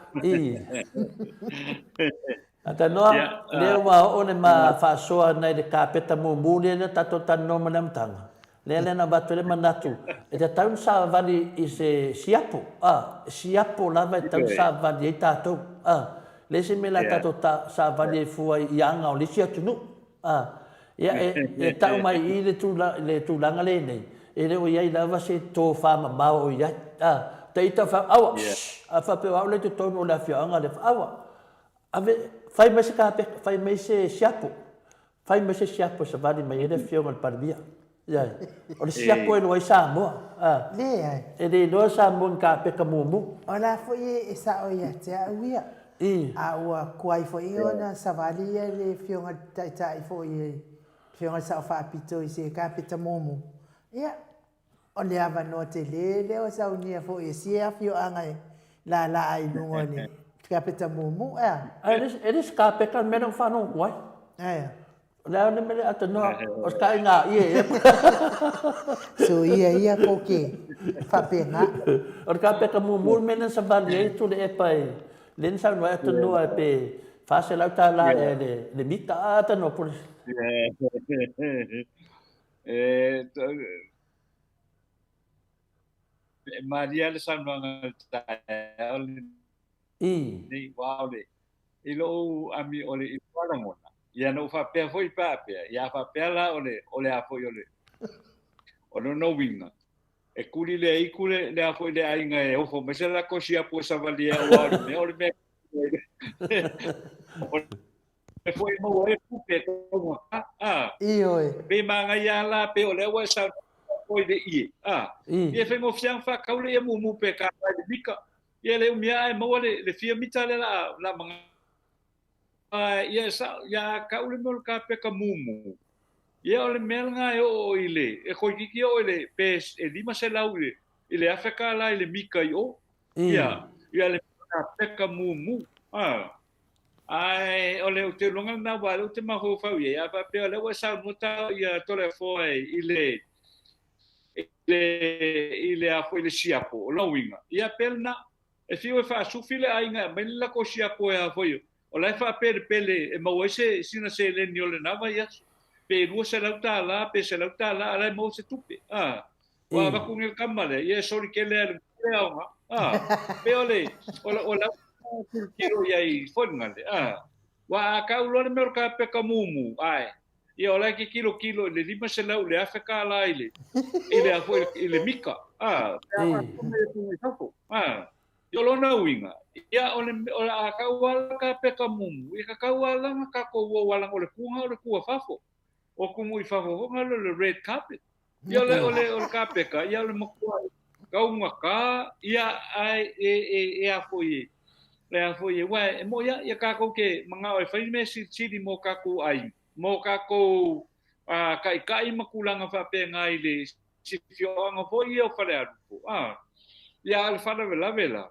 Atanoa, lea ua oo le ma faasoa nai le kapeta mumu lea na tatou talanoa mai le amataga. Lea lea na avatu ai le manatu, e tatau ona savali i se siapo, a, siapo lava e tatau ona savali ai tatou, a. Le isi mea la tatou savali ai fua i aga o le isi atunuu, a. Ia, e tau mai i i le le tulaga lenei, e le o i ai lava se tofa mamao o i ai, a. Ta ita fa, aua, shh, a faapea o au lea i totonu o le afioaga lea, aua, Ave, fai mai se kapeta, fai mai se siapo. Fai mai se siapo e savali mai ai le Afioga i le Palemia. Ioe. O le siapo e iloa ai Samoa. A. Leai. E le iloa Samoa i ni kapeta mumu. O la foi e sao ia te au ia. A ua tuai foi ona savali ia le Afioga i le Taitai foi, le Afioga i le Sao Faapito i se kapeta mumu. Ia, O le avanoa tele lea ua saunia foi e sia afioaga e laalaa i luga o le kapeta mumu, ea? E le se kapeta le mea lea ua faalogo atu ai. Ea. O le a le mea lea atanoa, o se taina ie ea. So ia ia ko ke faapena. O le kapeta mumu le mea lea na savali ai Tuilaepa i lea na saunoa ai atanoa pe $400 ea le mita a atanoa po o le. E malie le saunoaga i le taeao lenei, aua o le, i lou ami, o le, i lou lagona, ia na ou faapea foi pe a pea, ia a faapea la o le, o le a foi o le, o lona uiga, e kuli le aiku le, le a foi le aiga e ofo mai se lako siapo e savali ai aua o le mea, o le mea, o e foi maua ai tupe e taugata, a. Ioe. E pei manaia lava la pei o lea ua e saunoa foi i le ie, a. Ia e faigofie lava ona faatau le ie mumu pe kālā i le mita. Ia e le umi lava ae maua le fia mita lea o le a manao. Ia e sao, ia a tau le mea o le kapeka mumu, ia o le mea lena e oo i le, e toeitiiti oo i le, pe $500 i le $1,000 i le mita i o. Ia, ia le kapeka mumu, a. Ae o le ou te iloga lena aua o lea ou te mafaufau i ai, a faapea o lea ua e saunoa ta ia Toleafoa i le i le i le a foi le siapo, o lona uiga, ia pea lena, e fiu e faasufi le aiga e aumai le latou siapo e a foi, o la e faapelepele e maua ai se sina seleni o lena vaiaso, pe $200 pe $100 a o la e maua se tupe, a. Ua avatu nei le tama lea, ia e soli tele lava i le le aoga, a. Pei o le, o le, o lau tilotilo i ai foi lena, a. Ua a tau loa le mea o le kapeka mumu, ae, ia o la e te tilotilo i le $500 i le $1,000 i le, i le a foi i le mita, a, pe a faapea mai atu i fafo, a. Ia o lona uiga, ia o le, o le a tau lava le kapeka mumu, ia tatau lava la ona tatou o aua leaga o le tu lena o le tu a fafo. O kumu i fafo foi lena o le red carpet. Ia o le, o le, o le kapeka, ia o le matua taugata, ia ae e, e, e a foi e, e a foi e, uae, e moʻi a, ia kākou ke manao e fai mea silisili mo kākou ʻaiga, mo kākou taʻitaʻi ma tulaga faapena i le afioaga foi ia o Falealupo, a. Ia a o le faalavelave la,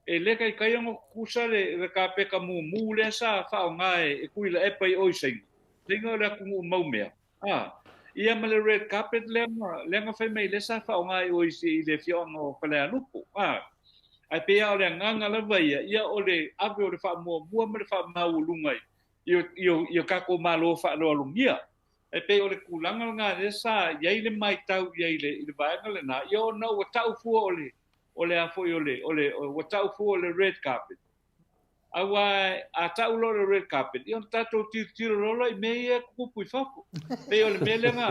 e le taitai ona tutusa le, le kapeka mumu lea sa faaaoga e, e Tuilaepa i o i Saina, Saina o le atunuu mau mea, A, ia ma le red carpet lea na, lea na fai mai lea sa faaaoga i o i, i le afioaga o Falealupo. A, ae pei lava o le agaga lava ia, ia o le ave o le faamuamua ma le faamaualuga i, i, i, i o tatou Malo faaaloalogia. E pei o le tulaga lena lea sa i ai le matau i ai i le, i le vaega lena, ia ona ua tau fua o le, o le a foi o le, o le, ua tau fua o le red carpet. Aua a tau loa le red carpet, ia ona tatou tilotilo loa la i mea ia e tutupu i fafo. Pei o le mea lea na,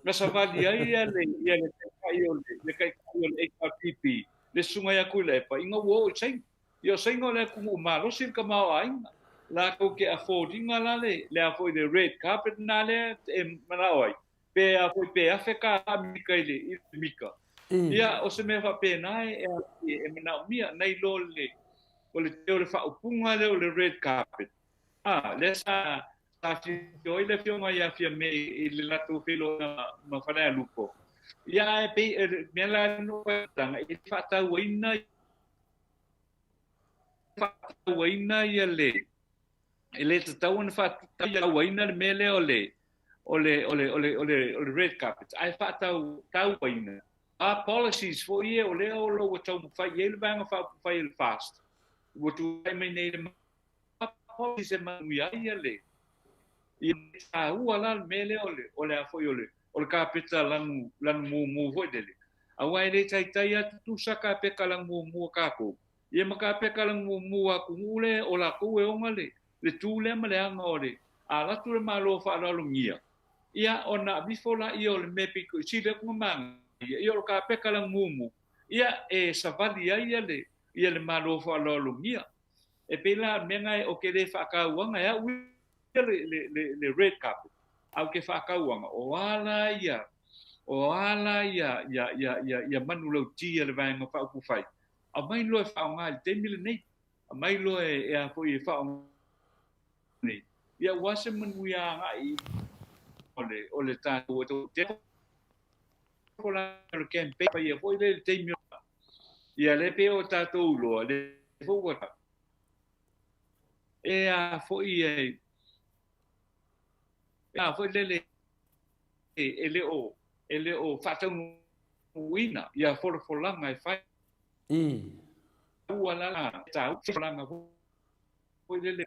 na savali ai ia le, ia le taitai o le, le taitai o le HRPP, le susuga ia Tuilaepa, ina ua oo i Saina. Ia o Saina o le atunuu malosi le tamaoaiga. Latou te afford ina la le, le a foi le red carpet na lea e manao ai, pe a foi pe $1,000 Amerika i le, i le mita. Ia, o se mea faapena e, e, e manaomia, nai lo le, o le tele o le faaupuga lea o le red carpet. A, lea sa, sa afio ai le afioga ia Fiame i le latou feiloaiga ma Falealupo. Ia ae pei e le mea la no tanga e faatauaina ia le e le tatau ona faatauaina le mea lea o le o le o le o le o le o le red carpet ae faatauaina a policies foi ia o lea o lo o taumafai i ai le Vaega Faaupufai o le FAST ua tulai mai nei le policies e manuia ai ia le ia taua la le mea lea o le o le a foi o le o le kapeta lanu lanu mumu foi lele aua e le taitai a tutusa kapeka lanu mumu a kākou ia ma kapeka lanu mumu a atunuu le o lakou e ona le le tu lea ma le aga o le a alu atu le Malo faaaloalogia ia ona avifo laia o le mea pito i sili atu na manaia ia o le kapeka lanu mumu ia e savali ai ia le ia le Malo faaaloalogia e pei la o le mea lena o ke le faatauaga e au ia le le le le red carpet a o ke faatauaga o a la ia o a la ia ia ia ia ia manulauti a le Vaega Faaupufai aumai loa e faaaoga i le taimi lenei aumai loa e e a foi e faaaoga nei ia aua se manuia agai o le o le tatou o le campaign faia foi lea i le taimi ia lea pei o tatou iloa le foi ua e a foi e a foi lele e le o e le o faataunuuina ia folafolaga e fai I. Ua la la tau folafolaga foi lele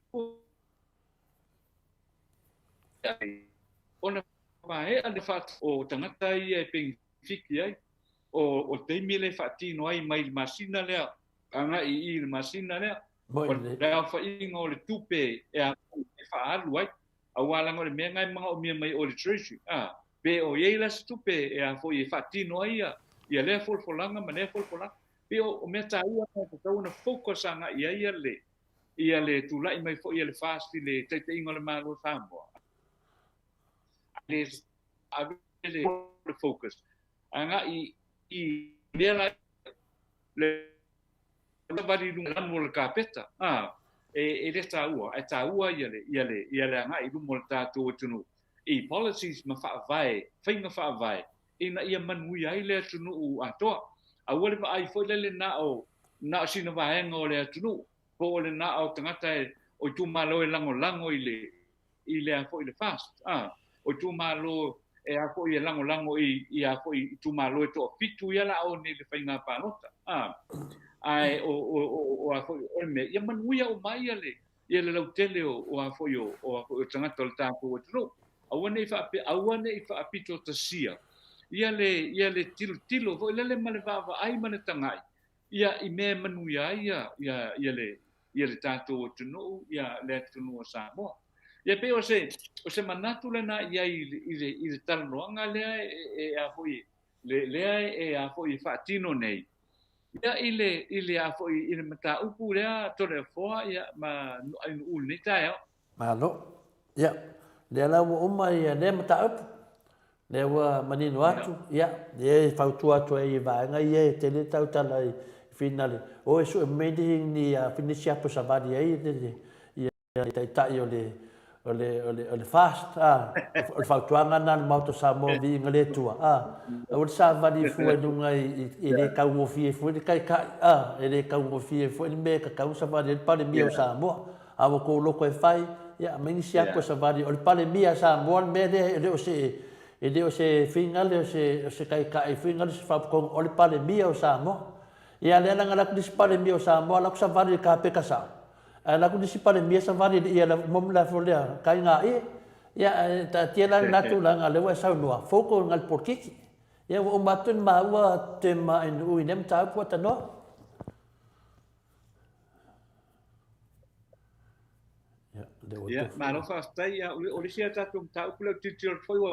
ona maea le faat o tagata ia e penefiti ai o o le taimi lea e faatino ai mai le masina lea agai i le masina lea o le aofaiga o le tupe e e faaalu ai aua leaga o le mea lena e manaomia mai o le Treasury a pe o i ai la se tupe e a foi e faatino ai ia ia lea folafolaga ma lea folafolaga pei o mea taua na e tatau ona focus agai i ai ia le ia le tulai mai foi a le FAST i le taitaiga o le Malo o Samoa le ave le focus agai i mea la le savali i luga lanu o le kapeta a e, e le taua ae taua ia le ia le ia le agai i luma o le tatou atunuu i policies ma faavae faiga faavae ina ia manuia ai le atunuu atoa. Aua le vaai foi lele na o na o sina vaega o le atunuu po o le na o tagata e o itumalo e lagolago i le i le a foi le FAST a o itumalo e a foi e lagolago i i a foi itumalo e toafitu ia la o nei le faiga palota a ae o o o o a foi o le mea ia manuia uma ai le ia le lautele o o a foi o o a foi o tagata o le tatou atunuu. Aua ne i faapea aua ne i faapitotasia ia le ia le tilotilo foi lele ma le vaavaai ma le tagai ia i mea e manuia ai ia ia ia le ia le tatou atunuu ia le atunuu o Samoa. Ia pei o se o se manatu lena i ai i le i le i le talanoaga lea e e a foi le lea e a foi e faatino nei ia i le i le a foi i le mataupu lea Toleafoa ia ma Nu'u i lenei taeao. Malo. Ia, lea la ua uma ia lea mataupu. Lea ua manino atu, ia, lea e fautua atu ai i vaega ia e tele tautala i finale. O e sue mai ni ni a finisi apo savali ai le ia le taitai o le o le o le o le FAST a o le fautuaga lena a le Maota o Samoa viiga le Atua a aua le savali fua i luga i e le taugofie foi le taitai a e le taugofie foi le mea e tatau ona savali ai le Palemia o Samoa a ua tou loto e fai ia aumai nisi ato e savali o le Palemia a Samoa le mea lea e le o se e le o se finagalo o se o se taitai finagalo o se faapotopotoga o le Palemia o Samoa ia lea leaga alu atu le isi Palemia o Samoa alu atu savali i le kapeta sao Ae alu atu le isi Palemia savali i le ia mo le afo lea kai ngā ie. Ia ae taatia la lena tulaga lea ua e saunoa, fou tou ngai le polokiki. Ia ua uma atu ni maua te ma e nuu i lea mataupu ua tanoa. Ia, lea ua Ia, malo faafetai. Ia, o le isi a tatou mataupu lea ou te tilotilo atu foi ua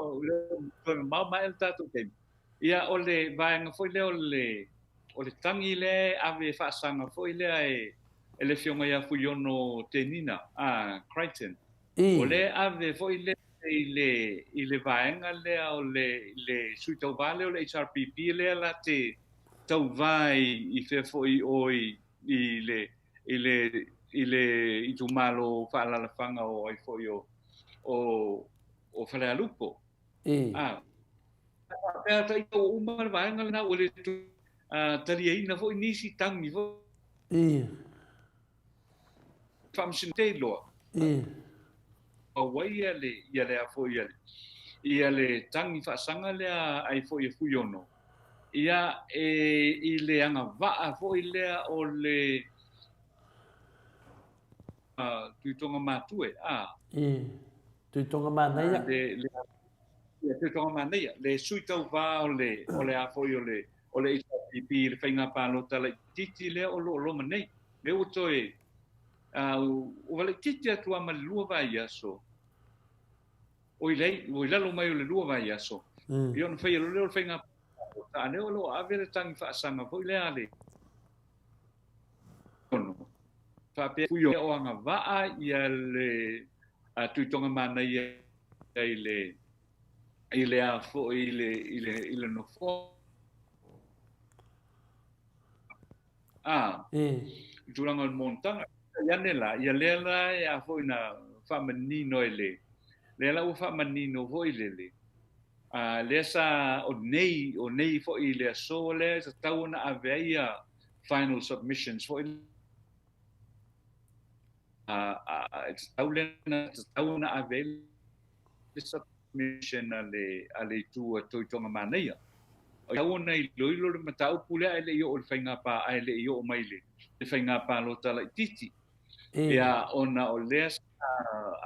toe mamao maea le tatou taimi. Ia, o le vaega foi lea o le o le tagi lea e ave e faasaga foi lea e e le Afioga ia Fuiono Tenina, a, Crichton. I. O lea e ave foi lea i le i le vaega lea o le le sui tauva lea o le HRPP lea la te tauva i i fea foi i o i i le i le i le itumalo faaalaalafaga o ai foi o o o Falealupo. I. A. Faapea ita ua uma le vaega lena ua le toe taliaina foi nisi tagi foi. Faamasino te iloa. Pau ai ia le ia le a foi ia le ia le tagi faasaga lea ai foi e Fuiono. Ia e i le agavaa foi lea o le Tuitoga Matue, a. Tuitoga Manaia. Le, ia, Tuitoga Manaia, le sui tauva o le, o le a foi o le, o le HRPP i le faiga palota laitiiti lea o lo o loma nei. Lea ua toe, ua laitiiti atu lava ma le 2 vaiaso, oi leai, ua i lalo mai o le 2 vaiaso, ia ona faia loa lea o le faiga palota, a lea o lo o ave le tagi faasaga foi lea a le, Faapea foi o agavaa ia le Tuitoga Manaia i le i le a foi i le i le i le nofoa. A i tulaga o le monotaga i ane la ia lea la e a foi na faamanino e le lea la ua faamanino foi le le A lea sa o nei, o nei foi i le aso lea e tatau ona ave ai ia final submissions foi a, a, e tatau lea na tatau ona ave ai le submission a le, a le itu a Toitoga Manaia. E tatau ona iloilo le mataupu lea ae le i oo i le faiga pa, ae le i oo mai le, le faiga palota laitiiti. Ia, ona o lea sa,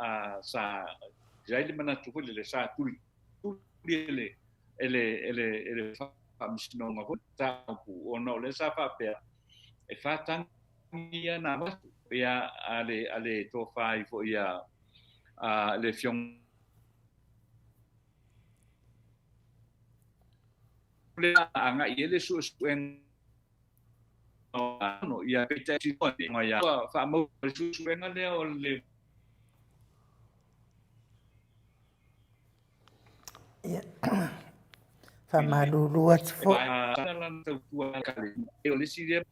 a, sa i ai le manatu foi lele, sa tulituli e le, e le, e le, e le faamasinoga foi le mataupu, ona o lea sa faapea, e faatagi ia na avatu, ia, a le, a le tofa ai foi ia, a le Afioga lea agai i ai le suesuega ia peitai ua faamau le suesuega lea o le Ia, faamalulu atu foi. O le isi lea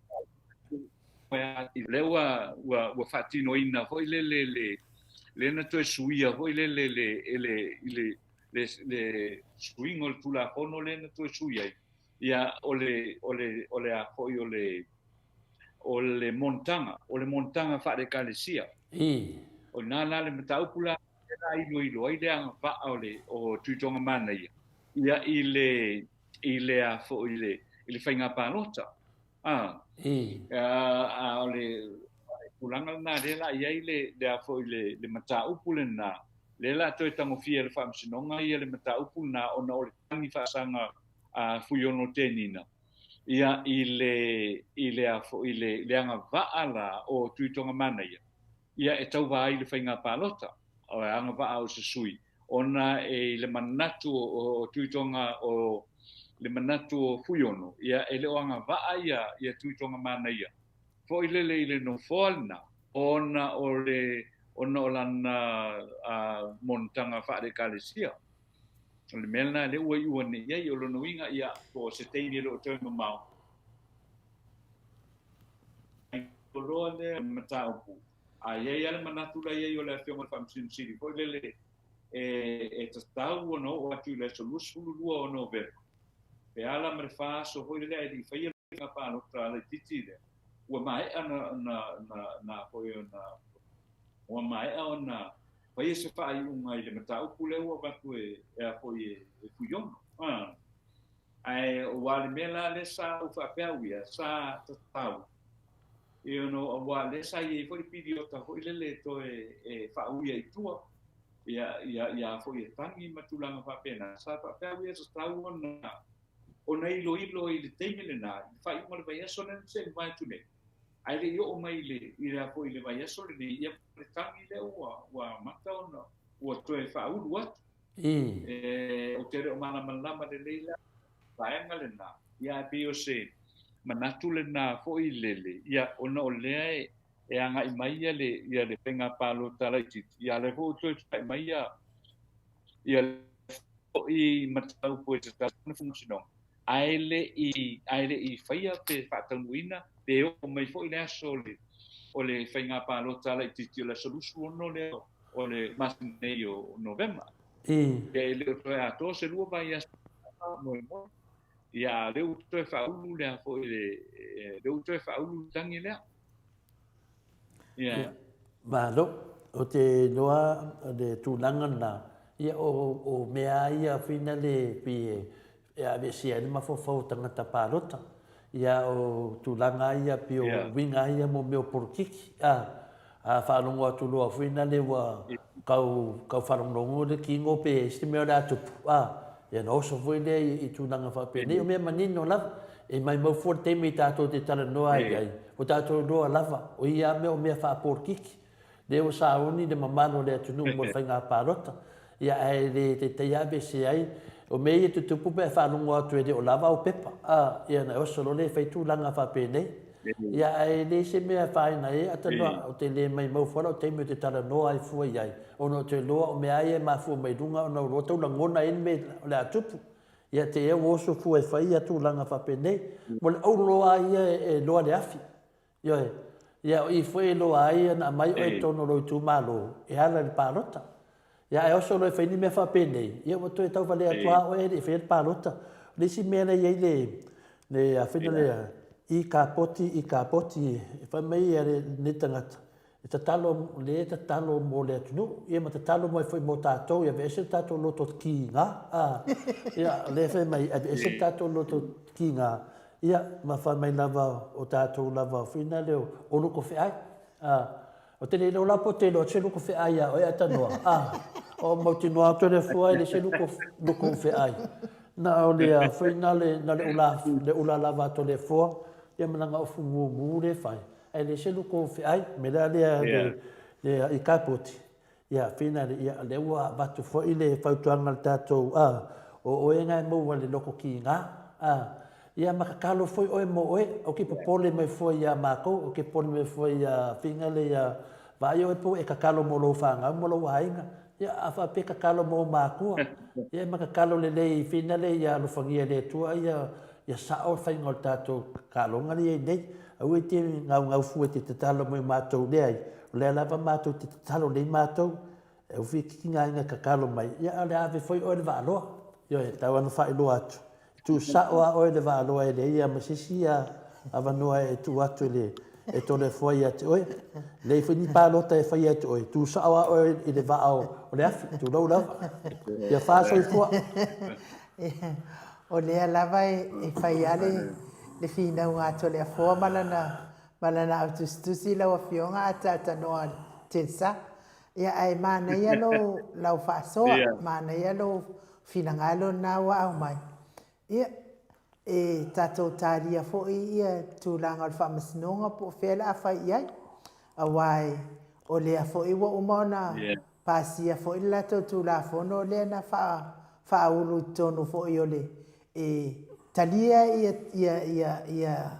lea ua ua ua faatinoina foi le le le lea na toe suia foi le le le le le le le suiga o le Tulafono lea na toe sui ai. Ia, o le, o le, o le a foi o le, o le monotaga, o le monotaga faale-Ekalesia. O i ina la le mataupu la, lea la iloilo ai le agavaa o le, o Tuitoga Manaia, ia, i le, i le a foi, i le, i le faiga palota. A, a, o le, tulaga lena lea la i ai le, le a foi le, le mataupu lena, lea la toe tagofia e le Faamasinoga ia le mataupu lena ona o le tagi faasaga a Fuiono Tenina ia i le i le a foi le le agavaa la o Tuitoga Manaia ia e tauva ai i le faiga palota o le agavaa o se sui ona e i le manatu o Tuitoga o le manatu o Fuiono ia e le o agavaa ia ia Tuitoga Manaia foi lele i le nofoa lena ona o le ona o lana monotaga faale-Ekalesia. O le mea lena lea ua iu ane i ai, o lona uiga, ia, po o se taimi e le o toe mamao, loa lea mataupu, a i ai lava le manatu la i ai o le Afioga i le Faamasino Sili foi lele e tatau ona oo atu i le aso 22 o Novema, pe a la ma le fa aso foi lele ae le i faia le faiga palota laitiiti lea, ua maea na, na, na, na foi ona, ua maea ona faia se faaiuga i le mataupu lea ua avatu e, e a foi e, e Fuiono. Ah. Ae aua le mea la lea sa ou faapea au ia, sa tatau, you know, aua lea sa i ai foi le piliota foi lele e toe e faauia i tua, ia, ia, ia foi e tagi ma tulaga faapena. Sa faapea au ia tatau ona, ona iloilo i le taimi lena, i le faaiuga o le vaiaso lea na se i mavae atu nei. Ae le i oo mai i le, i le a foi i le vaiaso lenei, ia le tagi lea ua, ua amata ona, ua toe faaulu atu. E, ou te le o malamalama lelei la vaega lena, ia ae pei o se manatu lena foi lele, ia ona o lea e, e agai mai ia le, ia le faiga palota laitiiti, ia lea foi ua toe tulai mai ia, ia foi mataupu e tatau ona faamasinoga, ae le i, ae le i faia pe faataunuuina, pe oo mai foi le aso o le, o le faiga palota laitiiti o le aso 26 lea o le masina nei o Novema. E le o toe atoa se 2 vaiaso. faamoemoe. Ia, a o lea ua toe faaulu le a foi le, lea ua toe faaulu le tagi lea. Ia. Malo. Ou te iloa le tulaga lena, ia o, o mea lava ia foi nale pei e, e aveesea ai le mafaufau o tagata palota. Ia o tulaga lava ia pei o uiga lava ia mo mea o polokiki, a. A faalogo atu loa foi nale ua tau, tau faalogologo le tino pe i ai se mea o le a tupu, a, ia ona oso foi lea i tulaga faapenei. O mea manino lava, e maimau fua le taimi tatou te talanoa ai ai, ua tatou iloa lava, o ia lava mea o mea faapolokiki. Lea ua sauni le mamalu o le atunuu mo le faiga palota, ia ae le taitai aveese ai. O mea ia e tutupu pe a faalogo atu e le o lava au pepa, a, ia ona oso loa lea e fai tulaga faapenei. Ia ae leai se mea e afaina ai, atanoa, ou te le maimau fua lau taimi ou te talanoa ai fua i ai, ona ou te iloa o mea lava ia e mafua mai luga ona o loa tau lagona ai le mea o le a tupu. Ia te i ua oso fua e fai ia tulaga faapenei. Mo le auloa lava ia e loa le afi. Ioe. Ia o i foi e loa ai ona aumai oe i totonu o lou itumalo e ala i le palota. Ia ae oso loa e fai ni mea faapenei, ia ua toe tauvalea atu lava oe e le i faia le palota. O le isi mea lea e i ai le, le a fai le i kapoti, i kapoti, e fai mai lenei tagata, e tatalo, o lea e tatalo mo le atunuu, ia ma tatalo mai foi mo tatou, ia aveese le tatou loto kiga, a, ia, o lea e fai mai, aveese le tatou loto kiga, ia, ma fai mai lava o tatou lava foi na lea o loko feai, a, Ou te le iloa la po o te iloa atu se luku feai iā oe Atanoa, a, o mautinoa atu le afua e le se luku, luku feai. Na o le a foi na le, na le ula, le ula lava atu o le afua, ia ma lana ofu mumu le fai, ae le se luku feai, me lea lea le, le i kapoti. Ia, finale, ia, lea ua avatu foi le fautuaga a le tatou, a, o oe na e maua i le loko kiga, a, ia ma tatalo foi oe mo oe, ou te popole mai fua iā matou, ou te popole mai fua iā finale iā vaai oe po e tatalo mo lou fanau ma lou aiga, ia, a faapea e tatalo mo ou matua, ia ma tatalo lelei finale ia alofagia e le Atua ia, ia sao le faiga o le tatou taaloga lea e i ai nei. Aua e te gaugau fua e te tatalo mai matou, leai, o lea lava matou te tatalo nei matou, e ufi kiki ngā inga tatalo mai, ia a o le ave foi oe le vaaloa. Ioe, e tau ana faailoa atu, e tuu sao a oe le vaaloa e leai a ma se isi avanoa e tuu atu e le e Toleafoa ia te oe. Leai foi ni palota e faia e te oe, tuu sao a oe i le vaa o le afi, tulou lava. Ia fa soifua. O lea lava e fai lava le finauga a Toleafoa ma lana ma lana autusitusi lau Afioga a taatanoa le Tensa. Ia ae manaia lou lau faasoa, manaia lou finagalo lena ua aumai. Ia e tatou talia foi ia tulaga o le faamasinoga po o fea le a fai i ai. Aua o lea foi ua uma ona pasia foi le latou Tulafono lea na faaulu i totonu foi o le e talia ia ia ia ia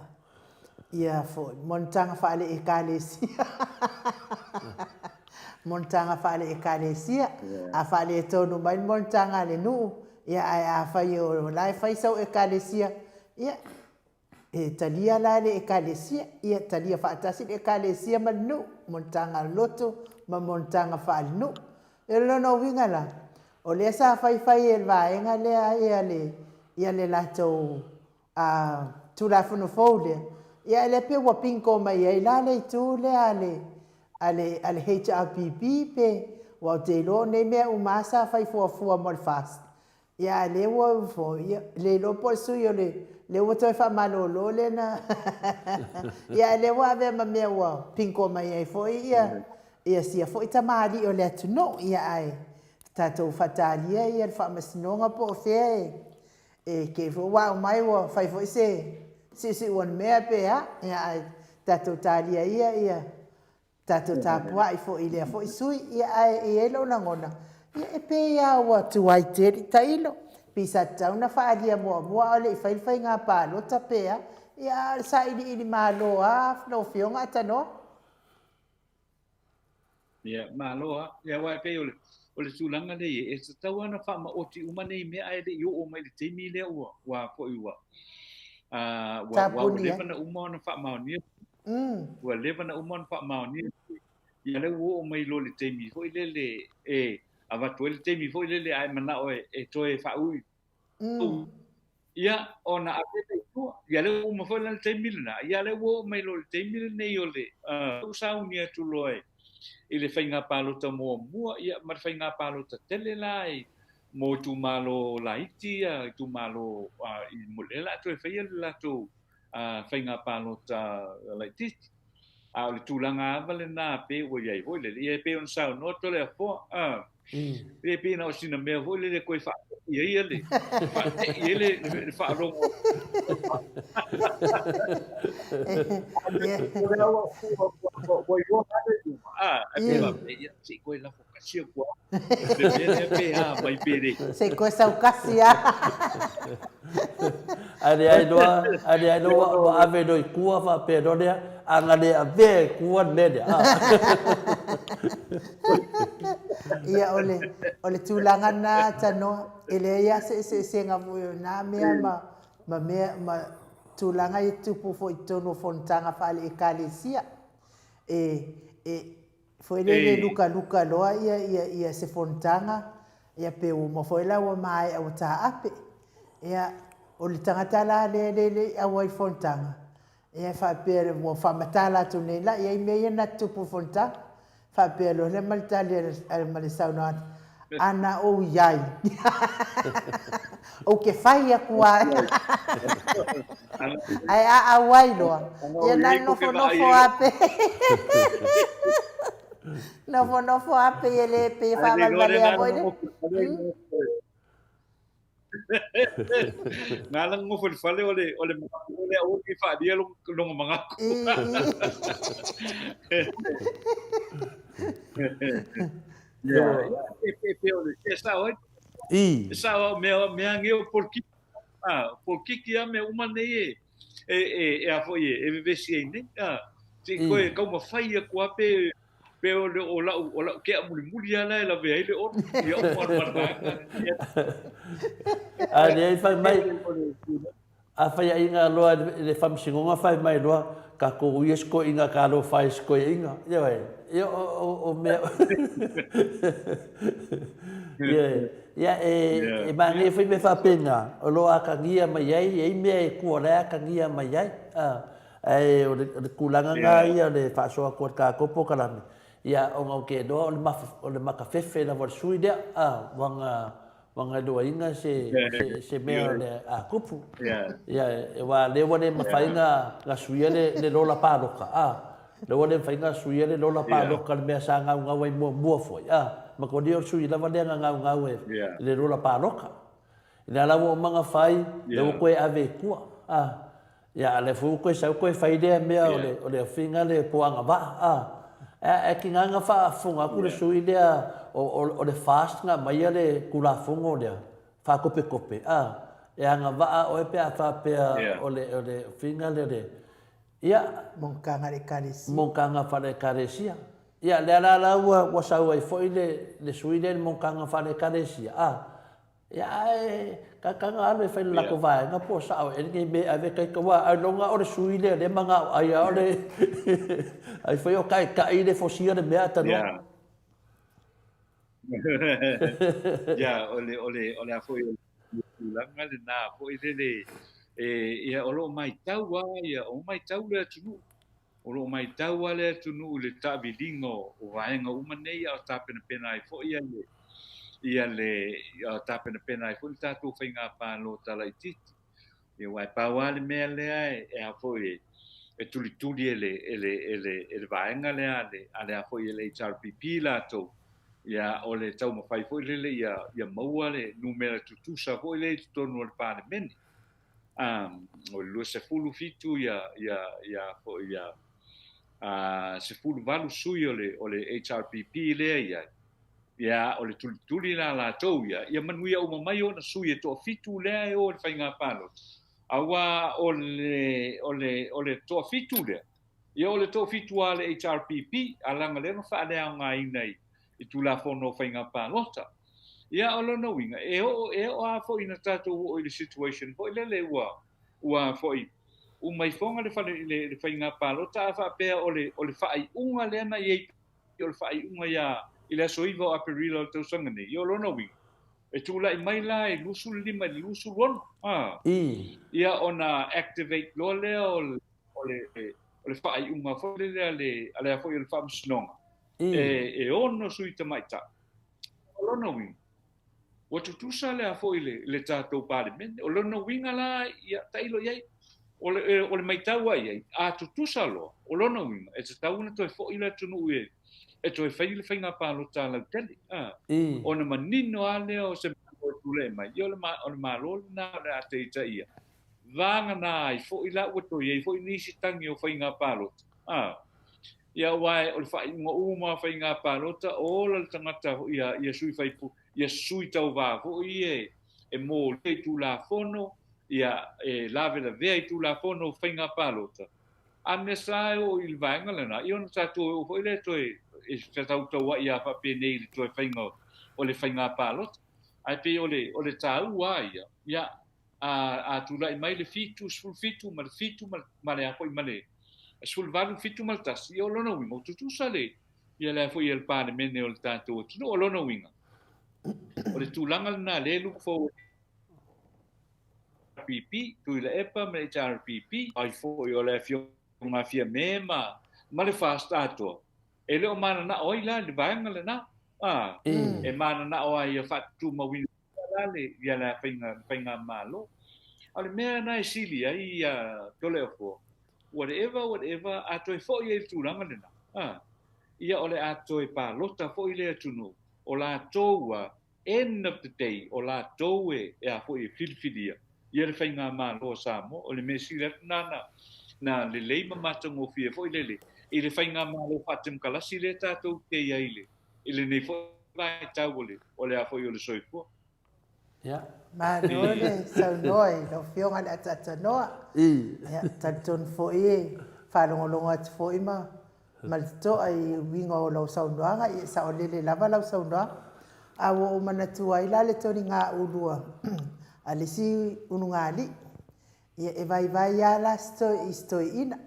ia foi monotaga faale-Ekalesia monotaga faale-Ekalesia a faaletonu mai le monotaga a le nuu ia ae afai o la e fai sau Ekalesia ia E talia la le Ekalesia, ia talia faatasi le Ekalesia ma le nuu, monotaga loto ma monotaga faalenuu. O lona uiga la, o lea sa faifai e le vaega lea ia le, ia le latou a, Tulafono fou lea, ia lea pei ua bingo mai ai la le itu lea a le, a le, a le HRPP pe, aua ou te iloa o nei mea uma lava sa fai fuafua mo le FAST, Ia a lea ua fo, ia, le iloa po o le sui o le, lea ua toe faamalolo lea na, ia a lea ua avea ma mea ua pingo mai ai foi ia, ia sia foi tamalii o le atunuu. Ia ae tatou faatalia ia le faamasinoga po o fea e, e kei foi ua aumai ua fai foi se siusiu o le mea pe a. Ia ae tatou talia ia ia Tatou tapuai foi i lea foi sui, ia ae e i ai lou lagona, ia e pei lava ua tuai tele tailo, pei sa tatau ona faaalia muamua a o le i fai le faiga palota pe a, ia a o le sailiili malo lava lau Afioga Atanoa. Ia, malo lava. Ia, aua e pei o le, o le tulaga lea e i ai, e tatau lava ona faamaoti uma nei mea ae le i oo mai i le taimi lea ua, ua foi ua, ua, ua, ua leva ona uma ona faamaonia. Ua leva ona uma ona faamaonia. Ia lea ua oo mai loa i le taimi foi lele e avatu ai le taimi foi lele a e manao e, e toe faaui. Ia, ona ave lea i tua. Ia lea ua uma foi la le taimi lena, ia lea ua oo mai loa i le taimi lenei o le ua sauni atu loa i le faiga palota muamua, ia ma le faiga palota tele la i mo itumalo laiti ia, itumalo i lea o le a toe faia le latou faiga palota laitiiti. A o le tulaga lava lena pei ua i ai foi lele, ia e pei ona saunoa Toleafoa, e pei na o sina mea foi lele koe faate'i ai le faate'i ai le faalogo. Ua iloa lava le luma, ae pei faapea, ia, se i koe lafo kasi atu lava. Le mea lea pe a mai pe le. Se i koe saukasi lava. Ae leai loa, ae leai loa ua ave loa i tua faapea loa lea, a na le avea i tua le mea lea. Ia, o le, o le tulaga lena Tanoa, e leai lava se eseesega foi o na mea ma, ma mea, ma tulaga ia tupu foi i totonu o fonotaga faale-Ekalesia. E, e, Foi lele lukaluka loa ia ia ia se fonotaga ia pe ua uma foi la ua maea ua taape. Ia o le tagata la lea le le i auai i le fonotaga, ia e faapea ua faamatala atu nei la i ai mea ia na tutupu i le fonotaga. Faapea loa lea ma le tali a ma le saunoaga atu, ana ou i ai, ou te fai atu lava. Ae a auai loa, ia na nofonofo lava pe nofonofo lava pei e le pei e faavalevalea foi le. Na ala nofo i le fale o le o le manatu o le aua ne i faaalia lona manatu. Ia, e pei o le e sao ai. E sao au mea mea nei o polokiki. A, polokiki a mea uma nei e e e a foi e vevesi ai nei. A, se i koe taumafai atu lava pe pe o le o lau o lau kea mulimuli lava la e lavea ai le ono. Ia uma ma le vaega. A leai fai mai, a faiaʻiga loa i le faamasinoga fai mai loa, tatou uia se toeaina talofa ai i se toeaina. Ioe, ia o mea Ioe, ia e manaia foi mea faapena, o lo o atagia mai ai, e i ai mea e tua o la e atagia mai ai. Ae o le tulaga lena ia o le faasoa atu a le tatou polokalame, ia ona ou te iloa o le makafefe lava o le sui lea, ua na iloaina se mea o le a tupu. Ia, aua o lea ua le mafai ona suia le lola palota, a, lea ua le mafai ona suia le lola palota i le mea sa gaugau ai muamua foi, a, manatua o le sui lava lea na gaugau i le lola palota. Lea la ua uma ona fai, lea ua toe ave i tua, a. Ia, a o lea foi ua toe sau toe fai lea mea o le, o le ofiga le po agavaa, a. Ae tiga ona faafofoga atu le sui lea o le FAST na aumaia le Tulafono lea, faatopetope, a. E agavaa oe pe a faapea o le, o le ofiga lea o le, ia. Monotaga a le Ekalesia. Monotaga faale-Ekalesia. Ia, lea la la ua sau ai foi le sui lea i le monotaga faale-Ekalesia, a. Ia ae kakaga alu e fai le latou vaega po o sao ea lenei mea e ave taita aua ailoga o le sui lea lea manao ai a o le ai foi o taitai le fosia le mea tanoa. Ia o le o le o le a foi o le tulaga lena foi lele e ia o lo o matau lava ia o matau le atunuu. O lo o matau lava le atunuu i le taaviliga o vaega uma nei a o tapenapena ai foi le ia le a tapenapena ai foi le tatou faiga palota laitiiti. Ia aua e pau lava le mea lea e a foi e tulituli e le e le e le e le vaega lea a le a le a foi e le HRPP latou ia o le taumafai foi lele ia ia maua le numera tutusa foi lea i totonu o le Palemene. O le 27 ia, ia, ia, foi, ia, 18 sui o le, o le HRPP lea i ai. Ia, o le tulituli la latou ia, ia manuia uma mai ona sui e toafitu lea e o i le faiga palota. Aua o le, o le, o le toafitu lea, ia o le toafitu lava a le HRPP, a leaga lea na faaleaogaina i, i Tulafono o Faiga Palota. Ia, o lona uiga, e oo, e oo lava foi ina tatou oo i le situation foi lele ua, ua foi, uma ifoga le, fale, le, le faiga palota, a faapea o le, o le faaiuga lea na i ai, o le faaiuga ia, i le aso 9 o Aperila o le tausaga nei, ia o lona uiga, E tulai mai la i 25 i le 26, a. Ia ona activate loa lea o le, o le, o le faaiuga foi lea a le, a le foi o le Faamasinoga, e, e ono sui tamaitai. O lona uiga, ua tutusa lea foi le, le tatou Palemene. O lona uiga la, ia, tailo i ai, o le, o le maitau a i ai, a tutusa loa, o lona uiga, e tatau ona toe foi le atunuu e, e toe fai le faiga palota lautele. A, ona manino lava lea o se Malo e tulai mai, ia o le, o le Malo lena o le a taitaia. Vagana ai foi la ua toe i ai foi nisi tagi o faiga palota. A, ia aua o le faaiuga uma o faiga palota, ola le tagata ia, ia sui faipu, ia sui tauvā foi e, e molia i Tulafono, ia e lavelavea i Tulafono o faiga palota. A mea sa e oo i le vaega lena, ia ona tatou oo foi lea toe e fetautauai lava faapenei i le toe faiga o le faiga palota. Ae pei o le, o le taua lava ia, ia, a, a tulai mai le 77 ma le 7 ma, ma le a foi ma le 18, 7 ma le 1, ia o lona uiga, ua tutusa le, ia le a foi le Palemene o le tatou atunuu. O lona uiga, o le tulaga lena lea e look forward HRPP, Tuilaepa ma le HRPP, ai foi o le Afioga Fiame ma, ma le FAST atoa, e le o mananao ai la le vaega lena. A, e mananao ai ia faatumauina la le, ia le faiga, le faigamalo. A o le mea na e sili ai ia Toleafoa, whatever, whatever, a toe foi ai i le tulaga lena, a, ia o le a toe palota foi le atunuu, o latou a, end of the day, o latou e, e a foi e filifilia ia le faigamalo a Samoa. O le mea sili atu na, na, na lelei ma matagofie foi lele i le faigamalo faatemokalasi lea tatou te i ai i le, i lenei foi vaitau o le, o le a foi o le soifua. Ia. Malo le saunoa i lau Afioga i le Ataatanoa. Ia, talitonu foi e faalogologo atu foi ma ma le totoa i uiga o lau saunoaga, ia e saolele lava lau saunoaga. A ua ou manatua ai la le toliga ulu a le isi ulugalii, ia e vaivai lava la i si toeaina.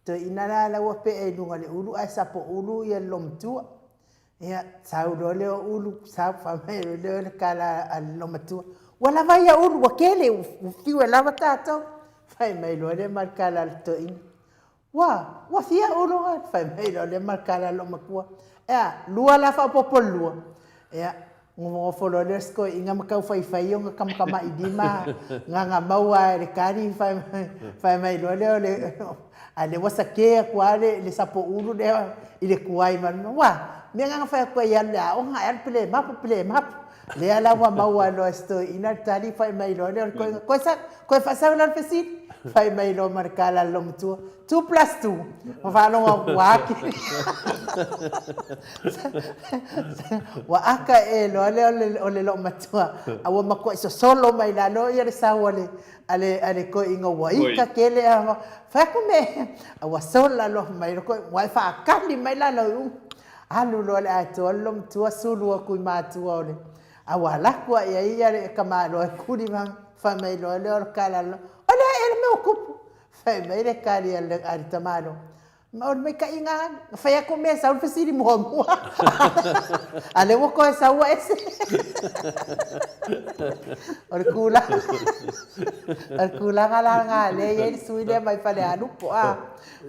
Toeaina la la ua pea i luga o le ulu ae sapoulu ia le loomatua. Ia, sau loa lea o Ulu, sau fai mai loa lea o le tala a le loomatua, ua lava ia Ulu, ua tele, ua fiu e lava tatou. Fai mai loa lea ma le tala a le toeaina, Ua, ua fia ulu oe? Fai mai loa lea ma le tala a loomatua, Ea, lua la faaopoopo le lua. Ia, nofonofo loa lea o si toeaina ma tau faifai ona tamatamailima gaga maua e le tali, fai mai loa lea o le, a lea ua sake atu lava le, le sapoulu lea i le tuai ma le mea, ua, mea na na fai atu ai e alu i le aoga, ae alu pele mapu, pele mapu. Lea la ua maua loa e si toeaina le tali, fai mai loa lea o le toeaina, koe sa, koe faasau la le fesili. Fai mai loa ma le tala a le loomatua, 2 plus 2. Ma faalogo atu ua ake. Ua aka ē loa lea o le, o le loomatua, a ua matuai sosolo mai lalo ia le sau a le, a le, a le toeaina ua ika tele a fai atu me, a ua sola loa mai le toeaina, ua e faatali mai la lau iuga. Alu loa le atoa le loomatua sulu atu i matua o le, a ua alu atu lava i ai ia le tamaloa e kuli ma fai mai loa lea o le tala o le a ea le mea ua tupu? Fai mai le tali a le tamaloa, o le maikaʻi lena, na fai atu mea e sau le fesili muamua, a lea ua toe sau ua ese. O le tulaga, o le tulaga la lena lea e i ai le sui lea mai Falealupo, a.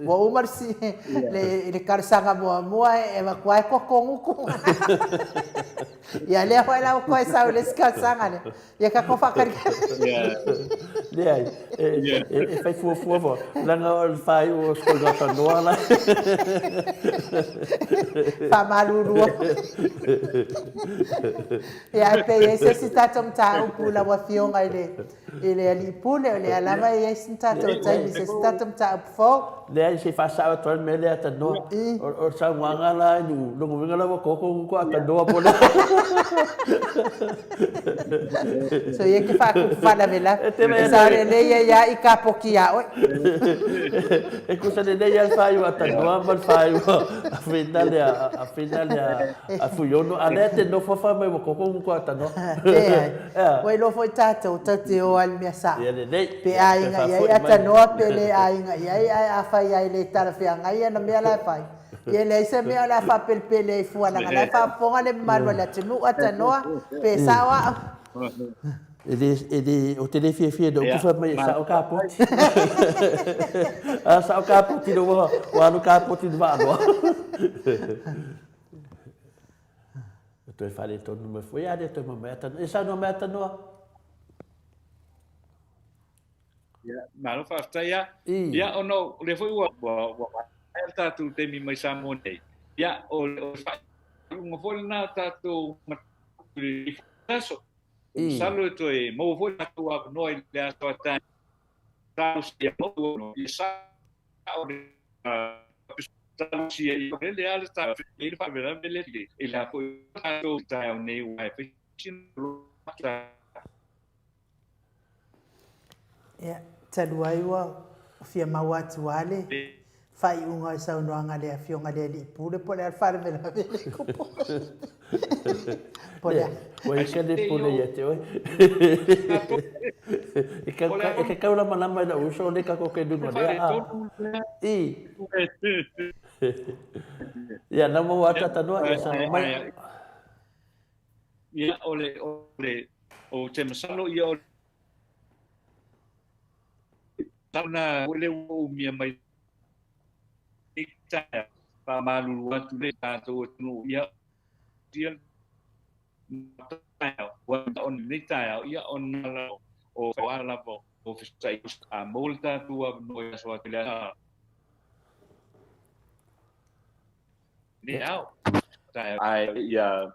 Ua uma le, le talosaga muamua e avatu lava e totonuku. Ia lea foi la ua toe sau i le isi talosaga lea. Ia tatou faatalitali. Leai, e, e, e fai fuafua foi, leaga o le faaiu o se tanoa la. Faamalulu. Ia, ae pe i ai se isi tatou mataupu lau Afioga i le I le Alii Pule, o lea lava e i ai sina tatou taimi i se isi tatou mataupu fou. Leai, se i faasao atu ai le mea lea tanoa. O le saunoaga la i Nu'u, lona uiga la ua koko uko a tanoa po o le a. So ia e te faatupu faalavelave. E sao lelei ai lava i kapoti ia oe. E tusa lelei lava le faaiu a tanoa ma le faaiu a Finale a Finale a Fuiono, a lea e te nofo fai mai ua koko uko a tanoa. Leai. Ua iloa foi tatou, tatou te o lava i le mea sao. Ia lelei. Pe aiga i ai Atanoa pe le aiga i ai, ae afai lava e le talafeagai ana mea la e fai, Ia leai se mea o le a faapelepele ai fua leaga la e faafofoga le mamalu o le atunuu Atanoa pe sao au. E le, e le, ou te le fiafia i le upu fai mai e sao kapoti. A sao kapoti le ua, ua alu kapoti i le vaaloa. E toe faaletonu mai foi, a le toe mai Atanoa. E saunoa mai Atanoa. Ia, malo faafetai lava. Ia, ona o lea foi ua, ua, ua maea le tatou taimi mai Samoa nei. Ia, o le faaiuga foi lena o tatou mataupu i lenei aso. Masalo e toe maua foi le tatou avanoa i le aso a taeao. Talosia maua ia sao le talosia ia lele lava le tatou i le faalavelave le i le a foi tatou taeao nei aua e fai sina Ia, talu ai ua fia maua atu lava le faaiuga o le saunoaga a le Afioga i le Alii Pule po o le a le faalavelave lea e tupu. Po o le a. Ua ese le pule ia te oe. E ke kaulamalama i lou uso o le kako ke luga lea. I. Ia, nau maua atu Atanoa, ia saunoa mai. Ia, o le, o le, ou te masalo ia o le o le ua umia mai i taeao, faamalulu atu le tatou atunuu, ia, ia taeao, ua o lenei taeao, ia ona la o a lava o fesoosai a maua le tatou avanoa i aso atu le Nei ao. Taeao ai ia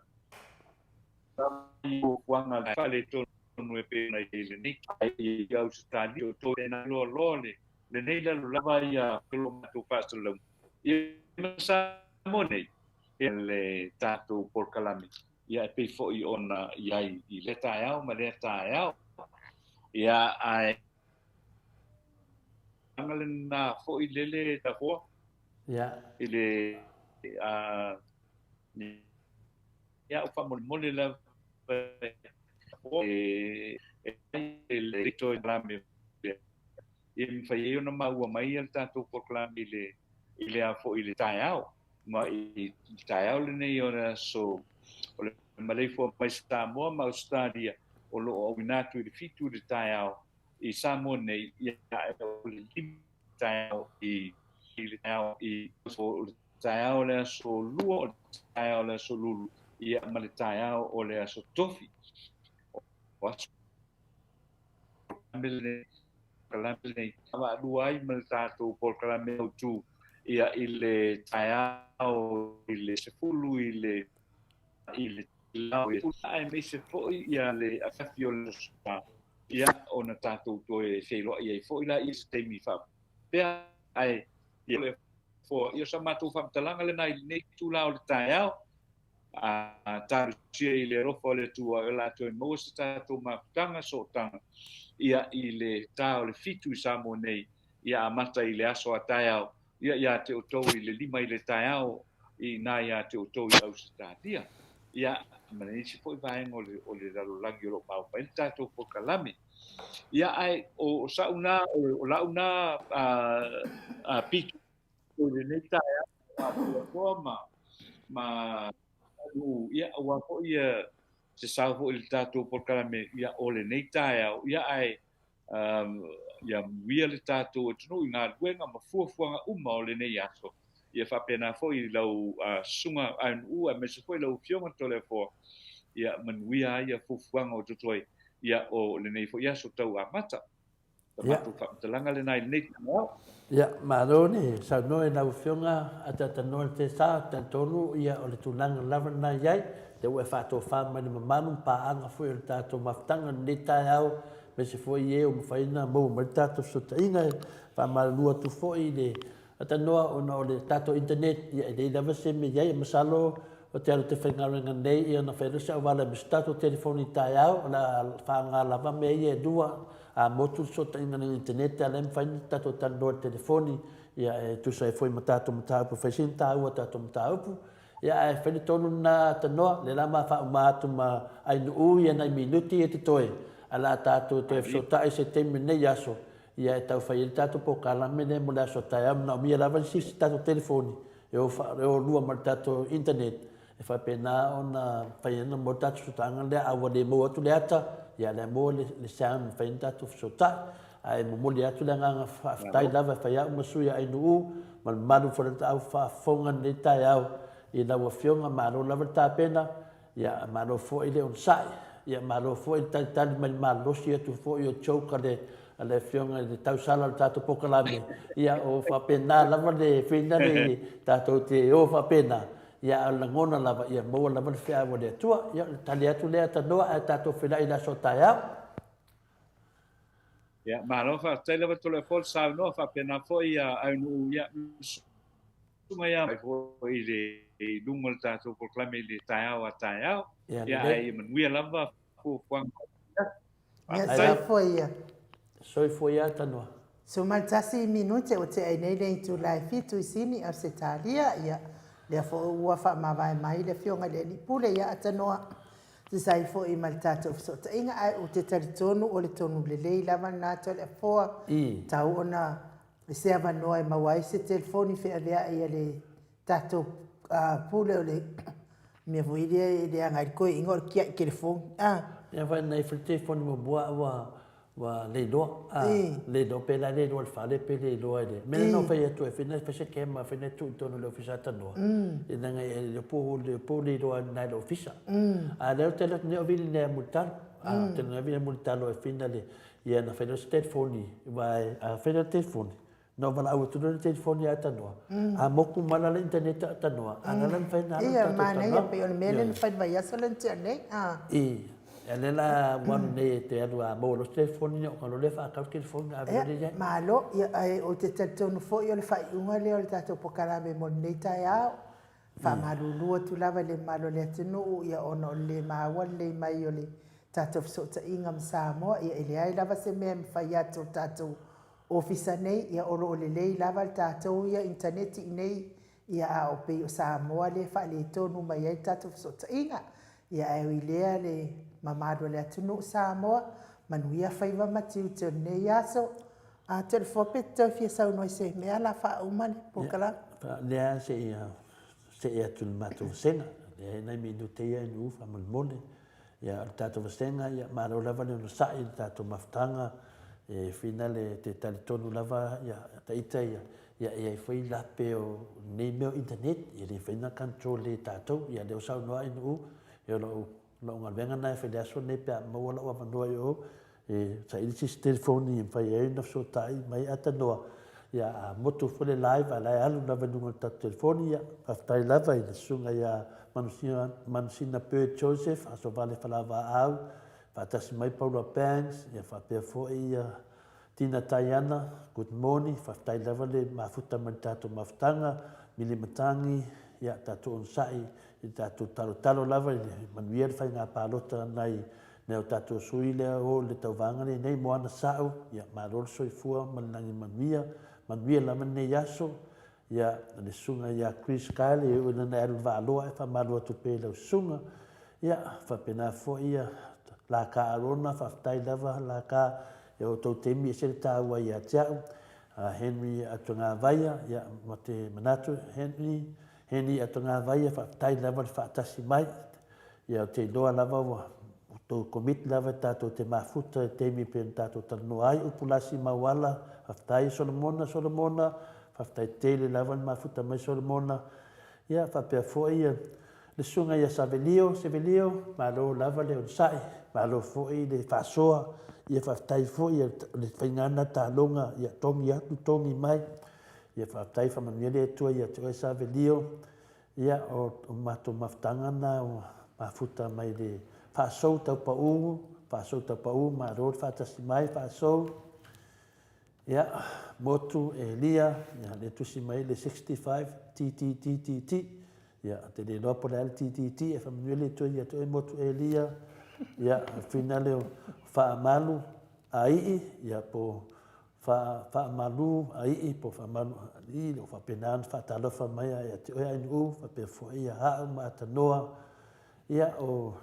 fuafuaga faaletonu e pei ona i ai lenei ai i Ausetalia o toe na loa loa le lenei lalo lava ia lo matou faasalalauga ia ma Samoa nei ia le tatou polokalame ia e pei foi ona i ai i lea taeao ma lea taeao ia ae lena foi lele tafoa Ia. I le a ia o faamolemole lava e e le toe lame ia mafai ai ona maua mai le tatou polokalame i le i le a foi i le taeao ma i le taeao lenei o le aso o le maleifua mai Samoa ma Ausetalia o lo o auina atu i le 7 i le taeao i Samoa nei ia o le 5 taeao i i le taeao i o le taeao o le aso lua o le taeao o le aso lulu ia ma le taeao o le aso tofi o aso polokalame lenei vaavaalua ai ma le tatou polokalame autu ia i le taeao i le 10 i le i le aemaise foi ia le afiafi o le aso Sa, ia ona tatou toe feiloai ai foi la i se taimi faapea, ae ia le foa ia o sa matou faamatalaga lena i lenei itula o le taeao, a talosia i le alofa o le Atua o le a toe maua se tatou mafutaga sootaga ia i le ta o le 7 i Samoa nei, ia amata i le aso a taeao ia ia te outou i le 5 i le taeao i ina ia te outou i Ausetalia, ia, ma nisi foi vaega o le, o le lalolagi o lo o maua mai le tatou polokalame. Ia, ae o sa'u na, o la'u na a, pito i lenei taeao a ma, ma ia, aua foi ia, se sao foi i le tatou polokalame, ia, o lenei taeao, ia, ae ia manuia le tatou atunuu i galuega ma fuafuaga uma o lenei aso. Ia faapena foi i lau susuga Aenu'u aemaise foi lau Afioga Toleafoa, ia manuia ai ia fuafuaga o totoe ia o lenei foi aso tau amata. Sa matou faamatalaga lena i lenei taeao. Ia, malo le saunoa i lau Afioga Ataatanoa le Tesa, talitonu ia o le tulaga lava lena e i ai, lea ua e faatofa mai le mamalu ma paaga foi o le tatou mafutaga i lenei taeao, aemaise foi e ua mafai ona maua mai le tatou fesootaiga. E faamalulu atu foi i le Atanoa ona o le tatou internet, ia e leai lava se mea i ai. Masalo o te alu te faigaluega nei ia ona fai loa se auala e aumai se tatou telefoni i taeao, o le a faaaoga lava mea ia e lua, a motu le fesootaiga i le internet, a o la e mafai ona tatou talanoa i le telefoni, ia e tusa ai foi ma tatou mataupu e fai sina taua o tatou mataupu. Ia ae fai le tonu lena Tanoa, lea la ma faauma atu ma Ainuu ia nai minuti ia totoe, ae la tatou toe fesootai se taimi o lenei aso, ia e tau fai ai le tatou polokalame lea mo le aso taeao, manaomia lava le sisi tatou telefoni, e o e o lua ma le tatou internet e faapena ona fai ana mo tatou fesootaiga lea, a ua le maua atu le ata, ia lea maua le, le sound e mafai ona tatou fesootai. Ae momoli atu le agaga faafetai lava e fai au ma sui a Ainuu ma le mamalu foi o le au faafofoga i lenei taeao i lau Afioga, malo lava le tapena, ia malo foi le onosai, ia malo foi le talitali mai le malolosi atu foi o joke a le a le Afioga i le tausala o le tatou polokalame, ia o faapena lava le fina le tatou te o faapena, ia a o le lagona lava ia maua lava le feau a le Atua. Ia o le tali atu lea Tanoa ae tatou feiloai i le aso a taeao. Ia, malo faafetai lava Toleafoa le saunoa, faapena foi ia Aunuu, ia susuga ia foi i le i luga o le tatou polokalame i le taeao a taeao. Ia, ia ae ia manuia lava fuafuaga. Ia, soifua ia. Soifua ia Tanoa. 11 minute ua tea ai nei le itula e 7 i Sini, Ausetalia. Ia, lea foi ua faamavae mai le Afioga i le Alii Pule ia Tanoa. Tusa ai foi ma le tatou fesootaiga, ae ou te talitonu o le tonu lelei lava lena Toleafoa, tau ona se avanoa e maua ai se telefoni feaveai a le tatou pule o le mea foi lea e leaga ai le toeaina o le tiai telefoni. Ia fai nei fai telefoni muamua ua Ua le iloa, a, le iloa pe la le iloa i le fale pe le iloa i le mea lena na fai atu ai fai fai se kema fai na tuu i totonu o le ofisa tanoa i leaga e le po le po le iloa na i le ofisa. A lea ou te alu atu nei o vili nei a Mulitalo, a ou te alu nei a Mulitalo e fina le ia na fai loa se telefoni aua a fai loa le telefoni Na ou valaau atu loa i le telefoni ia Tanoa, a moku mai la le internet a Tanoa, a na la mafai ona alu le Ia, tatou manaia, talanoaga. pei o le mea lea na fai i le vaiaso lea na tea nei. A. I, a lea la ua alu nei e te alu a maua loa se telefoni, ona alu lea faatau le telefoni ona ave loa lea i ai. Malo, ia, ae ou te talitonu foi o le faaiuga lea o le tatou polokalame mo lenei taeao. Faamalulu atu lava i le mamalu o le atunuu, ia, ona o le le maua lelei mai o le tatou fesootaiga ma Samoa, ia, e leai lava se mea e mafai atu o le tatou Ofisa nei, ia o lo o lelei lava le tatou ia initaneti i nei, ia a o pei o Samoa lea e faaletonu mai ai le tatou fesootaiga. Ia ae ui lea le mamalu o le atunuu Samoa, manuia faiva ma tiute o lenei aso. A Toleafoa pe te toe fia saunoa i se mea la faauma le polokalame. Ia, lea se i see atu i le matou vasega, lea e nai minute ia e nuu faamolemole. Ia, o le tatou vasega, ia, malo lava le onosai i le tatou mafutaga, e finale te talitonu lava, ia, ta ita, ia, ia, e i ai foi lape o nei mea o internet, e le mafai ona control e tatou. Ia, lea ua saunoa Ainuu, ia, o lau, lau galuega lena e fai i le aso lenei pe a maua lou avanoa i o, E saili se isi telefoni e mafai ai ona fesootai mai Atanoa, ia a motu foi le live a o la e alu lava i luga o le tatou telefoni, ia faafetai lava i le susuga ia Manusina, Manusina Bird Joseph, Asovale Falavaau, faatasi mai Paula Banks, ia faapea foi ia Tina Taiana, good morning, faafetai lava le mafuta mai le tatou mafutaga, Mili Matangi, ia tatou onosai i le tatou talotalo lava i le manuia le faiga palota nai Mea o tatou sui lea o le tauvaga lenei Moana Sa'u, ia malo le soifua ma le lagi manuia, manuia lava lenei aso, ia le susuga ia Chris Kyle e ui lana e alu i le Vaaloa ae faamalo atu pea i lau susuga, ia faapena foi ia Laka Arona, faafetai lava Laka i outou taimi e ese le taua ia te a'u, Henry Atuagavaia, ia ma te manatu Henry, Henry Atuagavaia faafetai lava le faatasi mai. Ia ou te iloa lava ua outou commit lava tatou te mafuta i taimi pei ona tatou talanoa ai upu lasi mauala faafetai Solomona Solomona faafetai tele lava le mafuta mai Solomona ia faapea foi ia le susuga ia Savelio Sevelio malo lava le onosai malo foi le faasoa ia faafetai foi ia le faiga lena taaloga ia togi atu togi mai ia faafetai faamanuia le Atua ia te oe Savelio Ia, o matou mafutaga na ua mafuta mai le faasou tau pau, faasou tau pau, malo le faatasi mai faasou. Ia, motu Elia, ia le tusi mai le 65 TTTTT. Ia, te le iloa po o le a le TTT, e faamanuia le Atua ia te oe motu Elia. Ia, finale o Faamalu Aii, ia po Faamalu a ii po o faamalu a alii, o faapena ona faatalofa mai a ia te oe Ainuu, faapea foi ia A'u ma Atanoa, ia o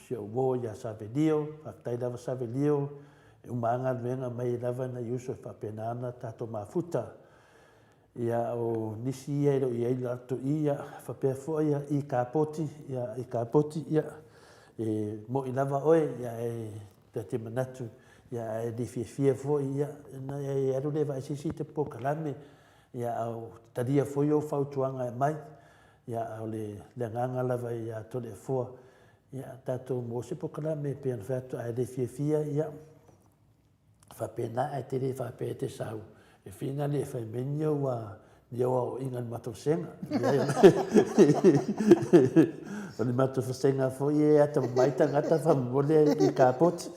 si ou uo ia Savelio, faafetai lava Savelio, e uma lava galuega mai lava nai uso e faapena ona tatou mafuta. Ia, o nisi ia e le o i ai latou i, ia, faapea foi ia i Kapoti, ia, i Kapoti, ia, e mo'i lava oe, ia, e ta te manatu, ia, ae le fiafia foi, ia, ona e alu lea e vaai se isi te polokalame, ia, a o talia foi ou fautuaga e aumai, ia, a o le, le agaga lava ia Toleafoa, ia, tatou maua se polokalame e pei ona fai atu, a e le fiafia, ia, faapena ae te le faapea e te sau e fina le fai mai ni ou ni ou aoaiga i le matou vasega. Leai, o le matou vasega foi e atamamai tagata faamolemole i Kapoti.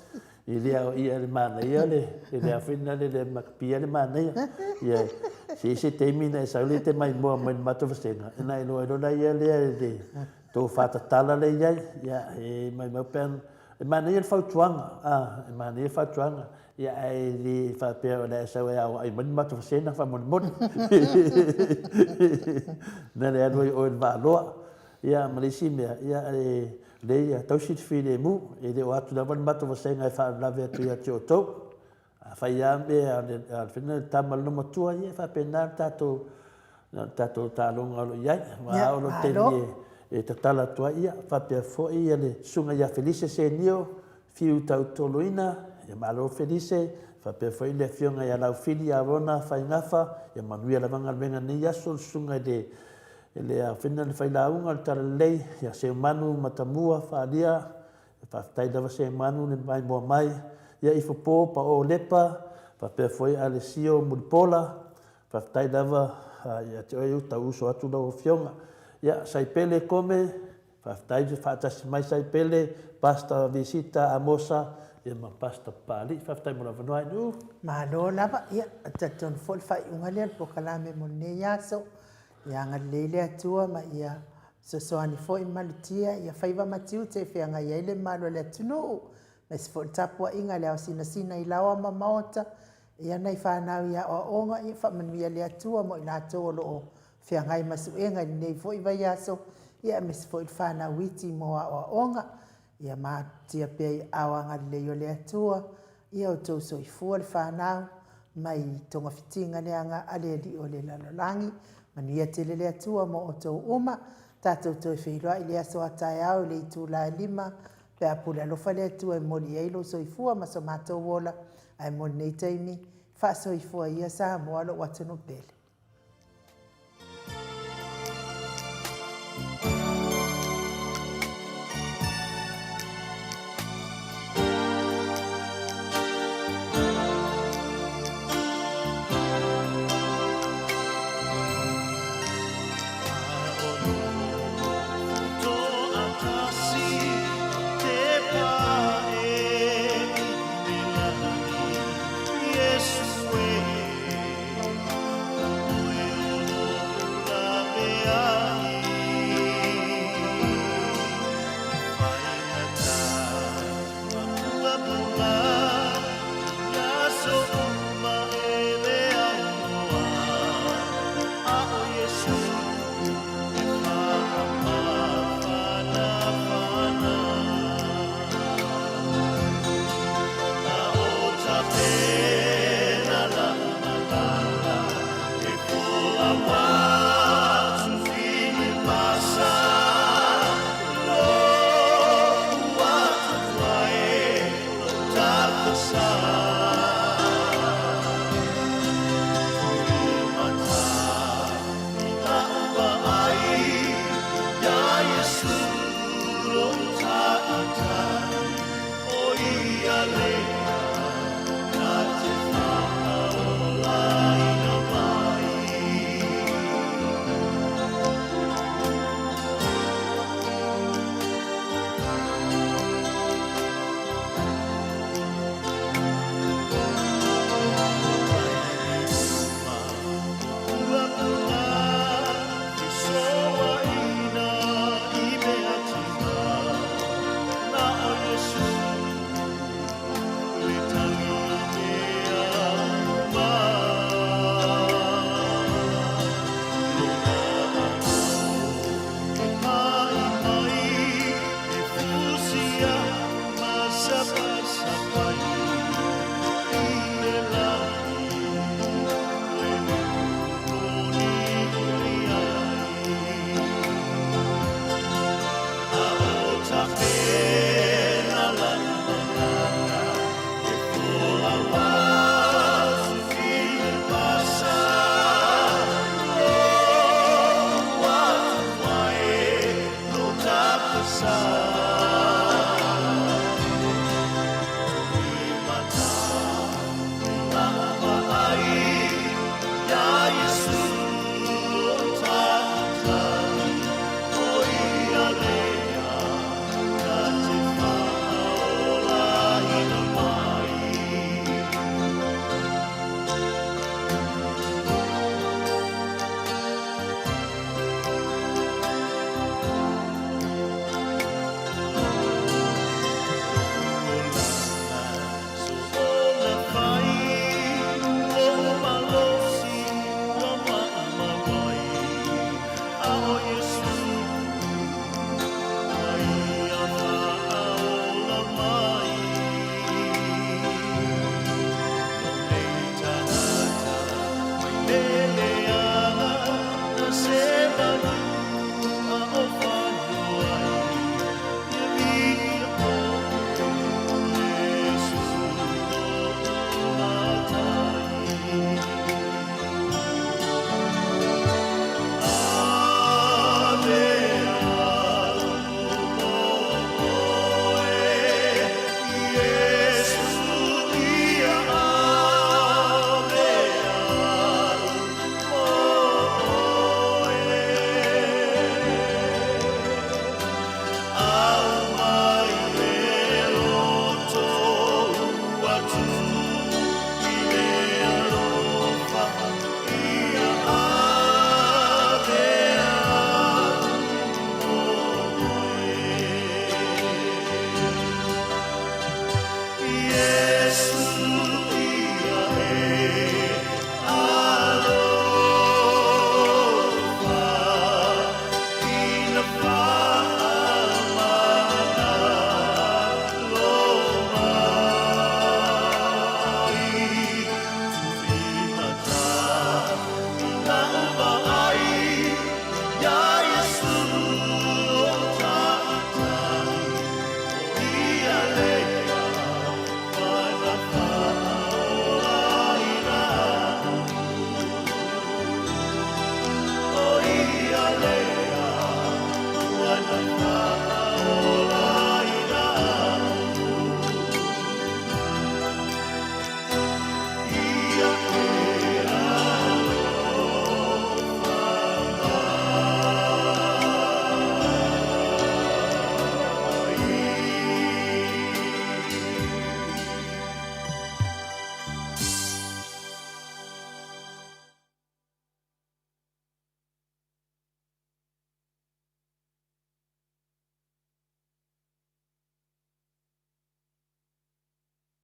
E le aoaia e le manaia le, e le foi na le le makapia le manaia. Ia, se isi taimi na e sau lea e te maimoa mai i le matou vasega, ona e iloa ai loa lea le tofa tatala lea e i ai. Ia, e maumau pe ana E manaia le fautuaga, a, e manaia le fautuaga, ia ae le faapea o le a e sau e aoai mai le matou vasega faamolemole. Na le alu ai oe i le Vaaloa. Ia ma le isi mea, ia e lea ia tausi le filemu, e le o atu lava le matou vasega e faalavelave atu ia te outou. A fai lava mea a le le tama a le matua, ia e faapena le tatou, le tatou taaloga o lo o i ai. Aua o le taimi e tatala atu ai, ia faapea foi ia le susuga ia Felise Senio, Fiu Tautoloina, ia malo Felise, faapea foi le afioga ia Laufili Arona Faigafa, ia manuia lava galuega i lenei aso, le susuga i le le afioga i le failauga o le Talalelei, ia Seumanu Matamua Faalia, Faafetai lava Semanu le maimoa mai ia ifo po pa o Lepa faapea foi Alesio Mulipola faafetai lava ia te oe tau uso atu lau afioga ia Saipele Kome faafetai le faatasi mai Saipele Pastor Visita Amosa ia ma Pastor Papalii faafetai mo le avanoa Ainu. Malo lava, ia talitonu foi le faaiuga lea o le polokalame mo lenei aso. Ia agalelei le Atua ma ia fesoasoani foi ma malutia ia faiva ma tiute e feagai ai le mamalu o le atunuu, aemaise foi le tapuaiga a le ao sinasina i laoa ma maota, ia nai fanau i aoaoga, ia faamanuia le Atua mo i latou o lo o feagai ma suega i lenei foi vaiaso, ia aemaise foi le fanau iti mo aoaoga. Ia malutia pea i aao agalelei o le Atua, ia outou soifua le fanau mai togafitiga leaga a le Alii o le lalolagi. Manuia tele le Atua mo outou uma. Tatou toe feiloai i le aso a taeao i le itula e 5 pe a pule alofa le Atua e momoli i ai lou soifua ma so matou ola. Ae mo lenei taimi, faasoifua ia Samoa lou atunuu pele.